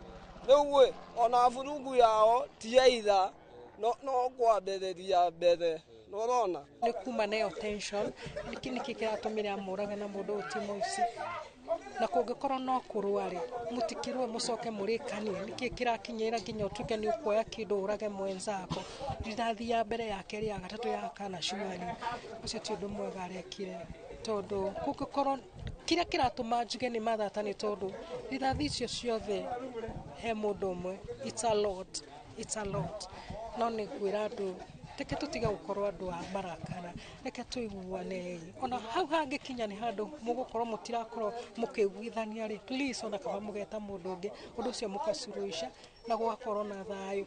[SPEAKER 22] rĩu ona burungu yao ti either no kwambĩrĩria mbere.
[SPEAKER 23] Nĩ kuma nayo tension nĩkĩ nĩkĩ kĩratũmire amũrage na mũndũ ũyũ ti mũici, na kũngĩkorwo no kũrũa rĩ, mũtikĩrũe mũcoke mũrĩkanie, nĩkĩ kĩrakinyĩra nginya ũtuĩke nĩ ũkuoya kĩndũ ũrage mwenzako, rithathi ya mbere ya kerĩ ya gatatũ ya kana cuari, ũcio ti ũndũ mwega arekire, tondũ kũngĩkorwo kĩrĩa kĩratũma njuge nĩ mathata nĩ tondũ rithathi icio ciothe he mũndũ ũmwe, it's a lot, it's a lot. No nĩ ngwĩra andũ reke tũtige gũkorwo andũ a marakara, reke tũiguane, ona hau hangĩkinya nĩ handũ mũgũkorwo mũtirakorwo mũkĩiguithania rĩ, please ona kaba mũgeta mũndũ ũngĩ, ũndũ ũcio mũkacuruica na gũgakorwo na thayũ.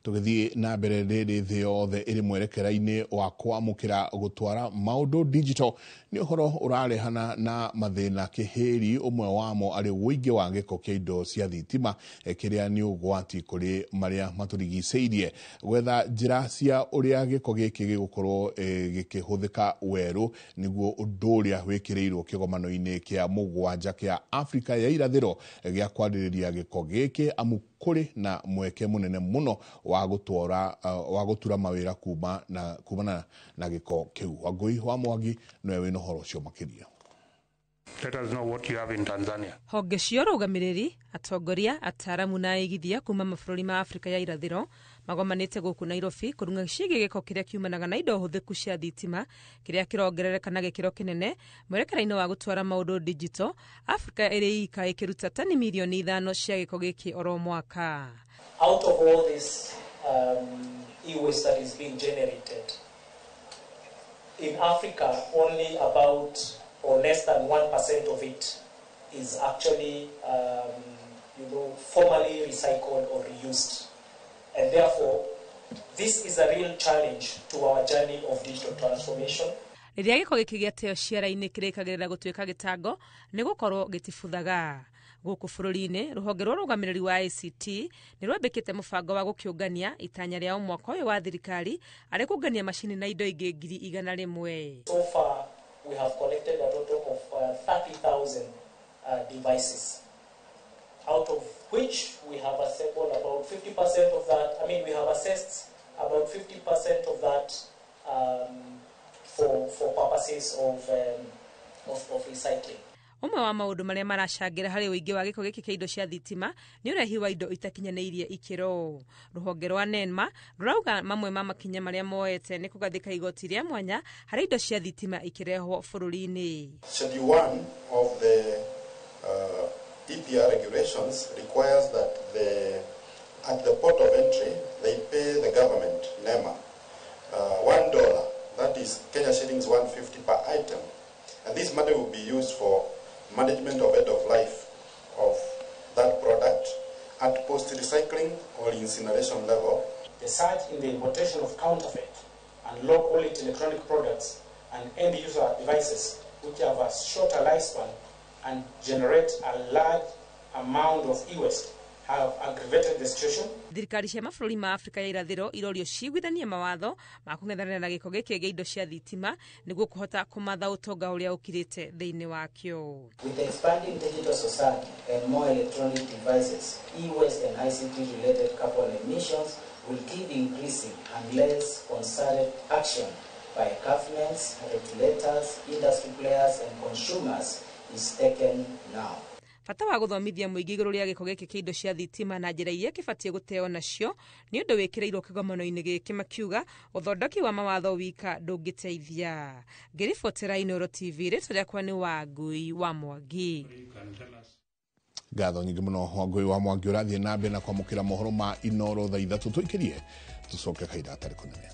[SPEAKER 13] Tũgĩthiĩ na mbere, rĩrĩ thĩ yothe ĩrĩ mwerekera-inĩ wa kwamũkĩra gũtwara maũndũ digital nĩ ũhoro ũrarehana na mathĩna kĩhĩri, ũmwe wamo arĩ ũingĩ wa gĩko kĩa indo cia thitima kĩrĩa nĩ ũgwati kũrĩ marĩa matũrigicĩirie. Gwetha njĩra cia ũrĩa gĩko gĩkĩ gĩgũkorwo gĩkĩhũthĩka werũ nĩguo ũndũ ũrĩa wĩkĩrĩirwo kĩgomano-inĩ kĩa mũgwanja kĩa Afrika ya irathĩro gĩa kwarĩrĩria gĩko gĩkĩ, amu kũrĩ na mweke mũnene mũno wa gũtura mawĩra kumana na gĩko kĩu. Wangũi wa Mwangi nĩwe wĩna ũhoro ũcio makĩria.
[SPEAKER 24] Let us know what you have in Tanzania.
[SPEAKER 25] Honge cia ũrũgamĩrĩri, atongoria, ataaramu na aigithia kuma mabũrũri ma Afrika ya irathĩro magomanĩte gũkũ Nairobi kũrung'a ciĩgiĩ gĩko kĩrĩa kiumanaga na indo hũthĩku cia thitima kĩrĩa kĩrongerereka na gĩkĩro kĩnene mwerekera-inĩ wa gũtwara maũndũ digital. Afrika ĩrĩ ika ĩkĩruta tani mirioni 5 cia gĩko gĩkĩ oro mwaka.
[SPEAKER 26] Out of all this e-waste that is being generated in Africa, only about or less than 1% of it is actually formally recycled or reused. And therefore, this is a real challenge to our journey of digital transformation.
[SPEAKER 25] Rĩrĩa gĩko gĩkĩ gĩateo ciara-inĩ kĩrĩkagĩrĩra gũtuĩka gĩtango nĩ gũkorwo gĩtibuthaga. Gũkũ bũrũri-inĩ, rũhonge rwa ũrũgamĩrĩri wa ICT nĩ rwambĩkĩte mũbango wa gũkĩũngania itanya rĩa o mwaka ũyũ wa thirikari arĩ kũngania macini na indo ingĩ 100,000.
[SPEAKER 26] So far, we have collected a total of 30,000 devices, out of which we have assembled about 50% of that. I mean, we have assessed about 50% of that for purposes of recycling.
[SPEAKER 25] Ũmwe wa maũndũ marĩa maracangĩra harĩ ũingĩ wa gĩko gĩkĩ kĩa indo cia thitima nĩ ũrehi wa indo itakinyanĩirie ikĩro. Rũhonge rwa NEMA rũrauga mamwe ma makinya marĩa moete nĩ kũgathĩka igoti rĩa mwanya harĩ indo cia thitima ikĩrehwo bũrũri-inĩ.
[SPEAKER 3] Schedule 1 of the EPR regulations requires that at the port of entry they pay the government, NEMA, $1, that is Kenya shillings 150 per item. And this money will be used for management of end of life of that product at post-recycling or incineration level.
[SPEAKER 26] The surge in the importation of counterfeit and low-quality electronic products and end-user devices, which have a shorter lifespan and generate a large amount of e-waste, have aggravated the situation.
[SPEAKER 25] Thirikari cia mabũrũri ma Afrika ya irathĩro irorio ciguithanie mawatho ma kũng'ethanĩra na gĩko gĩkĩ gĩa indo cia thitima nĩguo kũhota kũmatha ũtonga ũrĩa ũkirĩte thĩinĩ wakĩo.
[SPEAKER 6] With the expanding digital society and more electronic devices, e-waste and ICT-related carbon emissions will keep increasing unless concerted action by governments, regulators, industry players and consumers is taken now.
[SPEAKER 25] Bata wa gũthomithia mũingĩ igũrũ rĩa gĩko gĩkĩ kĩa indo cia thitima na njĩra iria kĩbatiĩ gũteo nacio nĩ ũndũ wĩkĩrĩirwo kĩgomano-inĩ gĩkĩ makiuga ũthondeki wa mawatho wika ndũngĩteithia. Ngĩribotera Inooro TV, rĩtwa rĩakwa nĩ Wangui wa Mwangi.
[SPEAKER 13] Ngatho nyingĩ mũno Wangui wa Mwangi. Ũrathiĩ na mbere na kwamũkĩra mohoro ma Inooro thaa 3 tũikĩrie tũcoke kahinda gatarĩ kũnene.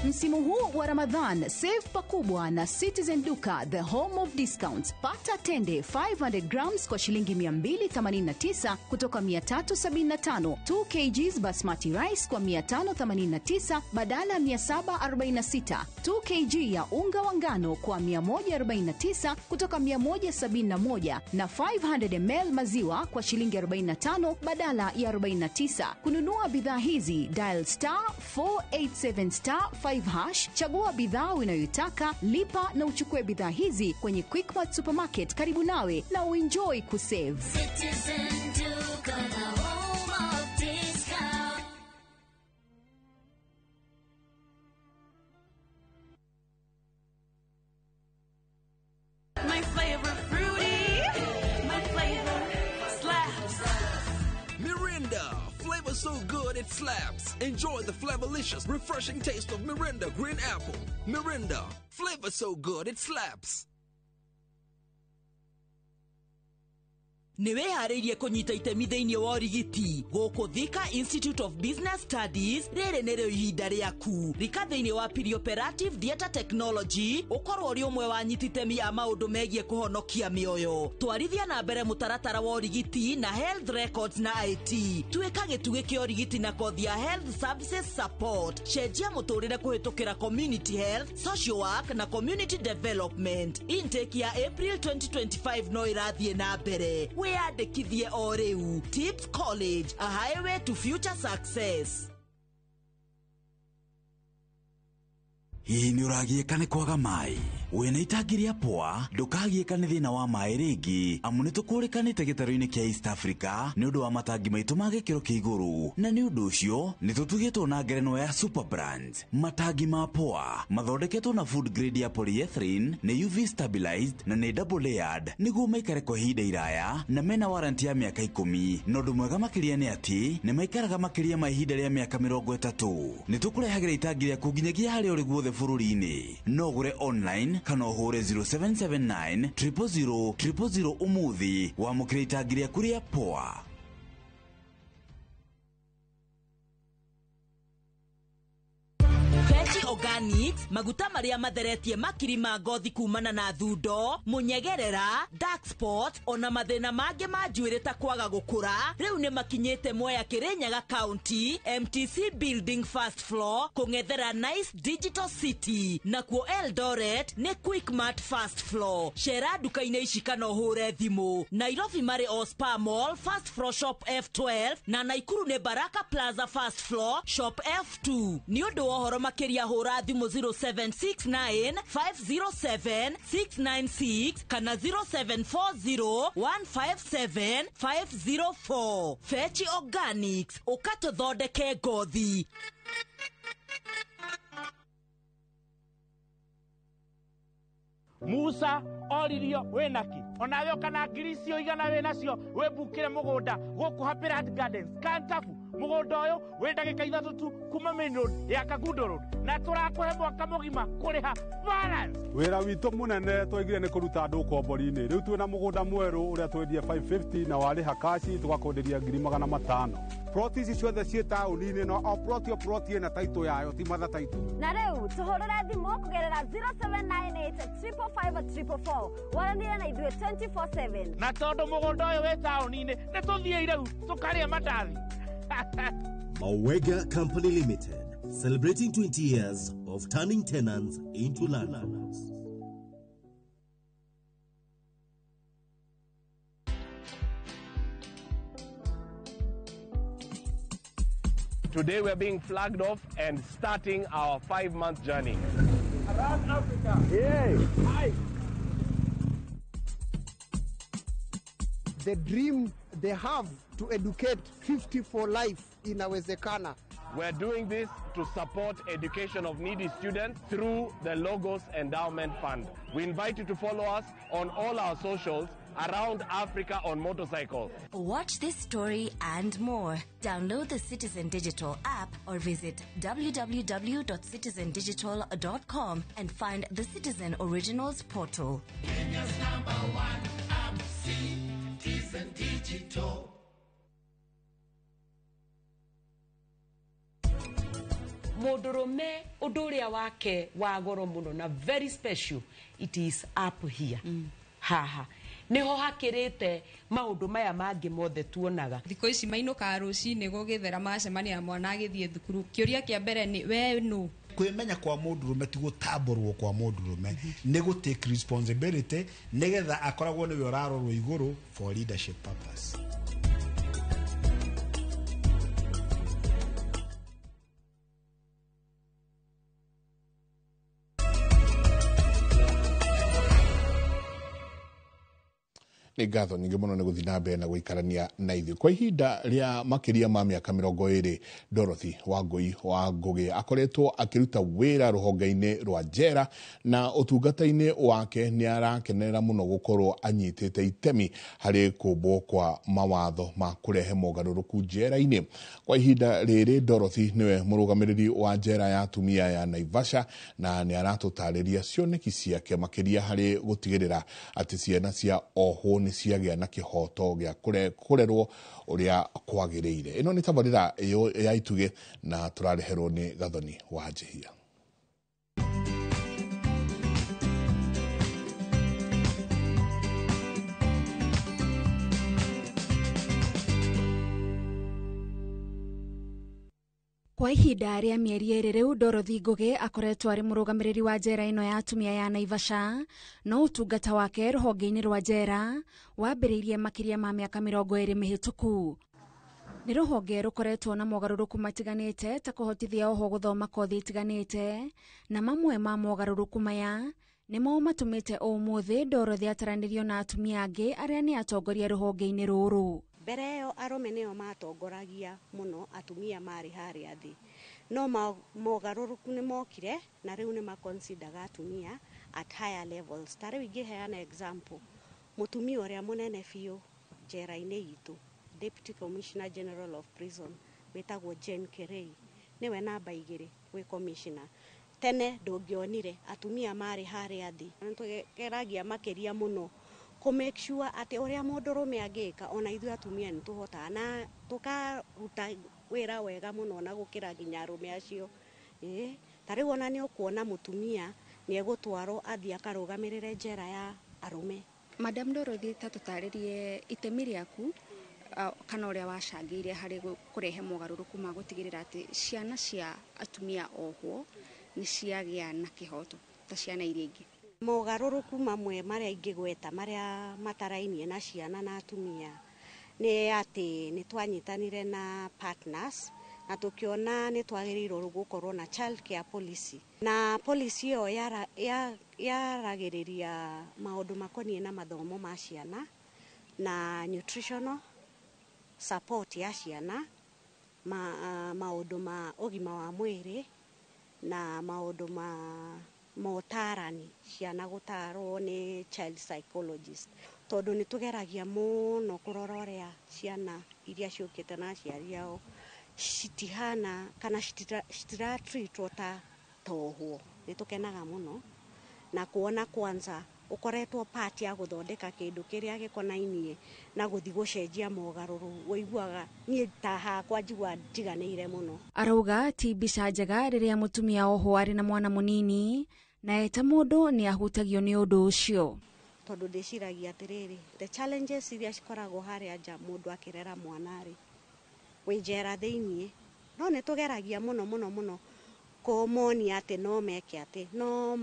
[SPEAKER 9] Msimu huu wa Ramadhan, save pakubwa na Citizen Duka, the home of discounts. Pata tende 500 grams kwa shilingi 289 kutoka 375, 2 kgs basmati rice kwa 589 badala 746, 2 kg ya unga wa ngano kwa 149 kutoka 171 na 500 ml maziwa kwa shilingi 45 badala ya 49. Kununua bidhaa hizi, dial star 487 star 5 hash, chagua bidhaa unayoitaka, lipa na uchukue bidhaa hizi kwenye Quickmart Supermarket karibu nawe na uenjoy kusave.
[SPEAKER 12] Citizen Duka, the home of discount.
[SPEAKER 15] My flavor fruity, my flavor slaps.
[SPEAKER 17] Mirinda, flavor so good it slaps. Enjoy the flavorlicious, refreshing taste of Mirinda Green Apple. Mirinda, flavor so good it slaps.
[SPEAKER 27] Nĩ wĩharĩirie kũnyita itemi thĩinĩ wa ũrigiti gũkũ Thika Institute of Business Studies. Rĩrĩ nĩrĩo ihinda rĩaku. Rika thĩinĩ wa Perioperative Theatre Technology, ũkorwo ũrĩ ũmwe wa anyiti itemi a maũndũ megiĩ kũhonokia mĩoyo. Twarithia na mbere mũtaratara wa ũrigiti na health records na IT. Tuĩka gĩtugĩ kĩa ũrigiti na kothi ya Health Services Support. Cenjia mũtũrĩre kũhĩtũkĩra community health, social work na community development. Intake ya April 2025 no ĩrathiĩ na mbere. Wĩyandĩkithie o rĩu. Tips College, a highway to future success.
[SPEAKER 28] Hihi nĩ ũragiĩka nĩ kwaga maĩ? Wĩna itangi rĩa poa, ndũkagiĩka nĩ thĩna wa maĩ rĩngĩ, amu nĩ tũkũrĩkanĩte gĩtarũ-inĩ kĩa East Africa nĩ ũndũ wa matangi maitũ ma gĩkĩro kĩa igũrũ, na nĩ ũndũ ũcio nĩ tũtugĩtwo na ngerenwa ya Super Brands. Matangi ma poa mathondeketwo na food grade ya polyethylene, nĩ UV stabilized na nĩ double layered nĩguo maikare kwa ihinda iraya, na mena warranty ya mĩaka 10. Na ũndũ mwega makĩria nĩ atĩ nĩ maikaraga makĩria ma ihinda rĩa mĩaka 30. Nĩ tũkũrehagĩra itangi rĩaku nginyagia harĩa ũrĩ guothe bũrũri-inĩ. No ũgũre online kana ũhũre 0779 000 000 ũmũthĩ wamũkĩre itangi rĩaku rĩa poa.
[SPEAKER 27] Organics, maguta maria matheretie makiri ma ngothi kumana na thundo, munyegerera, dark spot ona mathina mangĩ ma njuĩrĩ ta kwaga gũkũra, rĩu nĩ makinyĩte Mwea Kirinyaga County, MTC Building first floor, kũng'ethera Nice Digital City, nakuo Eldoret nĩ Quickmart first floor. Cera nduka-inĩ ici kana ũhũre thimũ. Nairobi marĩ o Spa Mall first floor shop F12 na Naikuru nĩ Baraka Plaza first floor shop F2. Nĩ ũndũ wa ũhoro makĩria hũra Hũra thimũ 0769 507 696 kana 0740 157 504. Fechi Organics, ũkatũthondeke ngothi.
[SPEAKER 2] Musa oririo wĩnaki onawe ũkana ngiri icio igana wĩnacio wĩmbukĩre mũgũnda gũkũ Happyland Gardens Kantafu. Mũgũnda ũyũ wĩ ndagĩka 3 tu kuma main road ya Kangundo Road, na tũrakũhe mwaka mũgima kũrĩha balance.
[SPEAKER 4] Wĩra witũ mũnene twaigire nĩ kũruta andũ ũkombori-inĩ. Rĩu twĩna mũgũnda mwerũ ũrĩa twendie 550 na warĩha kaci tũgakwenderia 500,000.
[SPEAKER 5] Ploti ici ciothe ciĩ taũni-inĩ no o ploti o ploti ĩna taitũ yayo, ti matha taitũ.
[SPEAKER 7] Na rĩu tũhũrĩre thimũ kũgerera 0798 555 444 waranĩre na ithuĩ 24/7.
[SPEAKER 2] Na tondũ mũgũnda ũyũ wĩ taũni-inĩ nĩ tũthiĩ rĩu tũkarĩe mandathi.
[SPEAKER 8] Mawega Company Limited, celebrating 20 years of turning tenants into landlords.
[SPEAKER 14] Today we are being flagged off and starting our 5-month journey.
[SPEAKER 2] Around Africa. Yeah. Hi.
[SPEAKER 19] The dream they have to educate 50 for life inawezekana.
[SPEAKER 14] We're doing this to support education of needy students through the Logos Endowment Fund. We invite you to follow us on all our socials around Africa on motorcycle.
[SPEAKER 20] Watch this story and more. Download the Citizen Digital app or visit www.citizendigital.com and find the Citizen Originals portal.
[SPEAKER 29] Kenya's #1 app, Citizen Digital.
[SPEAKER 30] Mũndũrũme ũndũ ũrĩa wake wa goro mũno na very special, it is up here. Haha niho hakirite maundu maya mangi mothe tuonaga.
[SPEAKER 31] Thikũ ici mainũkaga rũcinĩ gũgĩthera magacemania na mwana agĩthiĩ thukuru. Kĩũria kĩa mbere nĩ we nũ?
[SPEAKER 32] Kwĩmenya kwa mũndũrũme ti gũtambũrwo kwa mũndũrũme, nĩ gũ take responsibility nĩgetha akoragwo nĩwe ũrarorwo igũrũ for leadership purpose.
[SPEAKER 13] Nĩ ngatho nyingĩ mũno nĩ gũthiĩ na mbere na gũikarania na ithuĩ kwa ihinda rĩa makĩria ma mĩaka 20. Dorothy Wangũi wa Ngũgĩ akoretwo akĩruta wĩra rũhonge-inĩ rwa njera na ũtungata-inĩ wake nĩ arakenerera mũno gũkorwo anyitĩte itemi harĩ kũmbwo kwa mawatho ma kũrehe mogarũrũku njera-inĩ. Kwa ihinda rĩrĩ Dorothy nĩwe mũrũgamĩrĩri wa njera ya atumia ya Naivasha na nĩ aratũtarĩria cioneki ciake makĩria harĩ gũtigĩrĩra atĩ ciana cia ohwo nĩ ciagĩa na kĩhoto gĩa kũrerwo ũrĩa kwagĩrĩire. Ĩno nĩ tabarĩra ya Itugĩ na tũrareherwo nĩ Gathoni wa Njihia.
[SPEAKER 33] Kwa ihinda rĩa mĩeri 2 rĩu Dorothy Ngũgĩ akoretwo arĩ mũrũgamĩrĩri wa njera ĩno ya atumia ya Naivasha, no ũtungata wake rũhonge-inĩ rwa njera wambĩrĩirie makĩria ma mĩaka 20 mĩhĩtũku. Nĩ rũhonge rũkoretwo na mogarũrũku matiganĩte ta kũhotithia oho gũthoma kothi itiganĩte, na mamwe ma mogarũrũku maya nĩmo matũmĩte ũmũthĩ Dorothy ataranĩrio na atumia angĩ arĩa nĩ atongoria rũhonge-inĩ rũrũ.
[SPEAKER 34] Mbere ĩyo arũme nĩo matongoragia mũno, atumia marĩ harĩa thĩ. No mogarũrũku nĩ mokire na rĩu nĩ maconsideraga atumia at higher levels. Ta rĩu ingĩheana example, mũtumia ũrĩa mũnene biũ njera-inĩ itũ, Deputy Commissioner General of Prison, wĩtagwo Jane Kerei, nĩwe namba 2 gwĩ commissioner. Tene ndũngĩonire atumia marĩ harĩa thĩ. Nĩtũgeragia makĩria mũno kũ make sure atĩ ũrĩa mũndũrũme angĩka ona ithuĩ atumia nĩ tũhotaga na tũkaruta wĩra wega mũno na gũkĩra nginya arũme acio. Ta rĩu ona nĩ ũkuona mũtumia nĩ egũtwarwo athiĩ akarũgamĩrĩre njera ya arũme.
[SPEAKER 33] Madam Dorothy, ta tũtarĩrie itemi rĩaku kana ũrĩa wacangĩire harĩ kũrehe mogarũrũku ma gũtigĩrĩra atĩ ciana cia atumia ohwo nĩ ciagĩa na kĩhoto ta ciana iria ingĩ.
[SPEAKER 34] Mogarũrũku mamwe marĩa ingĩgweta marĩa matarainie na ciana na atumia nĩ atĩ nĩ twanyitanire na partners Na tũkĩona nĩ twagĩrĩirwo gũkorwo na child care policy, na policy ĩyo yaragĩrĩria maũndũ makoniĩ na mathomo ma ciana na nutritional support ya ciana, maũndũ ma ũgima wa mwĩrĩ na maũndũ ma motarani, ciana gũtarwo nĩ child psychologist, tondũ nĩ tũgeragia mũno kũrora ũrĩa ciana iria ciũkĩte na aciari ao citihana kana citiratreatwo ta tohwo. Nĩ tũkenaga mũno na kuona kwanza ũkoretwo part ya gũthondeka kĩndũ kĩrĩa gĩkonainie na gũthiĩ gũcenjia mogarũrũ, ũiguaga niĩ ta hakwa njigua njiganĩire mũno.
[SPEAKER 33] Arauga ti mbica njega rĩrĩa mũtumia ohwo arĩ na mwana mũnini, na eta mũndũ nĩ ahutagio nĩ ũndũ ũcio.
[SPEAKER 34] Tondũ ndĩciragia atĩrĩrĩ, the challenges iria cikoragwo harĩa nja mũndũ akĩrera mwana rĩ, wĩ njera thĩiniĩ, no nĩ tũgeragia mũno mũno mũno kũmonia atĩ no meke atĩ no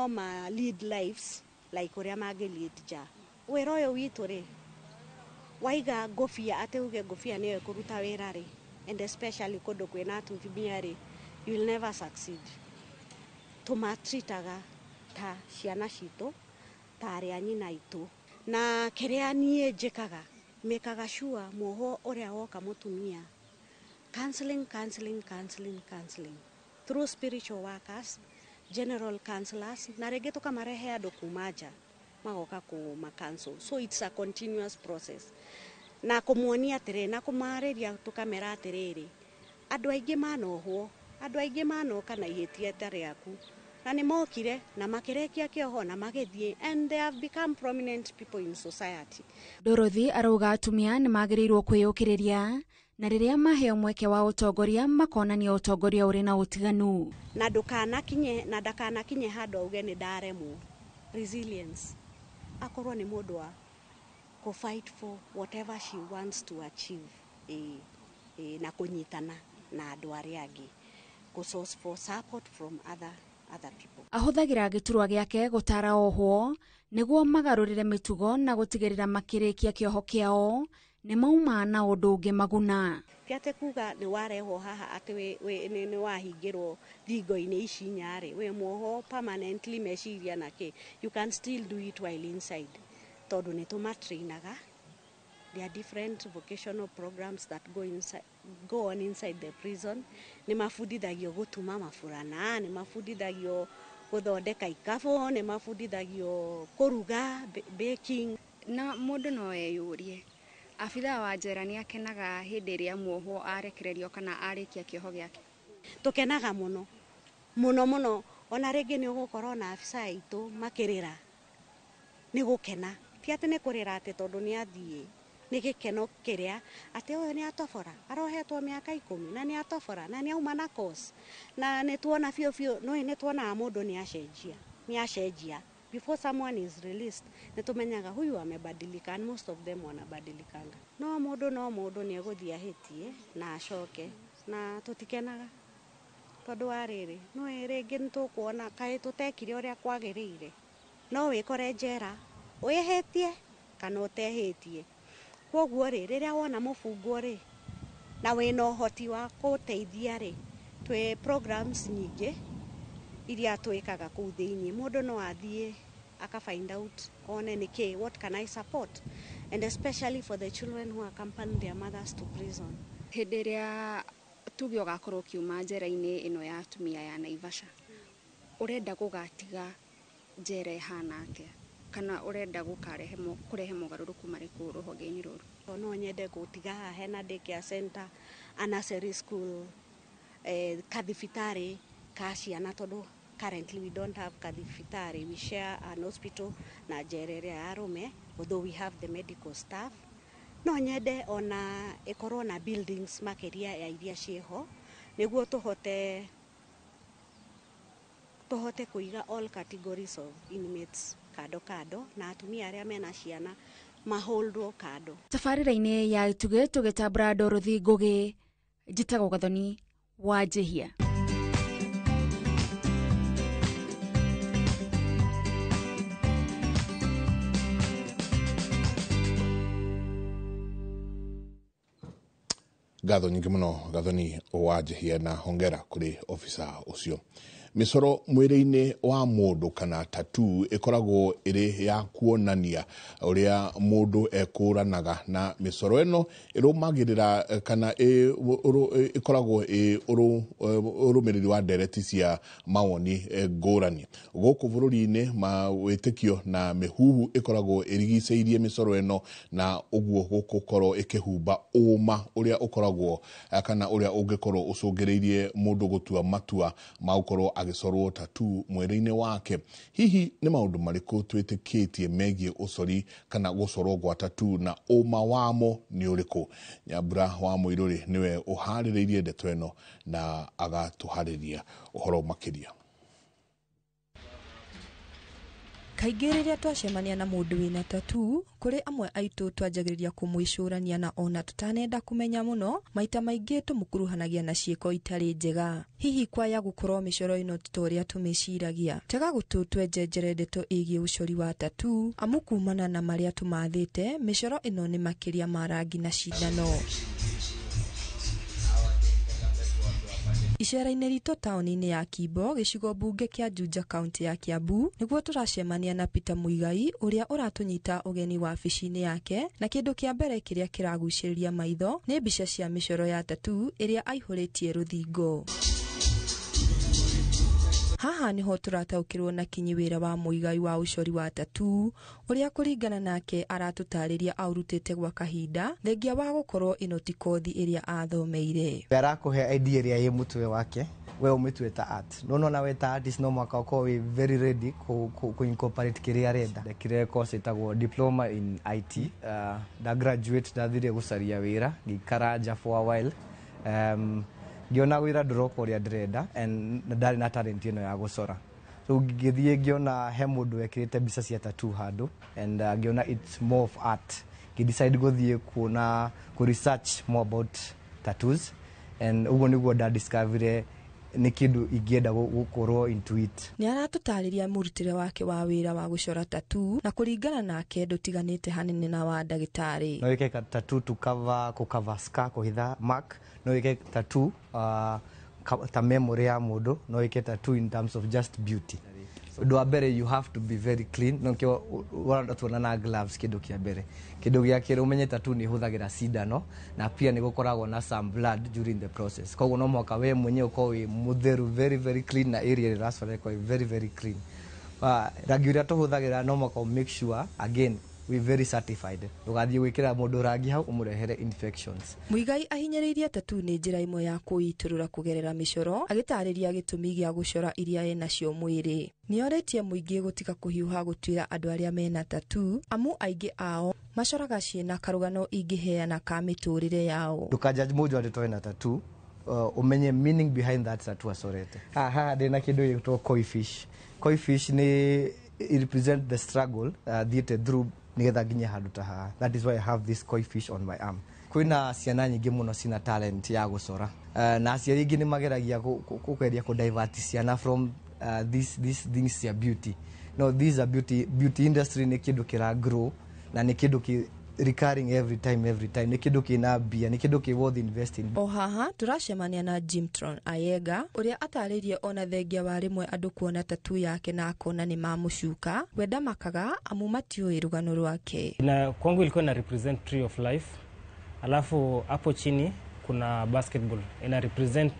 [SPEAKER 34] ma lead lives like ũrĩa mangĩ lead nja. Wĩra ũyũ witũ rĩ, waiga ngũbia atĩ uge ngũbia nĩyo ĩkũruta wĩra rĩ, and especially kũndũ kwĩna atumia rĩ, you will never succeed. Tũmatritaga ta ciana citũ, ta arĩa nyina itũ, na kĩrĩa niĩ njĩkaga, mekaga sure muohwo ũrĩa woka mũtumia, counseling, counseling, counseling, counseling through spiritual workers, general counselors, na rĩngĩ tũkamarehe andũ kuma nja magoka kũma counsel. So it's a continuous process, na kũmuonia atĩrĩrĩ na kũmarĩria tũkamera atĩrĩrĩ, andũ aingĩ manohwo, andũ aingĩ manoka na ihĩtia ta rĩaku, na nĩ mokire na makĩrĩkia kĩoho na magĩthiĩ, and they have become prominent people in society.
[SPEAKER 33] Dorothy arauga atumia nĩ magĩrĩirwo kwĩyũkĩrĩria, na rĩrĩa maheo mweke wa ũtongoria makonania ũtongoria ũrĩ na ũtiganu.
[SPEAKER 34] Na ndũkanakinye, na ndakanakinye handũ auge nĩ ndaremwo. Resilience, akorwo nĩ mũndũ wa kũ fight for whatever she wants to achieve, na kũnyitana na andũ arĩa angĩ, kũ source for support from other people.
[SPEAKER 33] Ahũthagĩra gĩturwa gĩake gũtara ohwo nĩguo magarũrĩre mĩtugo na gũtigĩrĩra makĩrĩkia kĩoho kĩao nĩ mauma na ũndũ ũngĩ maguna.
[SPEAKER 34] Ti atĩ kuga nĩ warehwo haha atĩ nĩ wahingĩrwo thingo-inĩ ici inya rĩ, wĩ muohwo permanently meciria na kĩ, you can still do it while inside, tondũ nĩ tũmatrainaga. There are different vocational programs that go on inside the prison. Nĩ mabundithagio gũtuma maburana, nĩ mabundithagio gũthondeka ikabũ, nĩ mabundithagio kũruga, baking.
[SPEAKER 1] Na mũndũ no eyũrie, abithaa wa njera nĩ akenaga hĩndĩ ĩrĩa muohwo arekererio kana arĩkia kĩoho gĩake?
[SPEAKER 34] Tũkenaga mũno mũno mũno, ona rĩngĩ nĩ ũgũkorwo na abithaa aitũ makĩrĩra nĩ gũkena, ti atĩ nĩ kũrĩra atĩ tondũ nĩ athiĩ, nĩ gĩkeno kĩrĩa atĩ ũyũ nĩ atobora, arohetwo mĩaka 10 na nĩ atobora na nĩ auma na course, na nĩ tuona biũ biũ, no nĩ tuonaga mũndũ nĩ acenjia, nĩ acenjia. Before someone is released, nĩ tũmenyaga huyu amebadilika, and most of them wanabadilikanga. No mũndũ no mũndũ nĩ egũthiĩ ahĩtie na acoke, na tũtikenaga tondũ wa rĩrĩ, no rĩngĩ nĩ tũkuona kaĩ tũtekire ũrĩa kwagĩrĩire. No wĩkore njera wĩhĩtie kana ũtehĩtie. Kwoguo rĩ, rĩrĩa wona mũbungwo rĩ, na wĩna ũhoti wa kũteithia rĩ, twĩ programs nyingĩ iria twĩkaga kũu thĩiniĩ. Mũndũ no athiĩ aka find out one nĩ kĩ, what can I support, and especially for the children who accompany their mothers to prison.
[SPEAKER 1] Hĩndĩ ĩrĩa tuge ũgakorwo ũkiuma njera-inĩ ĩno ya atumia ya Naivasha, ũrenda gũgatiga njera ĩhana atĩa, kana ũrenda gũkarehe kũrehe mogarũrũku marĩkũ rũhonge-inĩ rũrũ?
[SPEAKER 34] No nyende gũtiga haha hena daycare center, a nursery school, kathibitarĩ ka ciana, tondũ currently we don't have kathibitarĩ, we share an hospital na njera ĩrĩa ya arũme, although we have the medical staff. No nyende ona ĩkorwo na buildings makĩria ya iria ciĩho, nĩguo tũhote kũiga all categories of inmates kando kando, na atumia arĩa mena ciana maholdwo kando.
[SPEAKER 33] Tabarĩra-inĩ ya Itugĩ tũgĩtambũra Dorothy Ngũgĩ, njĩtagwo Gathoni wa Njĩhia.
[SPEAKER 13] Ngatho nyingĩ mũno Gathoni wa Njehia na hongera kũrĩ ofisa ũcio. Mĩcoro mwĩrĩ-inĩ wa mũndũ kana tattoo ĩkoragwo ĩrĩ ya kuonania ũrĩa mũndũ ekũranaga, na mĩcoro ĩno ĩrũmagĩrĩra kana ĩkoragwo ĩ ũrũmĩrĩri wa ndereti cia mawoni ngũrani gũkũ bũrũri-inĩ. Mawĩtĩkio na mĩhuhu ĩkoragwo ĩrigicĩirie mĩcoro ĩno, na ũguo gũkorwo ĩkĩhumba ũma ũrĩa ũkoragwo kana ũrĩa ũngĩkorwo ũcũngĩrĩirie mũndũ gũtua matua ma gũkorwo agĩcorwo tattoo mwĩrĩ-inĩ wake. Hihi nĩ maũndũ marĩkũ twĩtĩkĩtie megiĩ ũcori kana gũcorwo gwa tattoo, na ũma wamo nĩ ũrĩkũ? Nyambura wa Mũirũrĩ nĩwe ũharĩrĩirie ndeto ĩno na agatũharĩria ũhoro makĩria.
[SPEAKER 3] Kaingĩ rĩrĩa twacemania na mũndũ wĩna tattoo, kũrĩ amwe aitũ twanjagĩrĩria kũmwĩcũrania, na ona tũtanenda kũmenya mũno, maita maingĩ tũmũkuruhanagia na ciĩko itarĩ njega. Hihi kwaya gũkorwo mĩcoro ĩno ti ta ũrĩa tũmĩciragia. Tega gũtũ twenjenjere ndeto ĩgiĩ ũcori wa tattoo, amu kumana na marĩa tũmathĩte, mĩcoro ĩno nĩ makĩria ma rangi na cindano. Icera-inĩ ritũ taũni-inĩ ya Kimbo, gĩcigo mbunge kĩa Juja, kaunti ya Kiambu, nĩguo tũracemania na Peter Muigai ũrĩa ũratũnyita ũgeni wabici-inĩ yake, na kĩndũ kĩa mbere kĩrĩa kĩragucĩrĩria maitho nĩ mbica cia mĩcoro ya tattoo ĩrĩa aihũrĩtie rũthingo. Haha niho tũrataũkĩrwo na kinyi wĩra wa Muigai wa ũcori wa tattoo, ũrĩa kũringana nake aratũtarĩria aũrutĩte gwa kahinda thengia wa gũkorwo ĩno ti kothi ĩrĩa athomeire.
[SPEAKER 6] Arakũhe idea ĩrĩa ĩ mũtwe wake, we ũmĩtue ta art. No nona we ta artist no mwaka ũkorwo wĩ very ready ku incorporate kĩrĩa arenda. Ndekire course ĩtagwo diploma in IT. Nda graduate ndathire gũcaria wĩra, ngĩikara nja for a while. Ngĩona wĩra ndũroka ũrĩa ndĩrenda and ndarĩ na talent ĩno ya gũcora. So ngĩthiĩ ngĩona he mũndũ wekĩrĩte mbica cia tattoo handũ and ngĩona it's more of art. Ngĩ-decide gũthiĩ kuona kũ research more about tattoos and ũguo nĩguo nda discover nĩ kĩndũ ingĩenda gũkorwo into it.
[SPEAKER 3] Nĩ aratũtarĩria mũrutĩre wake wa wĩra wa gũcora tattoo, na kũringana nake ndũtiganĩte hanene na wa ndagĩtarĩ.
[SPEAKER 6] No wĩke tattoo to cover, kũ cover scar, kũhitha mark. No wĩke tattoo ta memory ya mũndũ. No wĩke tattoo in terms of just beauty. Ũndũ wa mbere, you have to be very clean. No kĩo ũrenda tuona na gloves kĩndũ kĩa mbere. Kĩndũ gĩa kerĩ, ũmenye tattoo nĩ ĩhũthagĩra cindano na pia nĩ gũkoragwo na some blood during the process. Koguo no mũhaka we mwenyewe ũkorwo wĩ mũtheru, very very clean, na area ĩrĩa ũracora ĩkorwo ĩ very very clean. Rangi ũrĩa tũhũthagĩra no mũhaka make sure again we very certified. Ndũgathiĩ gwĩkĩra mũndũ rangi hau ũmũrehere infections.
[SPEAKER 3] Muigai ahinyĩrĩirie tattoo nĩ njĩra ĩmwe ya kwĩitũrũra kũgerera mĩcoro, agĩtarĩria gĩtũmi gĩa gũcora iria enacio mwĩrĩ. Nĩorĩtie mũingĩ gũtiga kũhiũha gũtuĩra andũ arĩa mena tattoo, amu aingĩ ao macoraga ciĩna karũgano ingĩheana ka mĩtũrĩre yao.
[SPEAKER 6] Ndũka judge mũndũ atĩ tondũ ena tattoo, ũmenye meaning behind that tattoo acorete. Haha ndĩna kĩndũ gĩgwĩtwo koi fish. Koi fish nĩ it represent the struggle thiĩte through nigetha nginye handũ ta haha. That is why I have this koi fish on my arm. Kwĩna ciana nyingĩ mũno cina talent ya gũcora, na aciari aingĩ nĩ mageragia kũgeria kũ divert ciana from this things ya beauty. No, this is a beauty industry, nĩ kĩndũ kĩra grow na nĩ kĩndũ kĩ recurring every time, every time, nĩ kĩndũ kĩna mbia, nĩ kĩndũ kĩ worth investing.
[SPEAKER 3] O haha tũracemania na Jimtron Ayega ũrĩa atarĩirie ona thengia wa rĩmwe andũ kuona tattoo yake na akona nĩ mamũcuka, we ndamakaga amu matiũĩ rũgano rwake.
[SPEAKER 9] Na kwangu ilikuwa ina represent tree of life, alafu hapo chini kuna basketball ina represent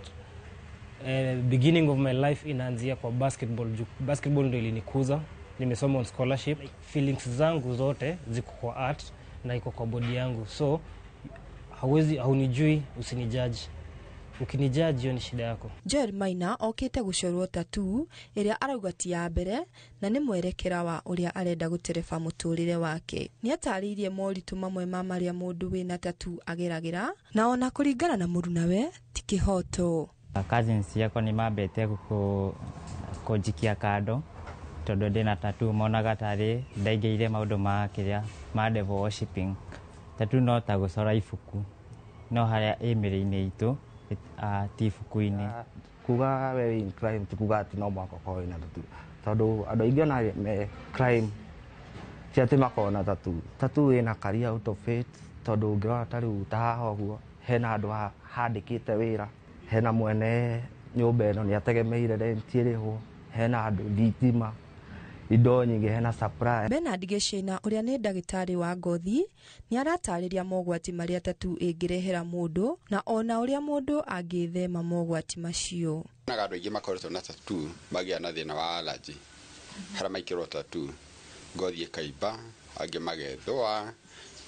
[SPEAKER 9] beginning of my life, inaanzia kwa basketball. Basketball ndio ilinikuza, nimesoma on scholarship, feelings zangu zote ziko kwa art na iko kwa body yangu, so hauwezi, haunijui, usinijudge. Ukinijudge hiyo ni shida yako.
[SPEAKER 3] Joel Maina okĩte gũcorwo tattoo ĩrĩa arauga ti ya mbere na nĩ mwerekera wa ũrĩa arenda gũtereba mũtũrĩre wake. Nĩatarĩirie moritũ mamwe ma marĩa mũndũ wĩna tattoo ageragĩra, na ona kũringana na mũrunawe ti kĩhoto.
[SPEAKER 10] Cousins ciakwa nĩ mambete kũnjikia kando tondũ ndĩna tattoo, monaga tarĩ ndaingĩire maũndũ ma kĩrĩa ma devil worshiping. Tattoo no ta gũcora ibuku, no harĩa ĩ mĩrĩ-inĩ itũ ti ibuku-inĩ.
[SPEAKER 11] Kuga we in crime ti kuga atĩ no mũhaka ũkorwo wĩna tattoo, tondũ andũ aingĩ ona me crime ti atĩ makoragwo na tattoo. Tattoo ĩna career out of it, tondũ ũngĩrora ta rĩu ta haha ũguo hena handũ Handĩkĩte wĩra, hena mwene nyũmba ĩno nĩ ategemeire rent ĩrĩhwo, hena andũ, thitima, indo nyingĩ, hena supply.
[SPEAKER 3] Bernard Gĩcĩna ũrĩa nĩ ndagĩtarĩ wa ngothi nĩ aratarĩria mogwati marĩa tattoo ĩngĩrehera mũndũ na ona ũrĩa mũndũ angĩthema mogwati macio.
[SPEAKER 4] Naga andũ aingĩ makoretwo na tattoo magĩa na thĩna wa allergy, harĩa maikĩrwo tattoo ngothi ĩkaimba, angĩ magethũa,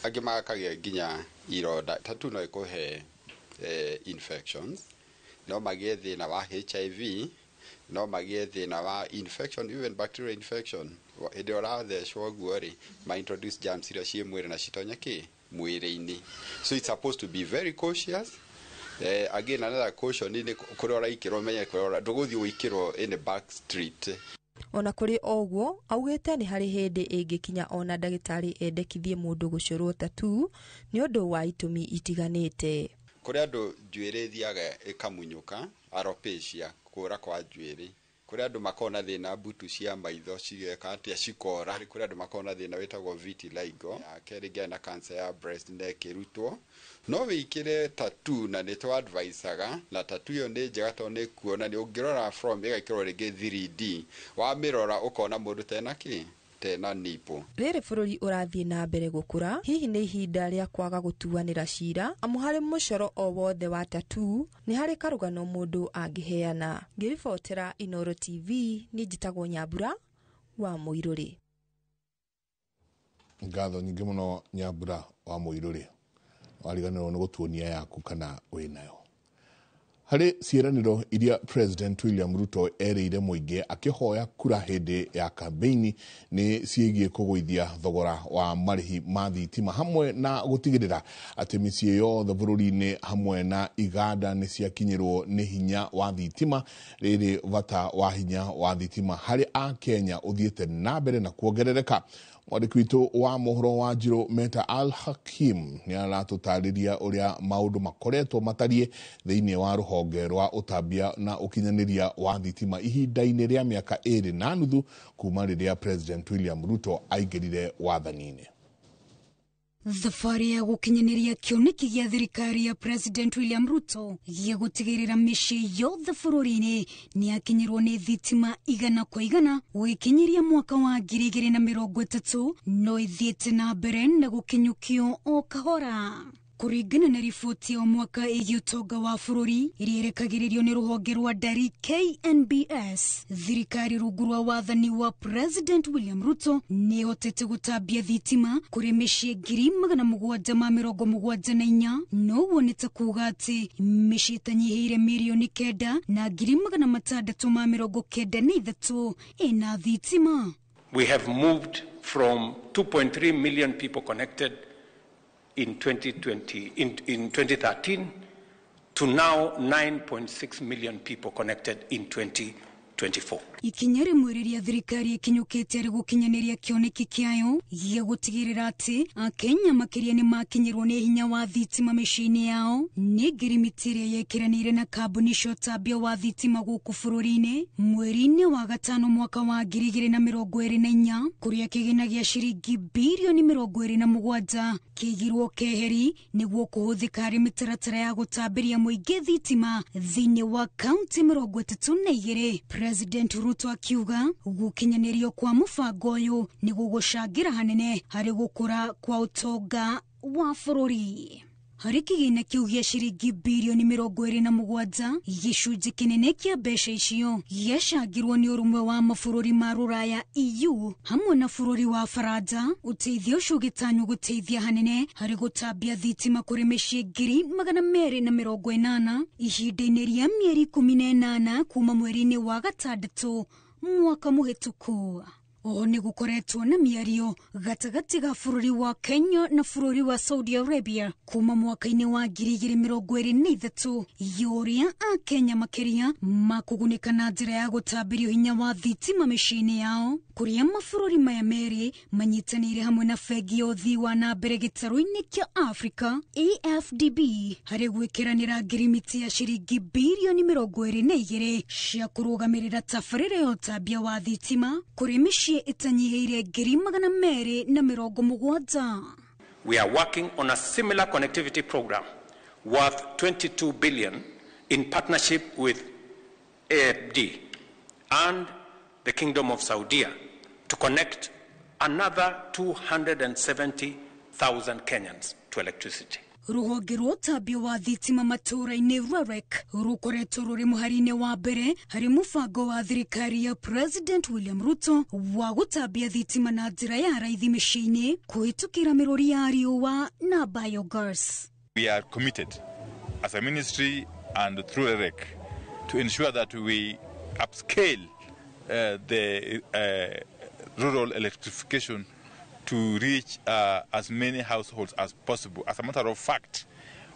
[SPEAKER 4] angĩ makagĩa nginya ironda. Tattoo no ĩkũhe infections, no magĩe thĩna wa HIV, no magĩe thĩna wa infection, even bacterial infection. Hĩndĩ ĩrĩa ũrathecwo ũguo rĩ, ma introduce germs iria ciĩ mwĩrĩ na citonye kĩ mwĩrĩ-inĩ. So it's supposed to be very cautious. Again, another caution nĩ kũrĩa ũraikĩrwo, menye kũrĩa ndũgũthiĩ gũikĩrwo in the back street.
[SPEAKER 3] Ona kũrĩ o ũguo, augĩte nĩ harĩ hĩndĩ ĩngĩkinya ona ndagĩtarĩ endekithie mũndũ gũcorwo tattoo nĩ ũndũ wa itũmi itiganĩte.
[SPEAKER 4] Kũrĩ andũ njuĩrĩ ĩthiaga ĩkamunyũka, alopecia, kũra kwa njuĩrĩ. Kũrĩ andũ makoragwo na thĩna mbutu cia maitho cigeka atĩa, cikora. Kũrĩ andũ makoragwo na thĩna wĩtagwo vitiligo, ya kerĩ ĩngĩ na cancer ya breast na ĩkĩrutwo. No wĩikĩre tattoo na nĩ tũ advisaga, na tattoo ĩyo nĩ njega tondũ nĩ kuonania ũngĩrora from ĩgekĩrwo rĩngĩ 3D, wamĩrora ũkona mũndũ tena kĩ tena nipple.
[SPEAKER 3] Rĩrĩ bũrũri ũrathiĩ na mbere gũkũra, hihi nĩ ihinda rĩa kwaga gũtuanĩra cira, amu harĩ mũcoro o wothe wa tattoo nĩ harĩ karũgano mũndũ angĩheana. Ngĩribotera Inooro TV, niĩ njĩtagwo Nyambura wa Mũirũrĩ.
[SPEAKER 13] Ngatho nyingĩ mũno Nyambura wa Mũirũrĩ, wariganĩrwo nĩ gũtuonia yaku kana wĩnayo. Harĩ ciĩranĩro iria President William Ruto erĩire mũingĩ akĩhoya kura hĩndĩ ya kambeini nĩ ciĩgiĩ kũgũithia thogora wa marĩhi ma thitima hamwe na gũtigĩrĩra atĩ mĩciĩ yothe bũrũri-inĩ hamwe na iganda nĩ ciakinyĩrwo nĩ hinya wa thitima. Rĩrĩ bata wa hinya wa thitima harĩ Akenya ũthiĩte na mbere na kuongerereka. Mwandĩki witũ wa mohoro wa Njirũ Meta Al Hakim nĩ aratũtarĩria ũrĩa maũndũ makoretwo matariĩ thĩinĩ wa rũhonge rwa ũtambia na ũkinyanĩria wa thitima ihinda-inĩ rĩa mĩaka 2.5 kuma rĩrĩa President William Ruto aingĩrire wathani-inĩ.
[SPEAKER 12] Thabarĩ ya gũkinyanĩria kĩoneki gĩa thirikari ya President William Ruto gĩa gũtigĩrĩra mĩciĩ yothe bũrũri-inĩ nĩ yakinyĩrwo nĩ thitima 100 kwa 100 gũgĩkinyĩria mwaka wa 2030 no ĩthiĩte na mbere na gũkinyũkio o kahora. Kũringana na riboti ya mwaka ĩgiĩ ũtonga wa bũrũri ĩrĩa ĩrekagĩrĩrio nĩ rũhonge rwa ndari KNBS, thirikari rungu rwa wathani wa President William Ruto nĩ ĩhotete gũtambia thitima kũrĩ mĩciĩ 774, no ũguo nĩ ta kuuga atĩ mĩciĩ ĩtanyihĩire 9,693,000 ĩna thitima.
[SPEAKER 15] We have moved from 2.3 million people connected in 2020, in 2013 to now 9.6 million people connected in 2024.
[SPEAKER 12] Ikinya rĩmwe rĩrĩa thirikari ĩkinyũkĩte arĩ gũkinyanĩria kĩoneki kĩayo gĩa gũtigĩrĩra atĩ Akenya makĩria nĩ makinyĩrwo nĩ hinya wa thitima mĩciĩ-inĩ yao nĩ ngirimiti ĩrĩa yekĩranĩire na kambuni cia ũtambia wa thitima gũkũ bũrũri-inĩ mweri-inĩ wa gatano mwaka wa 2024, kũrĩa kĩgĩna gĩa ciringi birioni 27 kĩigirwo keheri nĩguo kũhũthĩka harĩ mĩtaratara ya gũtambĩria mũingĩ thitima thĩinĩ wa kaunti 32. President Ruto akiuga gũkinyanĩrio kwa mũbango ũyũ nĩ gũgũcangĩra hanene harĩ gũkũra kwa ũtonga wa bũrũri. Harĩ kĩgĩna kĩu gĩa ciringi birioni 27, gĩcunjĩ kĩnene kĩa mbeca icio gĩacangirwo nĩ ũrũmwe wa mabũrũri ma Rũraya EU hamwe na bũrũri wa Faranja. Ũteithio ũcio ũgĩtanywo gũteithia hanene harĩ gũtambia thitima kũrĩ mĩciĩ 280,000 ihinda-inĩ rĩa mĩeri 18 kuma mweri-inĩ wa gatandatũ mwaka mũhĩtũku. Oho nĩ gũkoretwo na mĩario gatagatĩ ga bũrũri wa Kenya na bũrũri wa Saudi Arabia kuma mwaka-inĩ wa 2023 ya ũrĩa Akenya makĩria makũgunĩka na njĩra ya gũtambĩrio hinya wa thitima mĩciĩ-inĩ yao, kũrĩa mabũrũri maya merĩ manyitanĩire hamwe na bengi ya ũthii wa na mbere gĩtarũ-inĩ kĩa Africa AFDB harĩ gwĩkĩranĩra ngirimiti ya ciringi birioni 22 cia kũrũgamĩrĩra tabarĩra ya ũtambia wa thitima kũrĩ mĩciĩ ĩtanyihĩire 270,000.
[SPEAKER 15] We are working on a similar connectivity program worth 22 billion in partnership with AFD and the Kingdom of Saudi to connect another 270,000 Kenyans to electricity.
[SPEAKER 12] Ruhonge rwa ũtambia wa thitima matũũra-inĩ REREC rũkoretwo rũrĩ mũhari-inĩ wa mbere harĩ mũbango wa thirikari ya President William Ruto wa gũtambia thitima na njĩra ya raithi mĩciĩ-inĩ kũhĩtũkĩra mĩrũri ya riũa na biogas.
[SPEAKER 5] We are committed as a ministry and through REREC to ensure that we upscale the rural electrification to reach as many households as possible. As a matter of fact,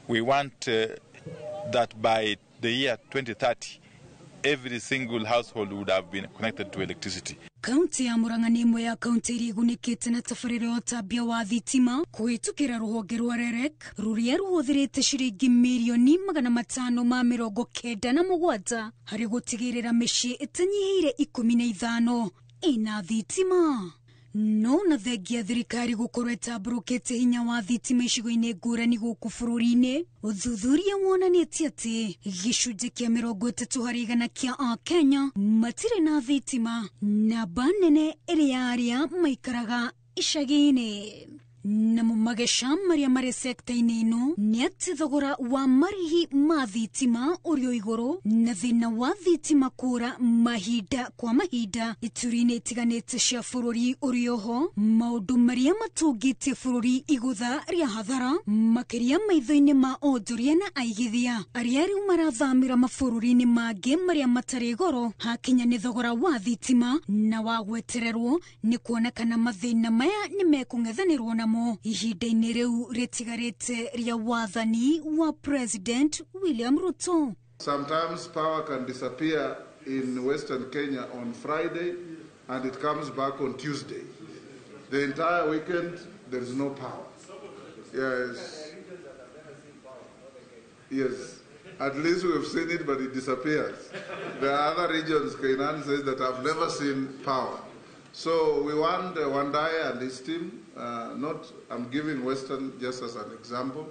[SPEAKER 5] we want that by the year 2030, every single household would have been connected to electricity.
[SPEAKER 12] Kaunti ya Murang'a nĩ ĩmwe ya kaunti iria igunĩkĩte na tabarĩra ya ũtambia wa thitima kũhĩtũkĩra rũhonge rwa REREC rũrĩa rũhũthĩrĩte ciringi mirioni 597 harĩ gũtigĩrĩra mĩciĩ ĩtanyihĩire 15 ĩna thitima. No na thengia thirikari gũkorwo ĩtambũrũkĩte hinya wa thitima icigo-inĩ ngũrani gũkũ bũrũri-inĩ, ũthuthuria wonanĩtie atĩ gĩcunjĩ kĩa 30% kĩa Akenya matirĩ na thitima, namba nene ĩrĩ ya arĩa maikaraga icagi-inĩ. Namo mageca marĩa marĩ sekta-inĩ ĩno nĩ atĩ thogora wa marĩhi ma thitima ũrĩ o igũrũ na thĩna wa thitima kũra mahinda kwa mahinda ituri-inĩ itiganĩte cia bũrũri ũrĩ oho, maũndũ marĩa matũngĩtie bũrũri igũtha rĩa hathara makĩria maitho-inĩ ma onjoria na aigithia arĩa rĩu marathamĩra mabũrũri-inĩ mangĩ marĩa matarĩ goro hakinya nĩ thogora wa thitima na wa gwetererwo nĩ kuonekana mathĩna maya nĩ mekũng'ethanĩrwo namo ihinda-inĩ rĩu rĩtigarĩte rĩa wathani wa President William Ruto.
[SPEAKER 7] Sometimes power can disappear in Western Kenya on Friday and it comes back on Tuesday. The entire weekend there is no power. Yes. Yes. At least we have seen it, but it disappears. There are other regions, Kainan says, that have never seen power. So we want Wandai and his team, not, I'm giving Western just as an example,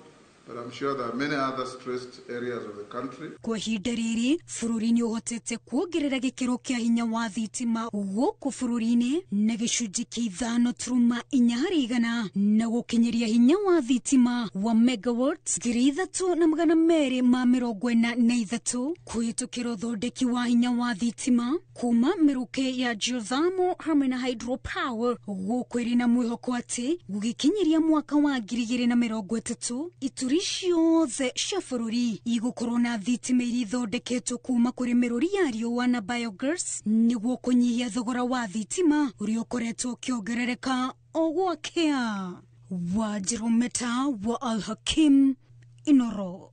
[SPEAKER 7] but I'm sure there are many other stressed areas of the country.
[SPEAKER 12] Kwa ihinda rĩrĩ bũrũri nĩ ũhotete kuongerera gĩkĩro kĩa hinya wa thitima gũkũ bũrũri-inĩ na gĩcunjĩ kĩa 5.4% na gũkinyĩria hinya wa thitima wa megawatts 3243 kũhĩtũkĩra ũthondeki wa hinya wa thitima kuma mĩrũke ya geothermal hamwe na hydropower gũkũ ĩrĩ na mwĩhoko atĩ gũgĩkinyĩria mwaka wa 2030 ituri ciothe cia bũrũri igũkorwo na thitima iria ithondeketwo kuma kũrĩ mĩrũri ya riũa na biogas nĩguo kũnyihia thogora wa thitima ũrĩa ũkoretwo ũkĩongerereka o gwakĩa. Wanjiru Meta wa Al Hakim, Inoro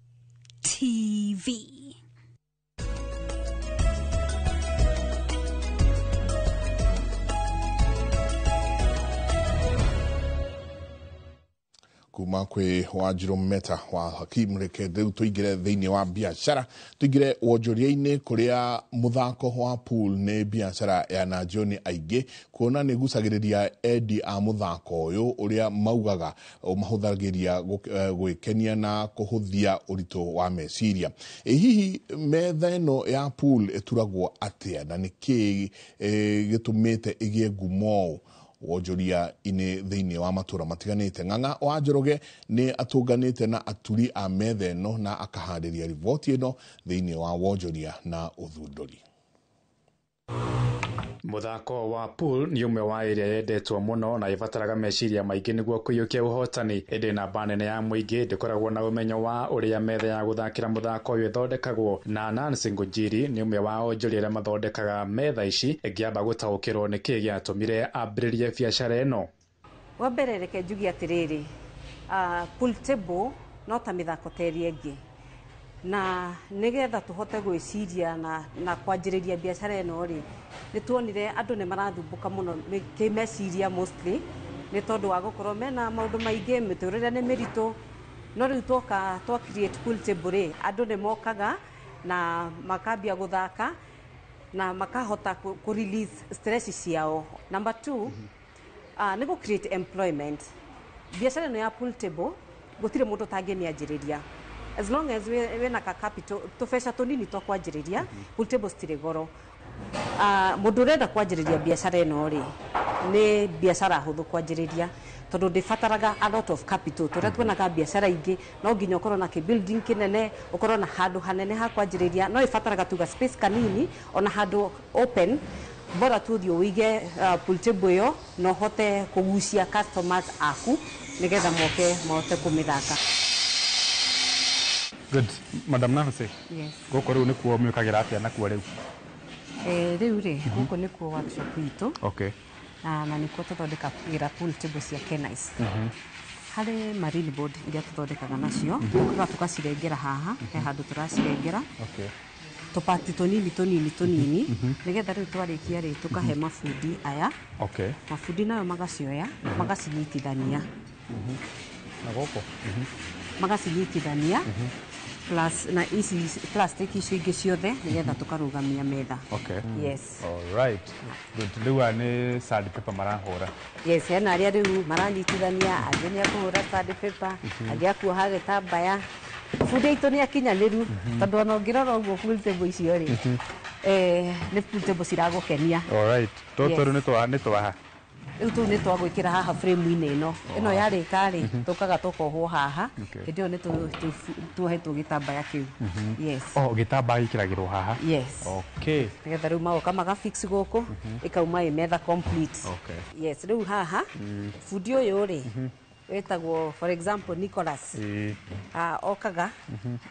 [SPEAKER 12] TV.
[SPEAKER 13] Kuma kwi Wanjiru Meta wa Hakim, reke riu tuingire thiini wa biacara, tuingire wonjoria-inĩ kuria muthako wa pool ni biacara ya nanjio ni aingĩ, kuona nĩ gucagĩrĩria endi a muthako ũyũ ũrĩa maugaga mahũthagĩria gwĩkenia na kũhũthia ũritũ wa meciria. Hihi metha ĩno ya pool ĩturagwo atĩa na nĩkĩĩ gĩtũmĩte ĩgĩe ngumo ũũ wonjoria-inĩ thĩinĩ wa matũra matiganĩte? Ng'ang'a wa Njoroge nĩ atũnganĩte na aturi a metha ĩno na akaharĩria riboti ĩno thĩinĩ wa wonjoria na ũthundũri.
[SPEAKER 8] Muthako wa pool nĩ ũmwe wa ĩrĩa yendetwo mũno na ĩbataraga meciria maingĩ nĩguo kũiyũkia ũhotani, ĩndĩ namba nene ya mũingĩ ndĩkoragwo na ũmenyo wa ũrĩa metha ya gũthakĩra mũthako ũyũ ĩthondekagwo. Na Nancy Ngũnjiri nĩ ũmwe wa onjoria arĩa mathondekaga metha ici, ĩngĩamba gũtaũkĩrwo nĩkĩĩ gĩatũmire ambĩrĩrie biacara ĩno.
[SPEAKER 16] Wa mbere reke njuge atĩrĩrĩ, pool table no ta mĩthako ta ĩrĩa ĩngĩ, na nĩgetha tũhote gwĩciria na kwanjĩrĩria biacara ĩno rĩ, nĩ tuonire andũ nĩ marathumbũka mũno kĩmeciria mostly nĩ tondũ wa gũkorwo mena maũndũ maingĩ, mĩtũrĩre nĩ mĩritũ. No rĩu twoka twa create pool table rĩ, andũ nĩ mokaga na makambia gũthaka na makahota kũ release stress ciao. Number 2, nĩ gũ create employment. Biacara ĩno ya pool table gũtirĩ mũndũ ũtangĩmĩanjĩrĩria. As long as wĩna ka capital, tũbeca tũnini twa kwanjĩrĩria, pool table citirĩ goro. Mũndũ ũrenda kwanjĩrĩria biacara ĩno rĩ, nĩ biacara hũthũ kwanjĩrĩria tondũ ndĩbataraga a lot of capital. Tũrĩa tuonaga biacara ingĩ no nginya ũkorwo na kĩ-building kĩnene, ũkorwo na handũ hanene ha kwanjĩrĩria, no ĩbataraga tuga space kanini ona handũ open, bora tu ũthiĩ ũige pool table ĩyo na ũhote kũgucia customers aku nĩgetha moke mahote kũmĩthaka.
[SPEAKER 8] Good. Madam Nancy.
[SPEAKER 16] Yes.
[SPEAKER 8] Gũkũ rĩu nĩkuo mĩũkagĩra atĩa nakuo rĩu?
[SPEAKER 16] Rĩu rĩ, gũkũ nĩkuo workshop itũ. Na nĩkuo tũthondekagĩra pool table cia Kenice. Harĩ marine board iria tũthondekaga nacio, tũkaga tũgacirengera haha, he handũ tũracirengera tũpati tũnini tũnini tũnini, nĩgetha rĩu twarĩkia rĩ, tũkahe mabundi aya. Mabundi nayo magacioya, magacinyitithania.
[SPEAKER 8] Na gũkũ.
[SPEAKER 16] Magacinyitithania plus na ici plastic icio ingĩ ciothe nĩgetha tũkarũgamia metha. Yes.
[SPEAKER 8] All right. Good. Rĩu aya nĩ sandpaper marahũra.
[SPEAKER 16] Yes, hena arĩa rĩu maranyitithania, angĩ nĩ akũhũra sandpaper, angĩ akuoha gĩtambaya. Bundi aitũ nĩ akinyanĩru, tondũ ona ũngĩrora ũguo pool table icio rĩ, nĩ pool table ciragũkenia.
[SPEAKER 8] All right. Tũtũ
[SPEAKER 16] Yes.
[SPEAKER 8] rĩu nĩ twaha.
[SPEAKER 16] Rĩu tũu nĩ twagwĩkĩra haha frame-inĩ ĩno. Ĩno yarĩka rĩ, tũkaga tũkohwo haha. Hĩndĩ ĩyo nĩ tuohetwo gĩtambaya kĩu. Yes.
[SPEAKER 8] Oh, gĩtambaya gĩkĩragĩrwo haha.
[SPEAKER 16] Yes. Nĩgetha rĩu magoka magafix gũkũ, ĩkauma ĩ metha complete. Yes, rĩu haha bundi ũyũ rĩ, wĩtagwo for example Nicholas. Okaga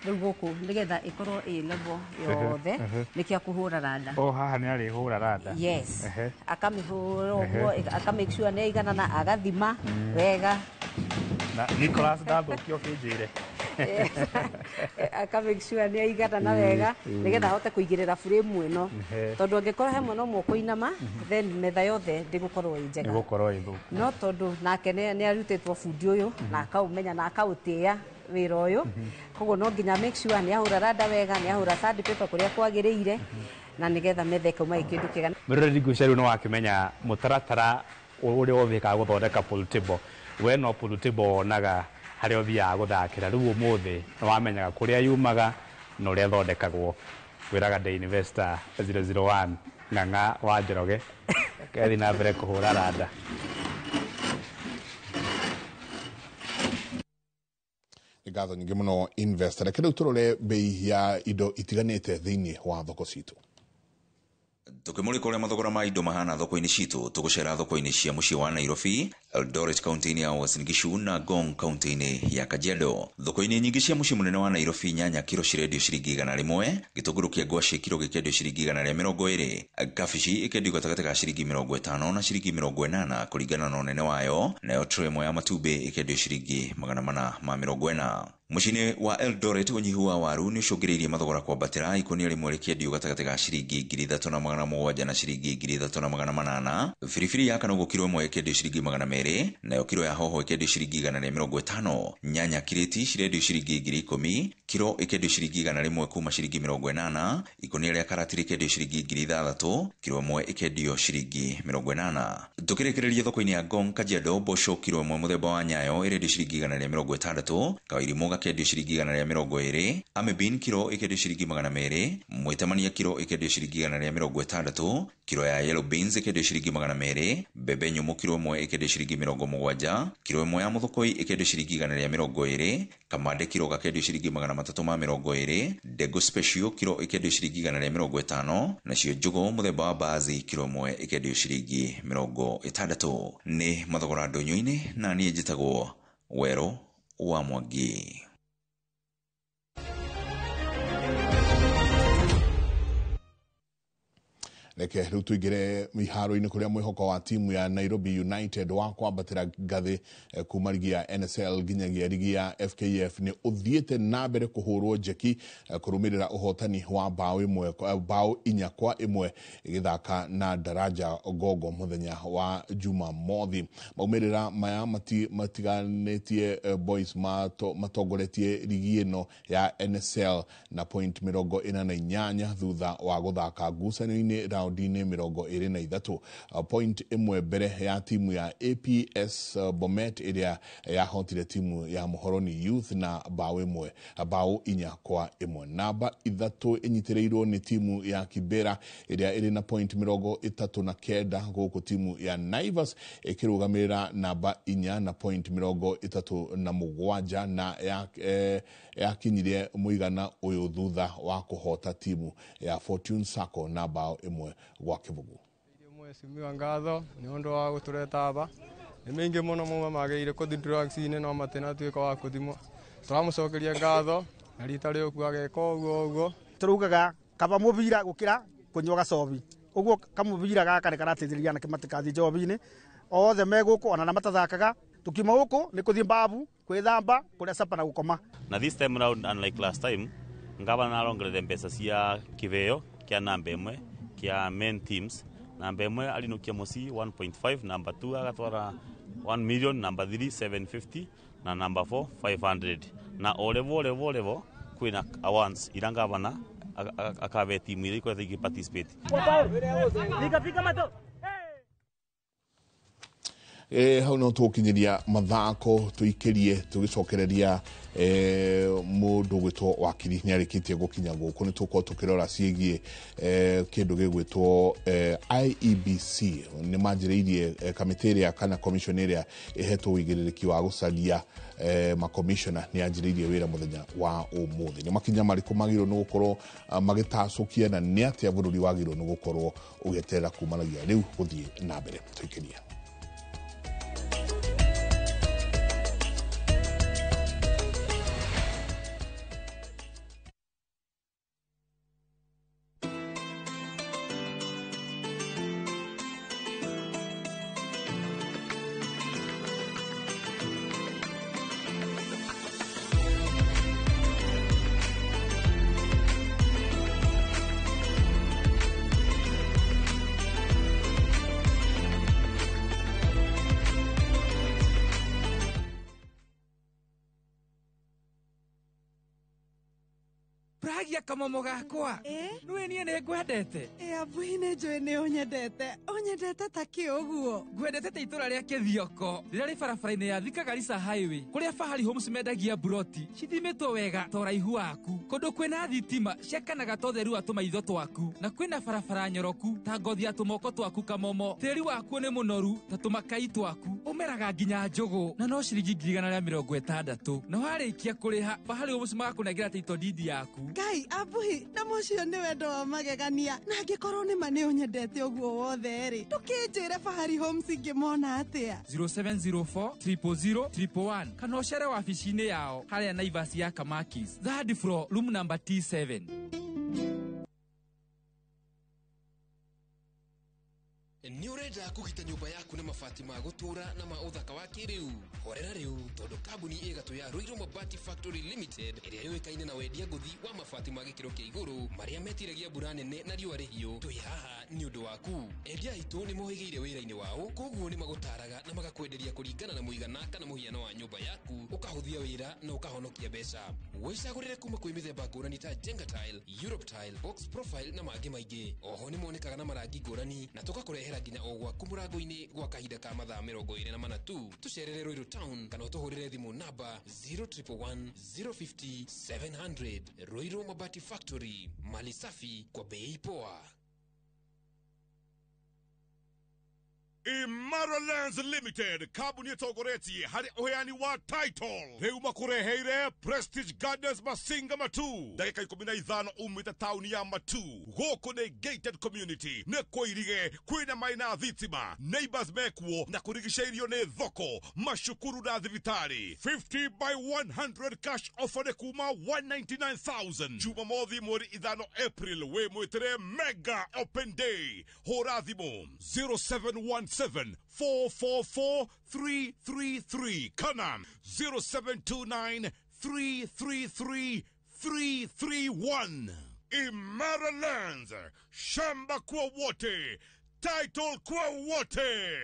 [SPEAKER 16] rĩu gũkũ nĩgetha ĩkorwo ĩ level yothe, nĩkĩo akũhũra randa.
[SPEAKER 8] Oh, haha nĩ arĩhũra randa.
[SPEAKER 16] Yes. Akamĩhũra ũguo, aka make sure nĩ aiganana, agathima wega.
[SPEAKER 8] Na Nicholas ndathũkio ũkĩnjĩre.
[SPEAKER 16] Yes. Aka make sure nĩ aiganana wega nĩgetha ahote kũigĩrĩra frame ĩno, tondũ angĩkorwo he mwena ũmwe ũkũinama, then metha yothe ndĩgũkorwo ĩ njega.
[SPEAKER 8] Nĩ gũkorwo ĩ thũku.
[SPEAKER 16] No tondũ nake nĩ arutĩtwo bundi ũyũ na akaũmenya na akaũtĩĩa wĩra ũyũ, koguo no nginya make sure nĩ ahũra randa wega, nĩ ahũra sandpaper kũrĩa kwagĩrĩire, na nĩgetha metha ĩkauma ĩ kĩndũ kĩega.
[SPEAKER 8] Mwĩroreri, ngwĩciria rĩu nĩ wakĩmenya mũtaratara ũrĩa ũhũthĩkaga gũthondeka pool table. We no pool table wonaga harĩa ũthiaga gũthakĩra, rĩu ũmũthĩ nĩ wamenyaga kũrĩa yumaga na ũrĩa ĩthondekagwo. Wĩraga The Investor 001 Ng'ang'a wa Njoroge kethi na mbere kũhũra randa.
[SPEAKER 13] Nĩ ngatho nyingĩ mũno Investor. Reke rĩu tũrore bei ya indo itiganĩte thĩinĩ wa thoko citũ.
[SPEAKER 2] Tukimurika uria mathogora ma indo mahana thoko-inĩ citũ, tũgũcera thoko-inĩ cia mũciĩ wa Nairobi, Eldoret kaunti-inĩ ya Uasin Gishu na Ngong kaunti-inĩ ya Kajiado. Thoko-inĩ nyingĩ cia mũciĩ mũnene wa Nairobi, nyanya kiro cirendio ciringi 100, gĩtũngũrũ kĩa ngwacĩ kiro gĩkĩendio ciringi 120, kabici ĩkendio gatagatĩ ka ciringi 50 na ciringi 80 kũringana na ũnene wayo, nayo tray ĩmwe ya matumbĩ ĩkendio ciringi 440. Mũciĩ-inĩ wa Eldoret, ũnyihu wa waru nĩ ũcũngĩrĩirie mathogora kwambatĩra, ikũnia rĩmwe rĩkĩendio gatagatĩ ka ciringi 3700 na ciringi 3800. Biribiri ya kanũgũ kiro ĩmwe ĩkĩendio ciringi 200, nayo kiro ya hoho ĩkĩendio ciringi 150. Nyanya kirĩti cirendio ciringi 10,000, kiro ĩkĩendio ciringi 100 kuma ciringi 80. Ikũnia rĩa karati rĩkĩendio ciringi 6,000, kiro ĩmwe ĩkĩendio ciringi 80. Tũkĩrĩkĩrĩria thoko-inĩ ya Ngong Kajiado, mboco kiro ĩmwe mũthemba wa nyayo ĩrendio ciringi 160, kawairimũ gakĩendio ciringi 120, amebin kiro ĩkĩendio ciringi 200, mwĩtamania kiro ĩkĩendio ciringi 160, kiro ya yellow beans ĩkĩendio ciringi 200, mbembe nyũmũ kiro ĩmwe ĩkĩendio ciringi 70, kiro ĩmwe ya mũthokoi ĩkĩendio ciringi 120, kamande kiro gakĩendio ciringi 320, ndengũ special kiro ĩkĩendio ciringi 150, nacio njũgũ mũthemba wa mbazi kiro ĩmwe ĩkĩendio ciringi 60. Nĩ mathogora ndũnyũ-inĩ, na niĩ njĩtagwo Werũ wa Mwangi.
[SPEAKER 13] Reke rĩu tũingĩre iharo-inĩ kũrĩa mwĩhoko wa timu ya Nairobi United wa kwambatĩra ngathĩ kuma rigi ya NSL nginyagia rigi ya FKF nĩ ũthiĩte na mbere kũhũrwo njeki kũrũmĩrĩra ũhotani wa bao 4-1 ĩgĩthaka na Daraja Gogo mũthenya wa Jumamothi. Maumĩrĩra maya matiganĩtie Boys matongoretie rigi ĩno ya NSL na point 48 thutha wa gũthaka ngucanio-inĩ raundi raundi-inĩ 23, point 1 mbere ya timu ya APS Bomet ĩrĩa yahotire timu ya Muhoroni Youth na bao 4-1. Namba 3 ĩnyitĩrĩirwo nĩ timu ya Kibera ĩrĩa ĩrĩ na point 39, gũkũ timu ya Naivas ĩkĩrũgamĩrĩra namba 4 na point 37 na yakinyirie mũigana ũyũ thutha wa kũhota timu ya Fortune Sacco na bao 1-0.
[SPEAKER 14] Mheshimiwa ngatho nĩ ũndũ wa gũtũreta aba nĩ mĩingĩ mũno mauma magĩire kũthi drugs-inĩ no matinatuĩka wa kũthimwo. Tũramũcokeria ngatho na rita rĩũku ageka ũguo ũguo.
[SPEAKER 17] Tũraugaga kaba mũbira gũkĩra kũnyua gacobi, ũguo kamũbira gaka nĩ karateithĩrĩria anake matikathi njobi-inĩ othe me gũkũ ona na matathakaga. Tukiuma gũkũ nĩ kũthiĩ mbabu kwĩthamba kũrĩa capa na gũkoma.
[SPEAKER 18] Na this time round, unlike last time, ngavana arongerere mbeca cia kĩheo kĩa namba 1 kĩa main teams. Namba 1 alinukia musi 1.5, namba 2 agatwara 1 million, namba 3 750 na namba 4 500. Na o level kwina awards ira ngavana akabe timu iria ikoretwo ikiparticipate.
[SPEAKER 13] Hau no tũgũkinyĩria mathako tũikĩrie tũgĩcokereria mũndũ gwĩtwo wakiri nĩ arĩkĩtie gũkinya gũkũ. Nĩ tũgũkorwo tũkĩrora ciĩgiĩ kĩndũ gĩgwĩtwo IEBC. Nĩ manjĩrĩirie kamĩtĩ ĩrĩa kana commission ĩrĩa ĩhetwo ũigĩrĩrĩki wa gũcaria makomishona nĩ yanjĩrĩirie wĩra mũthenya wa ũmũthĩ. Nĩ makinya marĩkũ magĩrĩirwo nĩ gũkorwo magĩtacũkia na nĩ atĩa bũrũri wagĩrĩirwo nĩ gũkorwo ũgĩeterera kumanagia rĩu gũthiĩ na mbere. Tũikĩrie.
[SPEAKER 19] Kamomo gakwa nĩwe niĩ nĩ ngwendete.
[SPEAKER 20] Abuhi nĩ njũĩ nĩ ũnyendete, ũnyendete ta kĩ ũguo?
[SPEAKER 19] Ngwendete ta itũra rĩa Kĩthioko rĩrĩa rĩ barabara-inĩ ya Thika Garissa Highway kũrĩa Fahari Homes mendagia buroti cithimĩtwo wega ta ũraihu waku, kũndũ kwĩna thitima ciakanaga ta ũtheru wa tũmaitho twaku, na kwĩna barabara nyoroku ta ngothi ya tũmoko twaku. Kamomo, tĩri wakuo nĩ mũnoru ta tũmakai twaku, ũmeraga nginya njũgũ na no ciringi 160,000, na warĩkia kũrĩha Fahari Homes magakũnengera title deed yaku.
[SPEAKER 20] Ngai abuhi, na mũcio nĩ wendo wa magegania, na angĩkorwo nĩ ma nĩ ũnyendete ũguo wothe rĩ, ndũkĩnjĩre Fahari Homes ingĩmona atĩa?
[SPEAKER 19] 0704 000 111 kana ũcere wabici-inĩ yao harĩa Naivas ya Kamakis, third floor, room number T7.
[SPEAKER 21] Nĩ ũrenda kũgita nyũmba yaku na mabati ma gũtũũra na ma ũthaka wa kĩrĩu? Horera rĩu tondũ kambuni ĩgatũ ya Ruiru Mabati Factory Limited ĩrĩa yũĩkaine na wendia ngũthi wa mabati ma gĩkĩro kĩa igũrũ marĩa metiragia mbura nene na riũa rĩhiũ, twĩ haha nĩ ũndũ waku. Endia aitũ nĩ mohĩgĩire wĩra-inĩ wao, koguo nĩ magũtaraga na magakwenderia kũringana na mũigana kana mũhiano wa nyũmba yaku, ũkahũthia wĩra na ũkahonokia mbeca. Wĩcagũrĩre kuma kwĩ mĩthemba ngũrani ta Jenga Tile, Europe Tile, Box Profile na mangĩ maingĩ. Oho nĩ monekaga na marangi ngũrani na tũgakũrehera nginya o gwaku mũrango-inĩ gwa kahinda ka mathaa 24 tu. Tũcerere Ruiru Town kana ũtũhũrĩre thimũ namba 0111 050 700. Ruiru Mabati Factory, mali safi kwa bei poa.
[SPEAKER 22] Imara Lands Limited, kambuni ĩtongoretie harĩ ũheani wa title, rĩu makũreheire Prestige Gardens Masinga Matu, ndagĩka 15 umĩte taũni ya Matu. Gũkũ nĩ gated community, nĩ kũirige, kwĩna maĩ na thitima, neighbors mekuo na kũrigicĩirio nĩ thoko, macukuru na thibitarĩ. 50 by 100 cash offer nĩ kuma 199,000. Jumamothi mweri 5 April wĩ mwĩtĩre mega open day. Hũra thimũ 0717 444 333 kana 0729 333 331. Imara Lands, shamba kwa wote, title kwa wote.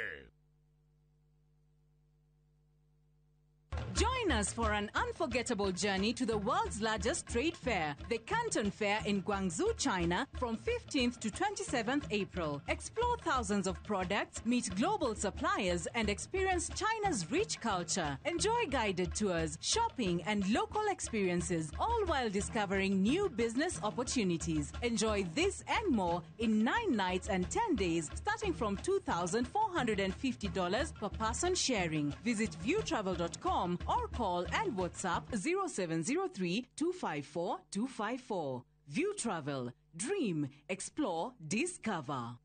[SPEAKER 1] Join us for an unforgettable journey to the world's largest trade fair, the Canton Fair in Guangzhou, China, from 15th to 27th April. Explore thousands of products, meet global suppliers, and experience China's rich culture. Enjoy guided tours, shopping, and local experiences, all while discovering new business opportunities. Enjoy this and more in 9 nights and 10 days, starting from $2,450 per person sharing. Visit viewtravel.com or call and WhatsApp 0703 254 254. View Travel. Dream, explore, discover.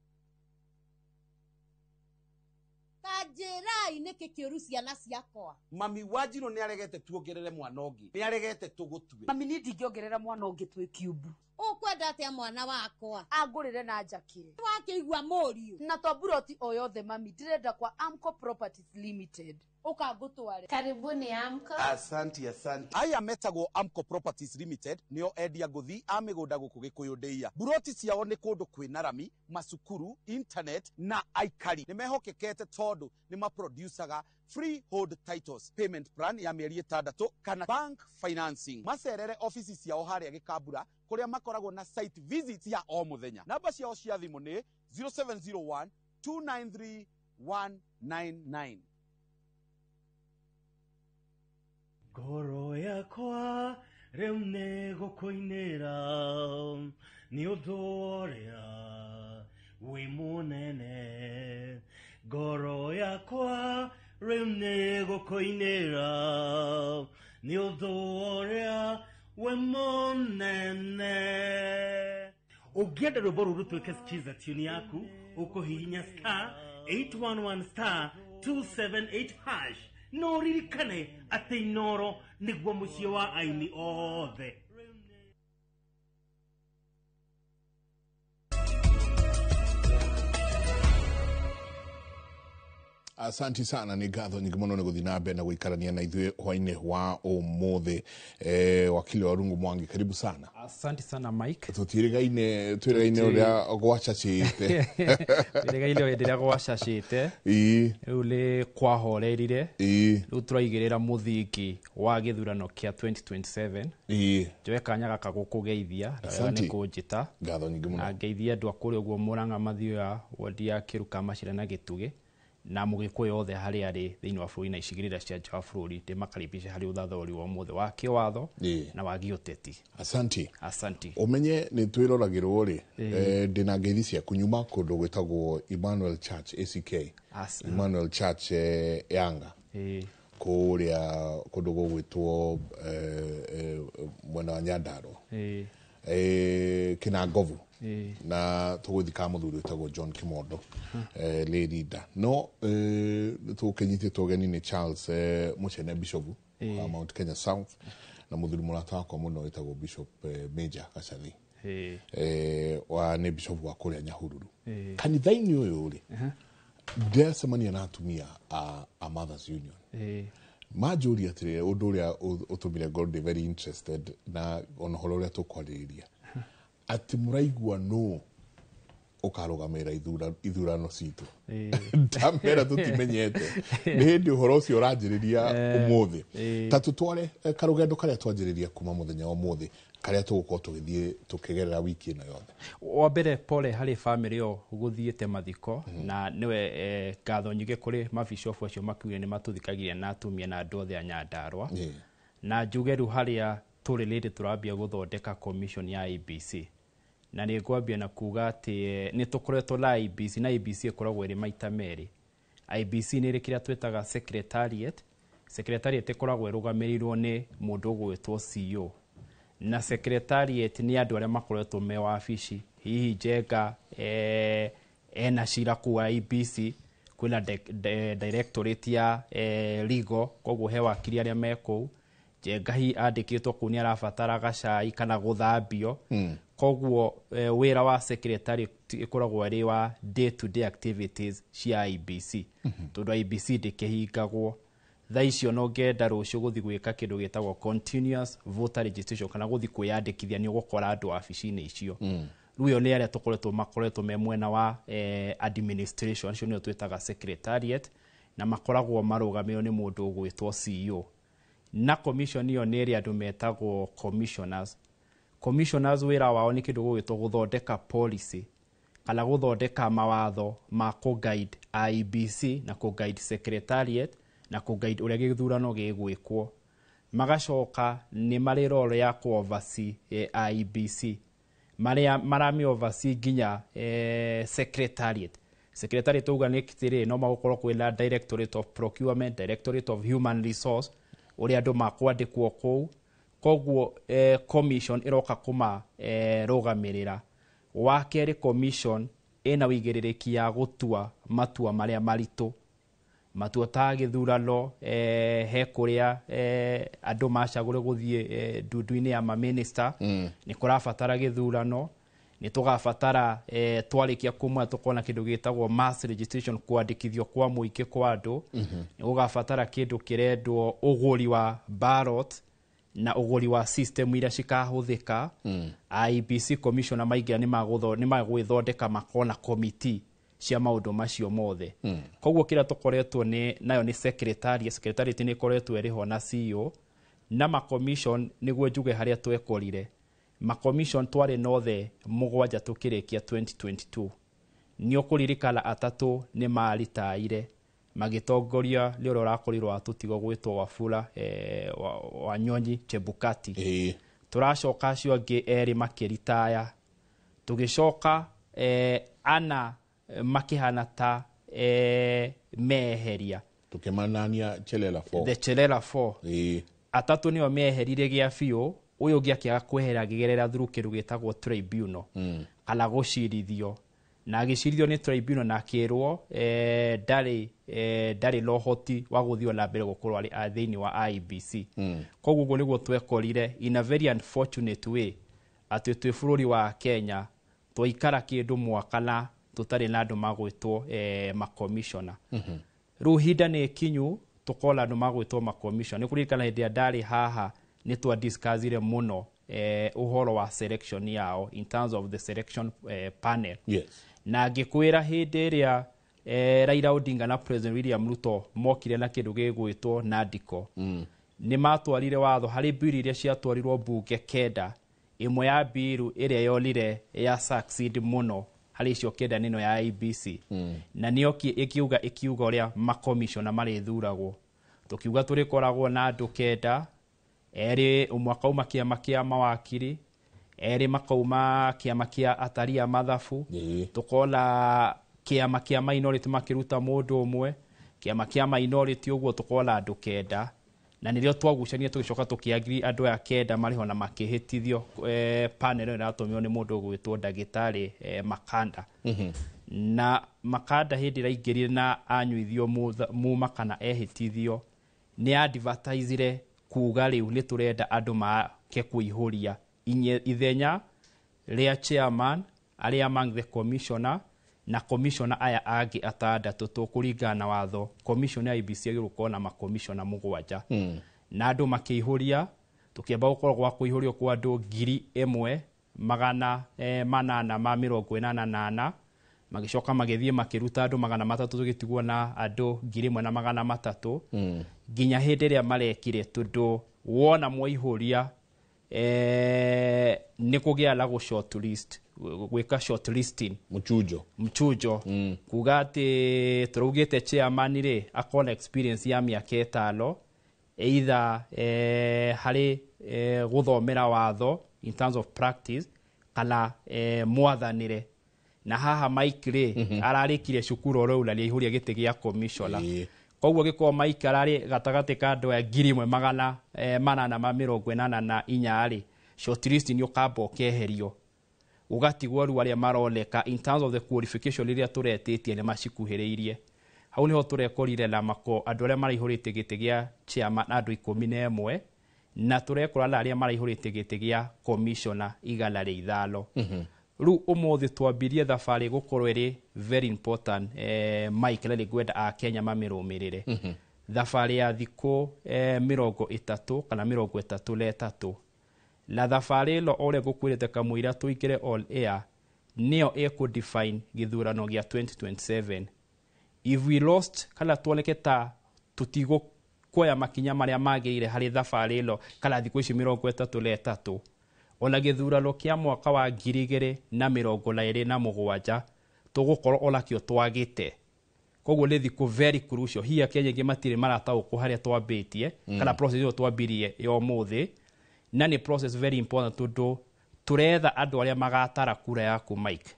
[SPEAKER 6] Ta njĩrai nĩkĩ kĩũru ciana ciakwa.
[SPEAKER 23] Mami wanjirũ nĩ aregete tuongerere mwana ũngĩ, nĩ aregete tũgũtue.
[SPEAKER 24] Mami niĩ ndingĩongerera mwana ũngĩ twĩ kiumbu.
[SPEAKER 6] Ũkwenda atĩa mwana wakwa?
[SPEAKER 24] Angũrĩre na njakĩre.
[SPEAKER 6] Wakĩigua mũriũ.
[SPEAKER 24] Na to mburoti o yothe mami, ndĩrenda kwa Amco Properties Limited. Ũka ngũtware.
[SPEAKER 25] Karibuni Amco.
[SPEAKER 23] Asanti, asanti. Aya metagwo Amco Properties Limited nĩo endia ngũthi a mĩgũnda gũkũ Gĩkũyũ ndĩia. Mburoti ciao nĩ kũndũ kwĩna rami, macukuru, internet na aikari. Nĩ mehokekete tondũ nĩ maproducaga freehold titles, payment plan ya mĩeri 6 kana bank financing. Macerere ofici ciao harĩa Gĩkambura kũrĩa makoragwo na site visits ya o mũthenya. Namba ciao cia thimũ nĩ 0701 293 199.
[SPEAKER 26] Ngoro yakwa rĩu nĩ gũkũinĩra nĩ ũndũ ũrĩa wĩ mũnene. Ngoro yakwa rĩu nĩ gũkũinĩra nĩ ũndũ ũrĩa wĩ mũnene. Ũngĩenda rwĩmbo rũrũ rũtuĩke skiza tune yaku, ũkũhihinya star 811 star 278 hash. No ririkane atĩ Inoro nĩguo mũciĩ wa aini othe.
[SPEAKER 13] Asanti sana, nĩ ngatho nyingĩ mũno nĩ gũthiĩ na mbere na gũikarania na ithuĩ hwainĩ wa ũmũthĩ. Wakili wa Rungu Mwangi, karibu sana.
[SPEAKER 8] Asante sana Mike.
[SPEAKER 13] Tũtiĩrĩgaine twĩrĩgaine ũrĩa gwacacĩte.
[SPEAKER 8] Twĩrĩgaine hĩndĩ ĩrĩa gwacacĩte. Rĩu nĩ kwahorerire. Rĩu tũraigĩrĩra mũthingi wa gĩthurano kĩa 2027. Njoe kanya gaka gũkũgeithia na wega nĩ kũnjĩta.
[SPEAKER 13] Ngatho nyingĩ mũno.
[SPEAKER 8] Na ngeithie andũ a kũrĩa ũguo Mũrang'a Mathioya, wodi ya Kĩruka Macira na Gĩtugĩ, na mũgĩkũyũ othe harĩa arĩ thĩinĩ wa bũrũri na icigĩrĩra cia nja wa bũrũri, ndĩmakaribishe harĩ ũthathaũri wa ũmũthĩ wa kĩwatho na wa gĩũteti.
[SPEAKER 13] Asanti.
[SPEAKER 8] Asanti.
[SPEAKER 13] Ũmenye nĩ twĩroragĩrwo rĩ, ndĩna ngeithi ciaku nyuma kũndũ gwĩtagwo Emmanuel Church ACK. Emmanuel Church Yanga. Kũrĩa kũndũ gũgwĩtwo mwena wa Nyandarua. Kĩnangovu. Na tũgũthika mũthuri wĩtagwo John Kimondo lĩrinda no tũkĩnyitĩtwo ũgeni nĩ Charles Mũchene Bishop wa Mount Kenya South na mũthuri mũrata wakwa mũno wĩtagwo Bishop Major Gacathi wa nĩ Bishop wa kũrĩa Nyahururu. Kanitha-inĩ ũyũ rĩ, ndĩracemania na atumia a Mothers Union. Manjũria atĩrĩrĩ, ũndũ ũrĩa ũtũmire ngorwo ndĩ very interested na ona ũhoro ũrĩa tũkwarĩrĩria, atĩ mũraigua nũ ũkarũgamĩrĩra ithurano citũ. Ndamera tũtimenyete nĩ hĩndĩ ũhoro ũcio ũranjĩrĩria ũmũthĩ. Ta tũtware karũgendo karĩa twanjĩrĩria kuma mũthenya wa ũmũthĩ karĩa tũgũkorwo tũgĩthiĩ tũkĩgerera wiki ĩno yothe.
[SPEAKER 8] Wa mbere pole harĩ bamĩrĩ ĩyo gũthiĩte mathiko, na nĩwe ngatho nyingĩ kũrĩ mabishofu acio makiugire nĩ matũthikagiria na atumia na andũ othe a Nyandarua. Na njuge rĩu harĩa tũrĩ rĩrĩ tũrambia gũthondeka commission ya IEBC. Na nĩ ngwambia na kuga atĩ nĩ tũkoretwo na IEBC, na IEBC ĩkoragwo ĩrĩ maita merĩ. IEBC nĩ ĩrĩ kĩrĩa twĩtaga secretariat. Secretariat ĩkoragwo ĩrũgamĩrĩirwo nĩ mũndũ ũgwĩtwo CEO. Na secretariat nĩ andũ arĩa makoretwo me wabici, hihi Njenga ena cira kũu IEBC, kwĩna directorate ya legal, koguo he wakiri arĩa me kũu. Njenga hihi andĩkĩtwo kũu nĩ arabatara gacai kana gũthambio. Koguo wĩra wa secretariat ĩkoragwo ĩrĩ wa day to day activities cia IEBC. Tondũ IEBC ndĩkĩhingagwo. Thaa icio no ngenda rũciũ gũthiĩ gwĩka kĩndũ gĩtagwo continuous voter registration kana gũthiĩ kwĩyandĩkithia, nĩ ũgũkora andũ wabici-inĩ icio. Rĩu ĩyo nĩ arĩa tũkoretwo makoretwo me mwena wa administration, acio nĩo twĩtaga secretariat, na makoragwo marũgamĩrĩirwo nĩ mũndũ ũgwĩtwo CEO.
[SPEAKER 3] Na commission ĩyo nĩ ĩrĩ andũ metagwo commissioners. Commissioners wĩra wao nĩ kĩndũ gũgwĩtwo gũthondeka policy kana gũthondeka mawatho ma kũ-guide IEBC na kũ-guide secretariat na kũ-guide ũrĩa gĩthurano gĩgwĩkwo. Magacoka nĩ marĩ role ya kũ-oversee IEBC, marĩa marami oversee nginya secretariat. Secretariat uga nĩ kĩtĩrĩ no magũkorwo kwĩna Directorate of Procurement, Directorate of Human Resource, ũrĩa andũ makwandĩkwo kũu. Koguo commission ĩroka kũma rũgamĩrĩra. Wa kerĩ, commission ĩna wĩigĩrĩrĩki ya gũtua matua marĩa maritũ, matua ta gĩthurano, he kũrĩa andũ macagũre gũthiĩ ndundu-inĩ ya maminista. Nĩ kũrabatara gĩthurano, nĩ tũgabatara twarĩkia kumwe tũkona kĩndũ gĩtagwo mass registration, kwandĩkithio kwa mũingĩ kwa andũ. Nĩ gũgabatara kĩndũ kĩrendwo ũgũri wa ballot na ũgũri wa system iria cikahũthĩka. IEBC commissioner maingĩra nĩ magwĩthondeka makona committee cia maũndũ macio mothe. Koguo kĩrĩa tũkoretwo nĩ nayo nĩ secretariat. Secretariat nĩ ĩkoretwo ĩrĩ ho na CEO na macommission. Nĩguo njuge harĩa twekorire macommission, twarĩ nothe 7 tũkĩrĩkia 2022. Nĩ ũkũririkana atatũ nĩ maritaire magĩtongoria nĩ ũrĩa ũrakorirwo atũtigwo gwĩtwo Wafula Wanyonyi Chebukati. Tũracoka acio angĩ erĩ makĩritaya, tũgĩcoka ana makĩhana ta meheria.
[SPEAKER 13] Tukimanania Chelela 4.
[SPEAKER 3] The Chelela 4. Atatũ nĩo meherire gĩa biũ, ũyũ ũngĩ akĩaga kwehera akĩgerera through kĩndũ gĩtagwo tribunal kana gũcirithio, na agĩcirithio nĩ tribunal na akĩrwo ndarĩ na ũhoti wa gũthiĩ na mbere gũkorwo arĩ thĩinĩ wa IEBC. Koguo ũguo nĩguo twekorire in a very unfortunate way atĩ twĩ bũrũri wa Kenya twaikara kĩndũ mwaka na tũtarĩ na andũ magwĩtwo makomishona. Rĩu hinda nĩ kinyu tũkona andũ magwĩtwo makomishona. Nĩ kũririkana hĩndĩ ĩrĩa ndarĩ haha nĩ twadiscussire mũno ũhoro wa selection yao in terms of the selection panel. Na ngĩkwĩra hĩndĩ ĩrĩa Raila Odinga na President William Ruto mokire na kĩndũ gĩgwĩtwo NADCO, nĩ matwarire watho harĩ bill iria ciatwarirwo mbunge 9. Ĩmwe ya bill ĩrĩa yonire ya succeed mũno harĩ icio 9 nĩno ya IEBC. Na nĩyo ĩkiuga ũrĩa makomishona marĩthuragwo. Tũkiuga tũrĩkoragwo na andũ 9, erĩ ũmwe akauma kĩama kĩa mawakiri, erĩ makauma kĩama kĩa atari a mathabu, tũkona kĩama kĩa minority makĩruta mũndũ ũmwe, kĩama kĩa minority, ũguo tũkona andũ 9. Na nĩrĩo twagucania tũgĩcoka tũkĩagiri andũ aya 9 marĩho na makĩhĩtithio panel ĩno ĩratũmirwo nĩ mũndũ ũgwĩtwo ndagĩtarĩ Makanda. Na Makanda hĩndĩ ĩrĩa aingĩrire na anyuithio muma kana ehĩtithio, nĩ advertisire kuga rĩu nĩ tũrenda andũ make kũihũria ithenya rĩa chairman arĩa among the commissioner na commissioner aya angĩ 6. Tũkũringana na watho, commission ya IEBC yagĩrĩirwo gũkorwo na makomishona 7. Na andũ makĩihũria, tũkĩamba gũkorwo gwa kũihũrio kwa andũ 1884, magĩcoka magĩthiĩ makĩruta andũ 300, tũgĩtigwo na andũ 1300. Nginya hĩndĩ ĩrĩa marekire, tondũ wona mwaihũria nĩ kũgĩa na gũ shortlist, gwĩka shortlisting.
[SPEAKER 13] Mchujo.
[SPEAKER 3] Mchujo. Kuga atĩ tũraugĩte chairman rĩ akorwo na experience ya mĩaka 5 either harĩ gũthomera watho in terms of practice kana mwathanĩre. Na haha Mike rĩ ararĩkirie cukuru oro na nĩaihũria gĩtĩ gĩa commissioner. Koguo gĩkorwo Mike ararĩ gatagatĩ ka andũ aya 1884 rĩ, shortlist nĩ ũkamba ũkeherio, ũgatigwo rĩu arĩa maroneka in terms of the qualification rĩrĩa tũretĩtie nĩ macikuhĩrĩirie. Hau nĩho tũrekorire na mako andũ arĩa maraihũrĩte gĩtĩ gĩa chairman andũ 11, na tũrekora na arĩa maraihũrĩte gĩtĩ gĩa commissioner 105. Rĩu ũmũthĩ twambirie thabarĩ gũkorwo ĩrĩ very important, Mike, na nĩngwenda akenya mamĩrũmĩrĩre. Thabarĩ ya thikũ 30 kana 33, na thabarĩ ĩno ũrĩa ngũkwĩrĩte kamũira tũingĩre on air nĩyo ĩkũ define gĩthurano gĩa 2027. If we lost kana tuoneke ta tũtigũ kuoya makinya marĩa magĩrĩire harĩ thabarĩ ĩno kana thikũ ici 33 ona gĩthurano kĩa mwaka wa 2027 tũgũkorwo onakĩo twagĩte. Koguo nĩ thikũ very crucial. Hihi Akenya aingĩ matirĩ marataũkwo harĩa twambĩtie kana process ĩyo twambirie ya ũmũthĩ, na nĩ process very important tondũ tũretha andũ arĩa magatara kura yaku. Mike,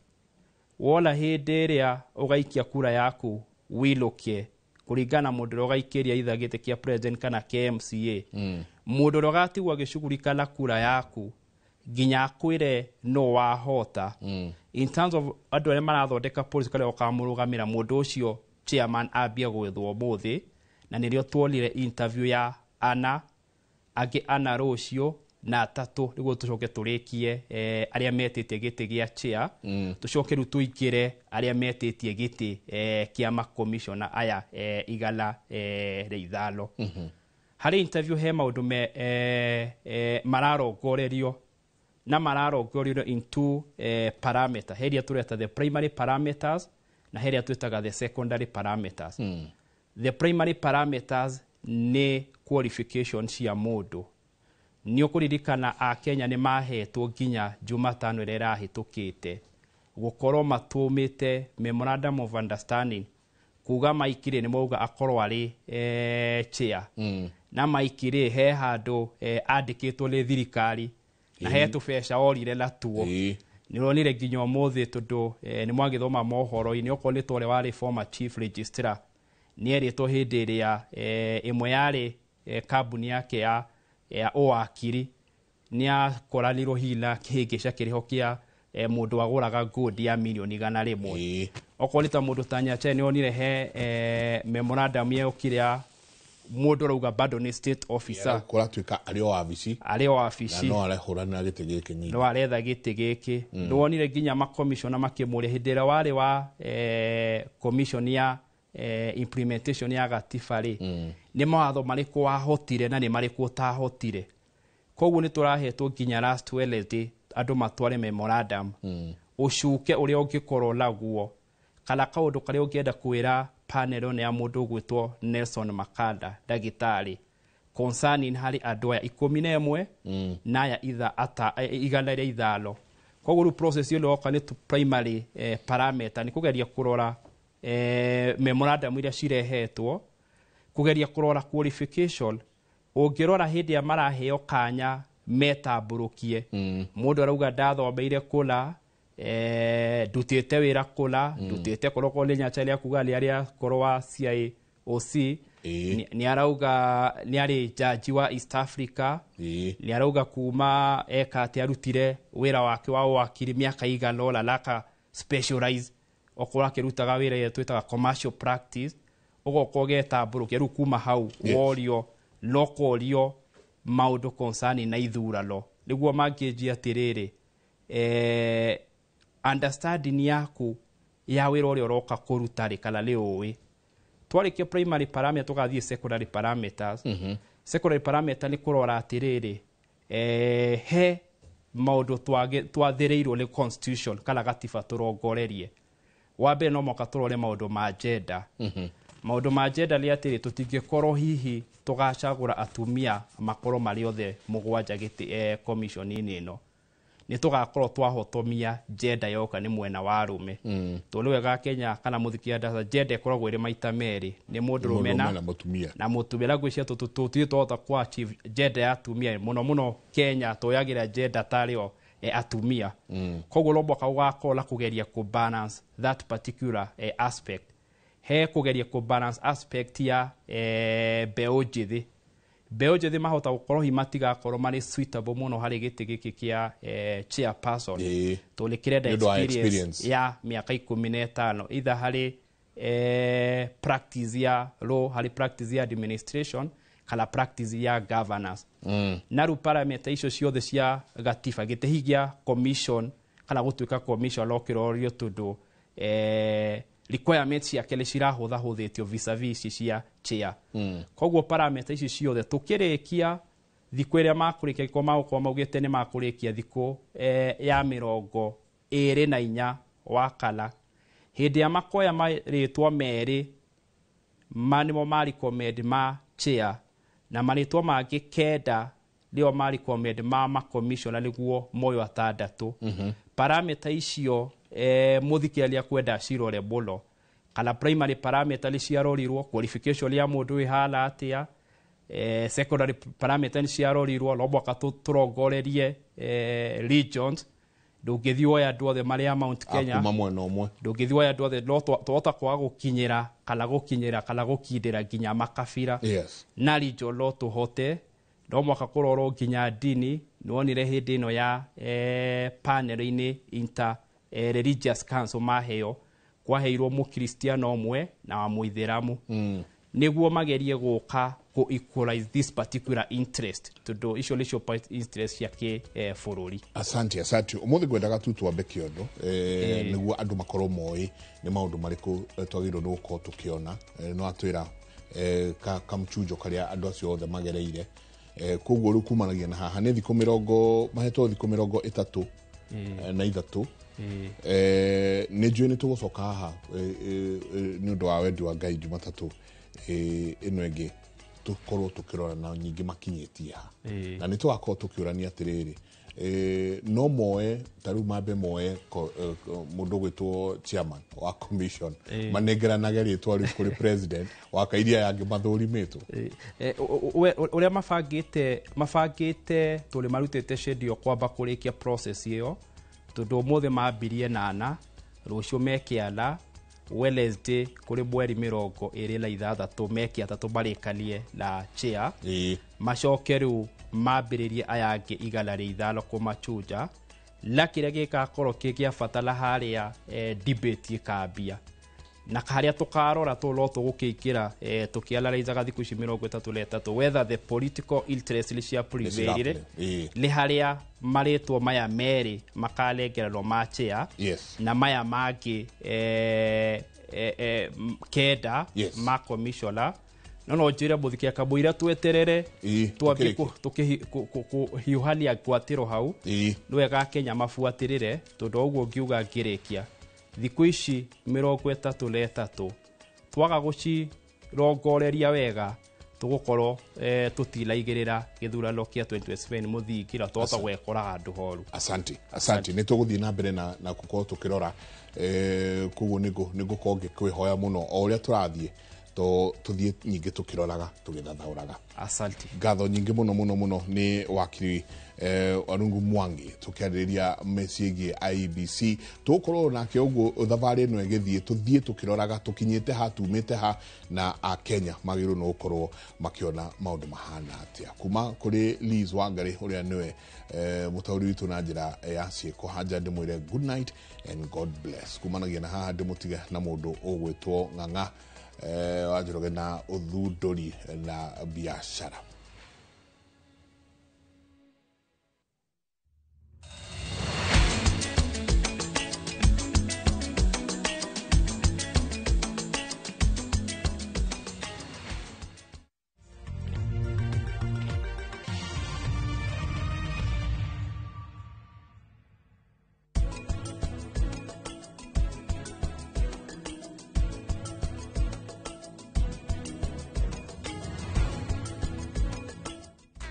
[SPEAKER 3] wona hĩndĩ ĩrĩa ũgaikia kura yaku wĩlũke kũringana na mũndũ ũrĩa ũgaikĩria either gĩtĩ kĩa president kana kĩa MCA, mũndũ ũrĩa ũgatigwo agĩcugurika na kura yaku nginya akwĩre no wahota. In terms of andũ arĩa marathondeka policy karĩa ũkamũrũgamĩra mũndũ ũcio, chairman ambia gwethwo ũmũthĩ, na nĩrĩo tuonire interview ya ana angĩ ana rũciũ na atatũ nĩguo tũcoke tũrĩkie arĩa metĩtie gĩtĩ gĩa chair, tũcoke rĩu tũingĩre arĩa metĩtie gĩtĩ kĩa makomishona aya 105. Harĩ interview he maũndũ me mararongorerio na mararongorerio in two parameter. He iria tũreta the primary parameters na he iria twĩtaga the secondary parameters. The primary parameters nĩ qualification cia mũndũ. Nĩ ũkũririkana Akenya nĩ mahetwo nginya Jumatano ĩrĩa ĩrahĩtũkĩte gũkorwo matũmĩte memorandum of understanding kuga Mike rĩ nĩ mauga akorwo arĩ chair. Na Mike rĩ he handũ andĩkĩtwo nĩ thirikari na he tũbeca orire natuo. Nĩ ũronire nginya ũmũthĩ tondũ nĩ mwagĩthoma mohoro-inĩ okorwo nĩ ta ũrĩa warĩ former chief registrar nĩ erĩtwo hĩndĩ ĩrĩa ĩmwe yarĩ kambuni yake ya ũwakiri nĩ akoranirwo hihi na kĩhĩngĩca kĩrĩho kĩa mũndũ wagũraga gold ya mirioni 100. Okorwo nĩ ta mũndũ ta Nyachae nĩ onire he memorandum yokire ya mũndũ ũrauga bado nĩ state officer
[SPEAKER 13] kũratuĩka arĩ o wabici,
[SPEAKER 3] arĩ o wabici
[SPEAKER 13] na no arehũranĩra gĩtĩ gĩkĩ nyingĩ,
[SPEAKER 3] no aretha gĩtĩ gĩkĩ. Nĩwonire nginya makomishona makĩmũria hĩndĩ ĩrĩa warĩ wa commission ya implementation ya gatiba rĩ, nĩ mawatho marĩkũ wahotire na nĩ marĩkũ ũtahotire. Koguo nĩ tũrahetwo nginya last Wednesday andũ matware memorandum ũcuke ũrĩa ũngĩkorwo naguo kana kaũndũ karĩa ũngĩenda kwĩra panel ĩno ya mũndũ ũgwĩtwo Nelson Makanda ndagĩtarĩ concerning harĩ andũ aya 11 na aya 105. Koguo rĩu process ĩyo yoka nĩ primary parameter nĩ kũgeria kũrora memorandum iria cirehetwo, kũgeria kũrora qualification. Ũngĩrora hĩndĩ ya maraheo kanya metambũrũkie, mũndũ arauga ndathomeire kũna, ndutĩte wĩra kũna, ndutĩte korwo nĩ Nyachae akuga nĩ arĩa korwo wa CIOC, nĩ arauga nĩ arĩ jaji wa East Africa, nĩ arauga kuma eka atĩ arutire wĩra wake wa ũwakiri mĩaka igana ũna na aka specialize okorwo akĩrutaga wĩra ĩrĩa twĩtaga commercial practice, ũgoka ũgetambũrũkia rĩu kuma hau worio no korio maũndũ concerning na ithurano nĩguo mangĩnjia atĩrĩrĩ understanding yaku ya wĩra ũrĩa ũroka kũruta rĩ kana nĩ ũĩ. Twarĩkia primary parameter tũgathiĩ secondary parameters. Secondary parameter nĩ kũrora atĩrĩrĩ he maũndũ twathĩrĩirwo nĩ constitution kana gatiba tũrongorerie. Wa mbere no mũhaka tũrore maũndũ ma gender. Maũndũ ma gender nĩ atĩrĩ tũtingĩkorwo hihi tũgacagũra atumia makorwo marĩ othe 7 gĩtĩ commission-inĩ ĩno, nĩ tũgakorwo twahotomia gender yoka nĩ mwena wa arũme. Tondũ nĩ wega Kenya kana mũthiki ndasa gender ĩkoragwo ĩrĩ maita merĩ, nĩ mũndũrũme na
[SPEAKER 13] mũtumia.
[SPEAKER 3] Na mũtumia na ngwĩciria tũtirĩ twahota kũ achieve gender ya atumia mũno mũno Kenya tũyagĩra gender tarĩ o atumia. Koguo no mũhaka ũgakorwo na kũgeria kũ balance that particular aspect. He kũgeria kũ balance aspect ya mbeũ njĩthĩ. Mbeũ njĩthĩ mahota gũkorwo hihi matigakorwo marĩ suitable mũno harĩ gĩtĩ gĩkĩ kĩa chairperson tondũ nĩ kĩrenda experience ya mĩaka 15 either harĩ practice ya law, harĩ practice ya administration kana practice ya governance. Na rĩu parameter icio ciothe cia gatiba gĩtĩ hihi gĩa commission kana gũtuĩka commission no kĩrorio tondũ requirements ciake nĩ cirahũthahũthĩtio vis-a-vis ici cia chair. Koguo parameter ici ciothe tũkĩrĩkia thikũ ĩrĩa makũrĩkia gĩkorwo magũkorwo maugĩte nĩ makũrĩkia thikũ ya 24 wa kana, hĩndĩ ya makoya marĩtwa merĩ ma nĩmo ma recommend ma chair na marĩtwa mangĩ 9 nĩo ma recommend ma makomishona nĩguo moyo 6. Parameter icio mũthikĩrĩria kwenda cirore mũno, kana primary parameter nĩ ciarorirwo, qualification ya mũndũ ĩhana atĩa, secondary parameter nĩ ciarorirwo, no mũhaka tũrongorerie regions. Ndũngĩthiĩ woe andũ othe marĩa Mount Kenya,
[SPEAKER 13] kuma mwena ũmwe,
[SPEAKER 3] ndũngĩthiĩ woe andũ othe, no twahota kwaga gũkinyĩra kana gũkinyĩra kana gũkindĩra nginya makabira. Na region no tũhote, no mũhaka kũrorwo nginya ndini. Nĩwonire hĩndĩ ĩno ya panel-inĩ inter religious council maheo, kwaheirwo mũkristiano ũmwe na wa mũithĩramu, nĩguo magerie gũka kũ equalize this particular interest, tondũ icio nĩcio interest cia kĩ bũrũri.
[SPEAKER 13] Asante, asante. Ũmũthĩ ngwendaga tu twambe kĩondo nĩguo andũ makorwo moĩ nĩ maũndũ marĩkũ twagĩrĩirwo nĩ gũkorwo tũkĩona. No atwĩra kamchunjo karĩa andũ acio othe magereire. Koguo rĩu kumanagia na haha nĩ thikũ mĩrongo mahetwo thikũ 33. Nĩ njũĩ nĩ tũgũcoka haha nĩ ũndũ wa wendi wa Ngai Jumatatũ ĩno ĩngĩ tũkorwo tũkĩrora na nyingĩ makinyĩtie ha, na nĩ tũgakorwo tũkĩũrania atĩrĩrĩ, no moe ta rĩu mambe moe mũndũ ũgwĩtwo chairman wa commission, manengeranage rĩtwa rĩu kũrĩ president wa kairia yangĩ mathũrimĩtwo.
[SPEAKER 3] Ũrĩa mabangĩte tũrĩ marutĩte schedule kwamba kũrĩkia process ĩyo, tondũ ũmũthĩ mambirie 8, rũciũ meke 4, Wednesday kũrĩ mweri 26 meke 3 marĩkanie na chair, macoke rĩu mambĩrĩrie aya angĩ 105 kũmachunja. Na kĩrĩa gĩgakorwo kĩ gĩa bata na harĩa debate ĩkambia, na harĩa tũkarora tũ no tũgũkĩingĩra tũkĩanalyzaga thikũ ici 33 whether the political interest nĩ cia prevailire, nĩ harĩa marĩtwa maya merĩ makarengererwo ma chair, na maya mangĩ 9 ma commissioner. No njĩre mũthikĩria kamũira tweterere twambie kũhiũhania ngwatĩro hau, nĩ wega Kenya mabuatĩrĩre, tondũ ũguo ngiuga ngĩrĩkia thikũ ici 33 twaga gũcirongoreria wega tũgũkorwo tũtiraigĩrĩra gĩthurano kĩa 2027 mũthingi, na twahota gwekora handũ horu.
[SPEAKER 13] Asante, asante. Nĩ tũgũthiĩ na mbere na gũkorwo tũkĩrora, koguo nĩ ngũkorwo ngĩkwĩhoya mũno o ũrĩa tũrathiĩ tũthiĩ nyingĩ tũkĩroraga tũgĩthathaũraga.
[SPEAKER 3] Asante.
[SPEAKER 13] Ngatho nyingĩ mũno mũno mũno nĩ wakiri Warungu Mwangi tũkĩarĩrĩria meciĩgiĩ IEBC. Tũgũkorwo nake ũguo thabarĩ ĩno ĩgĩthiĩ, tũthiĩ tũkĩroraga tũkinyĩte ha, tumĩte ha, na Akenya magĩrĩirwo nĩ gũkorwo makĩona maũndũ mahana atĩa. Kuma kũrĩ Liz Wangari ũrĩa nĩwe mũtaũri witũ na njĩra ya ciĩko, hanja ndĩmwĩre good night and God bless. Kumanagia na haha ndĩmũtige na mũndũ ũgwĩtwo Ng'ang'a wa Njoroge na ũthundũri na biacara.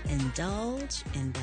[SPEAKER 4] Indulge in the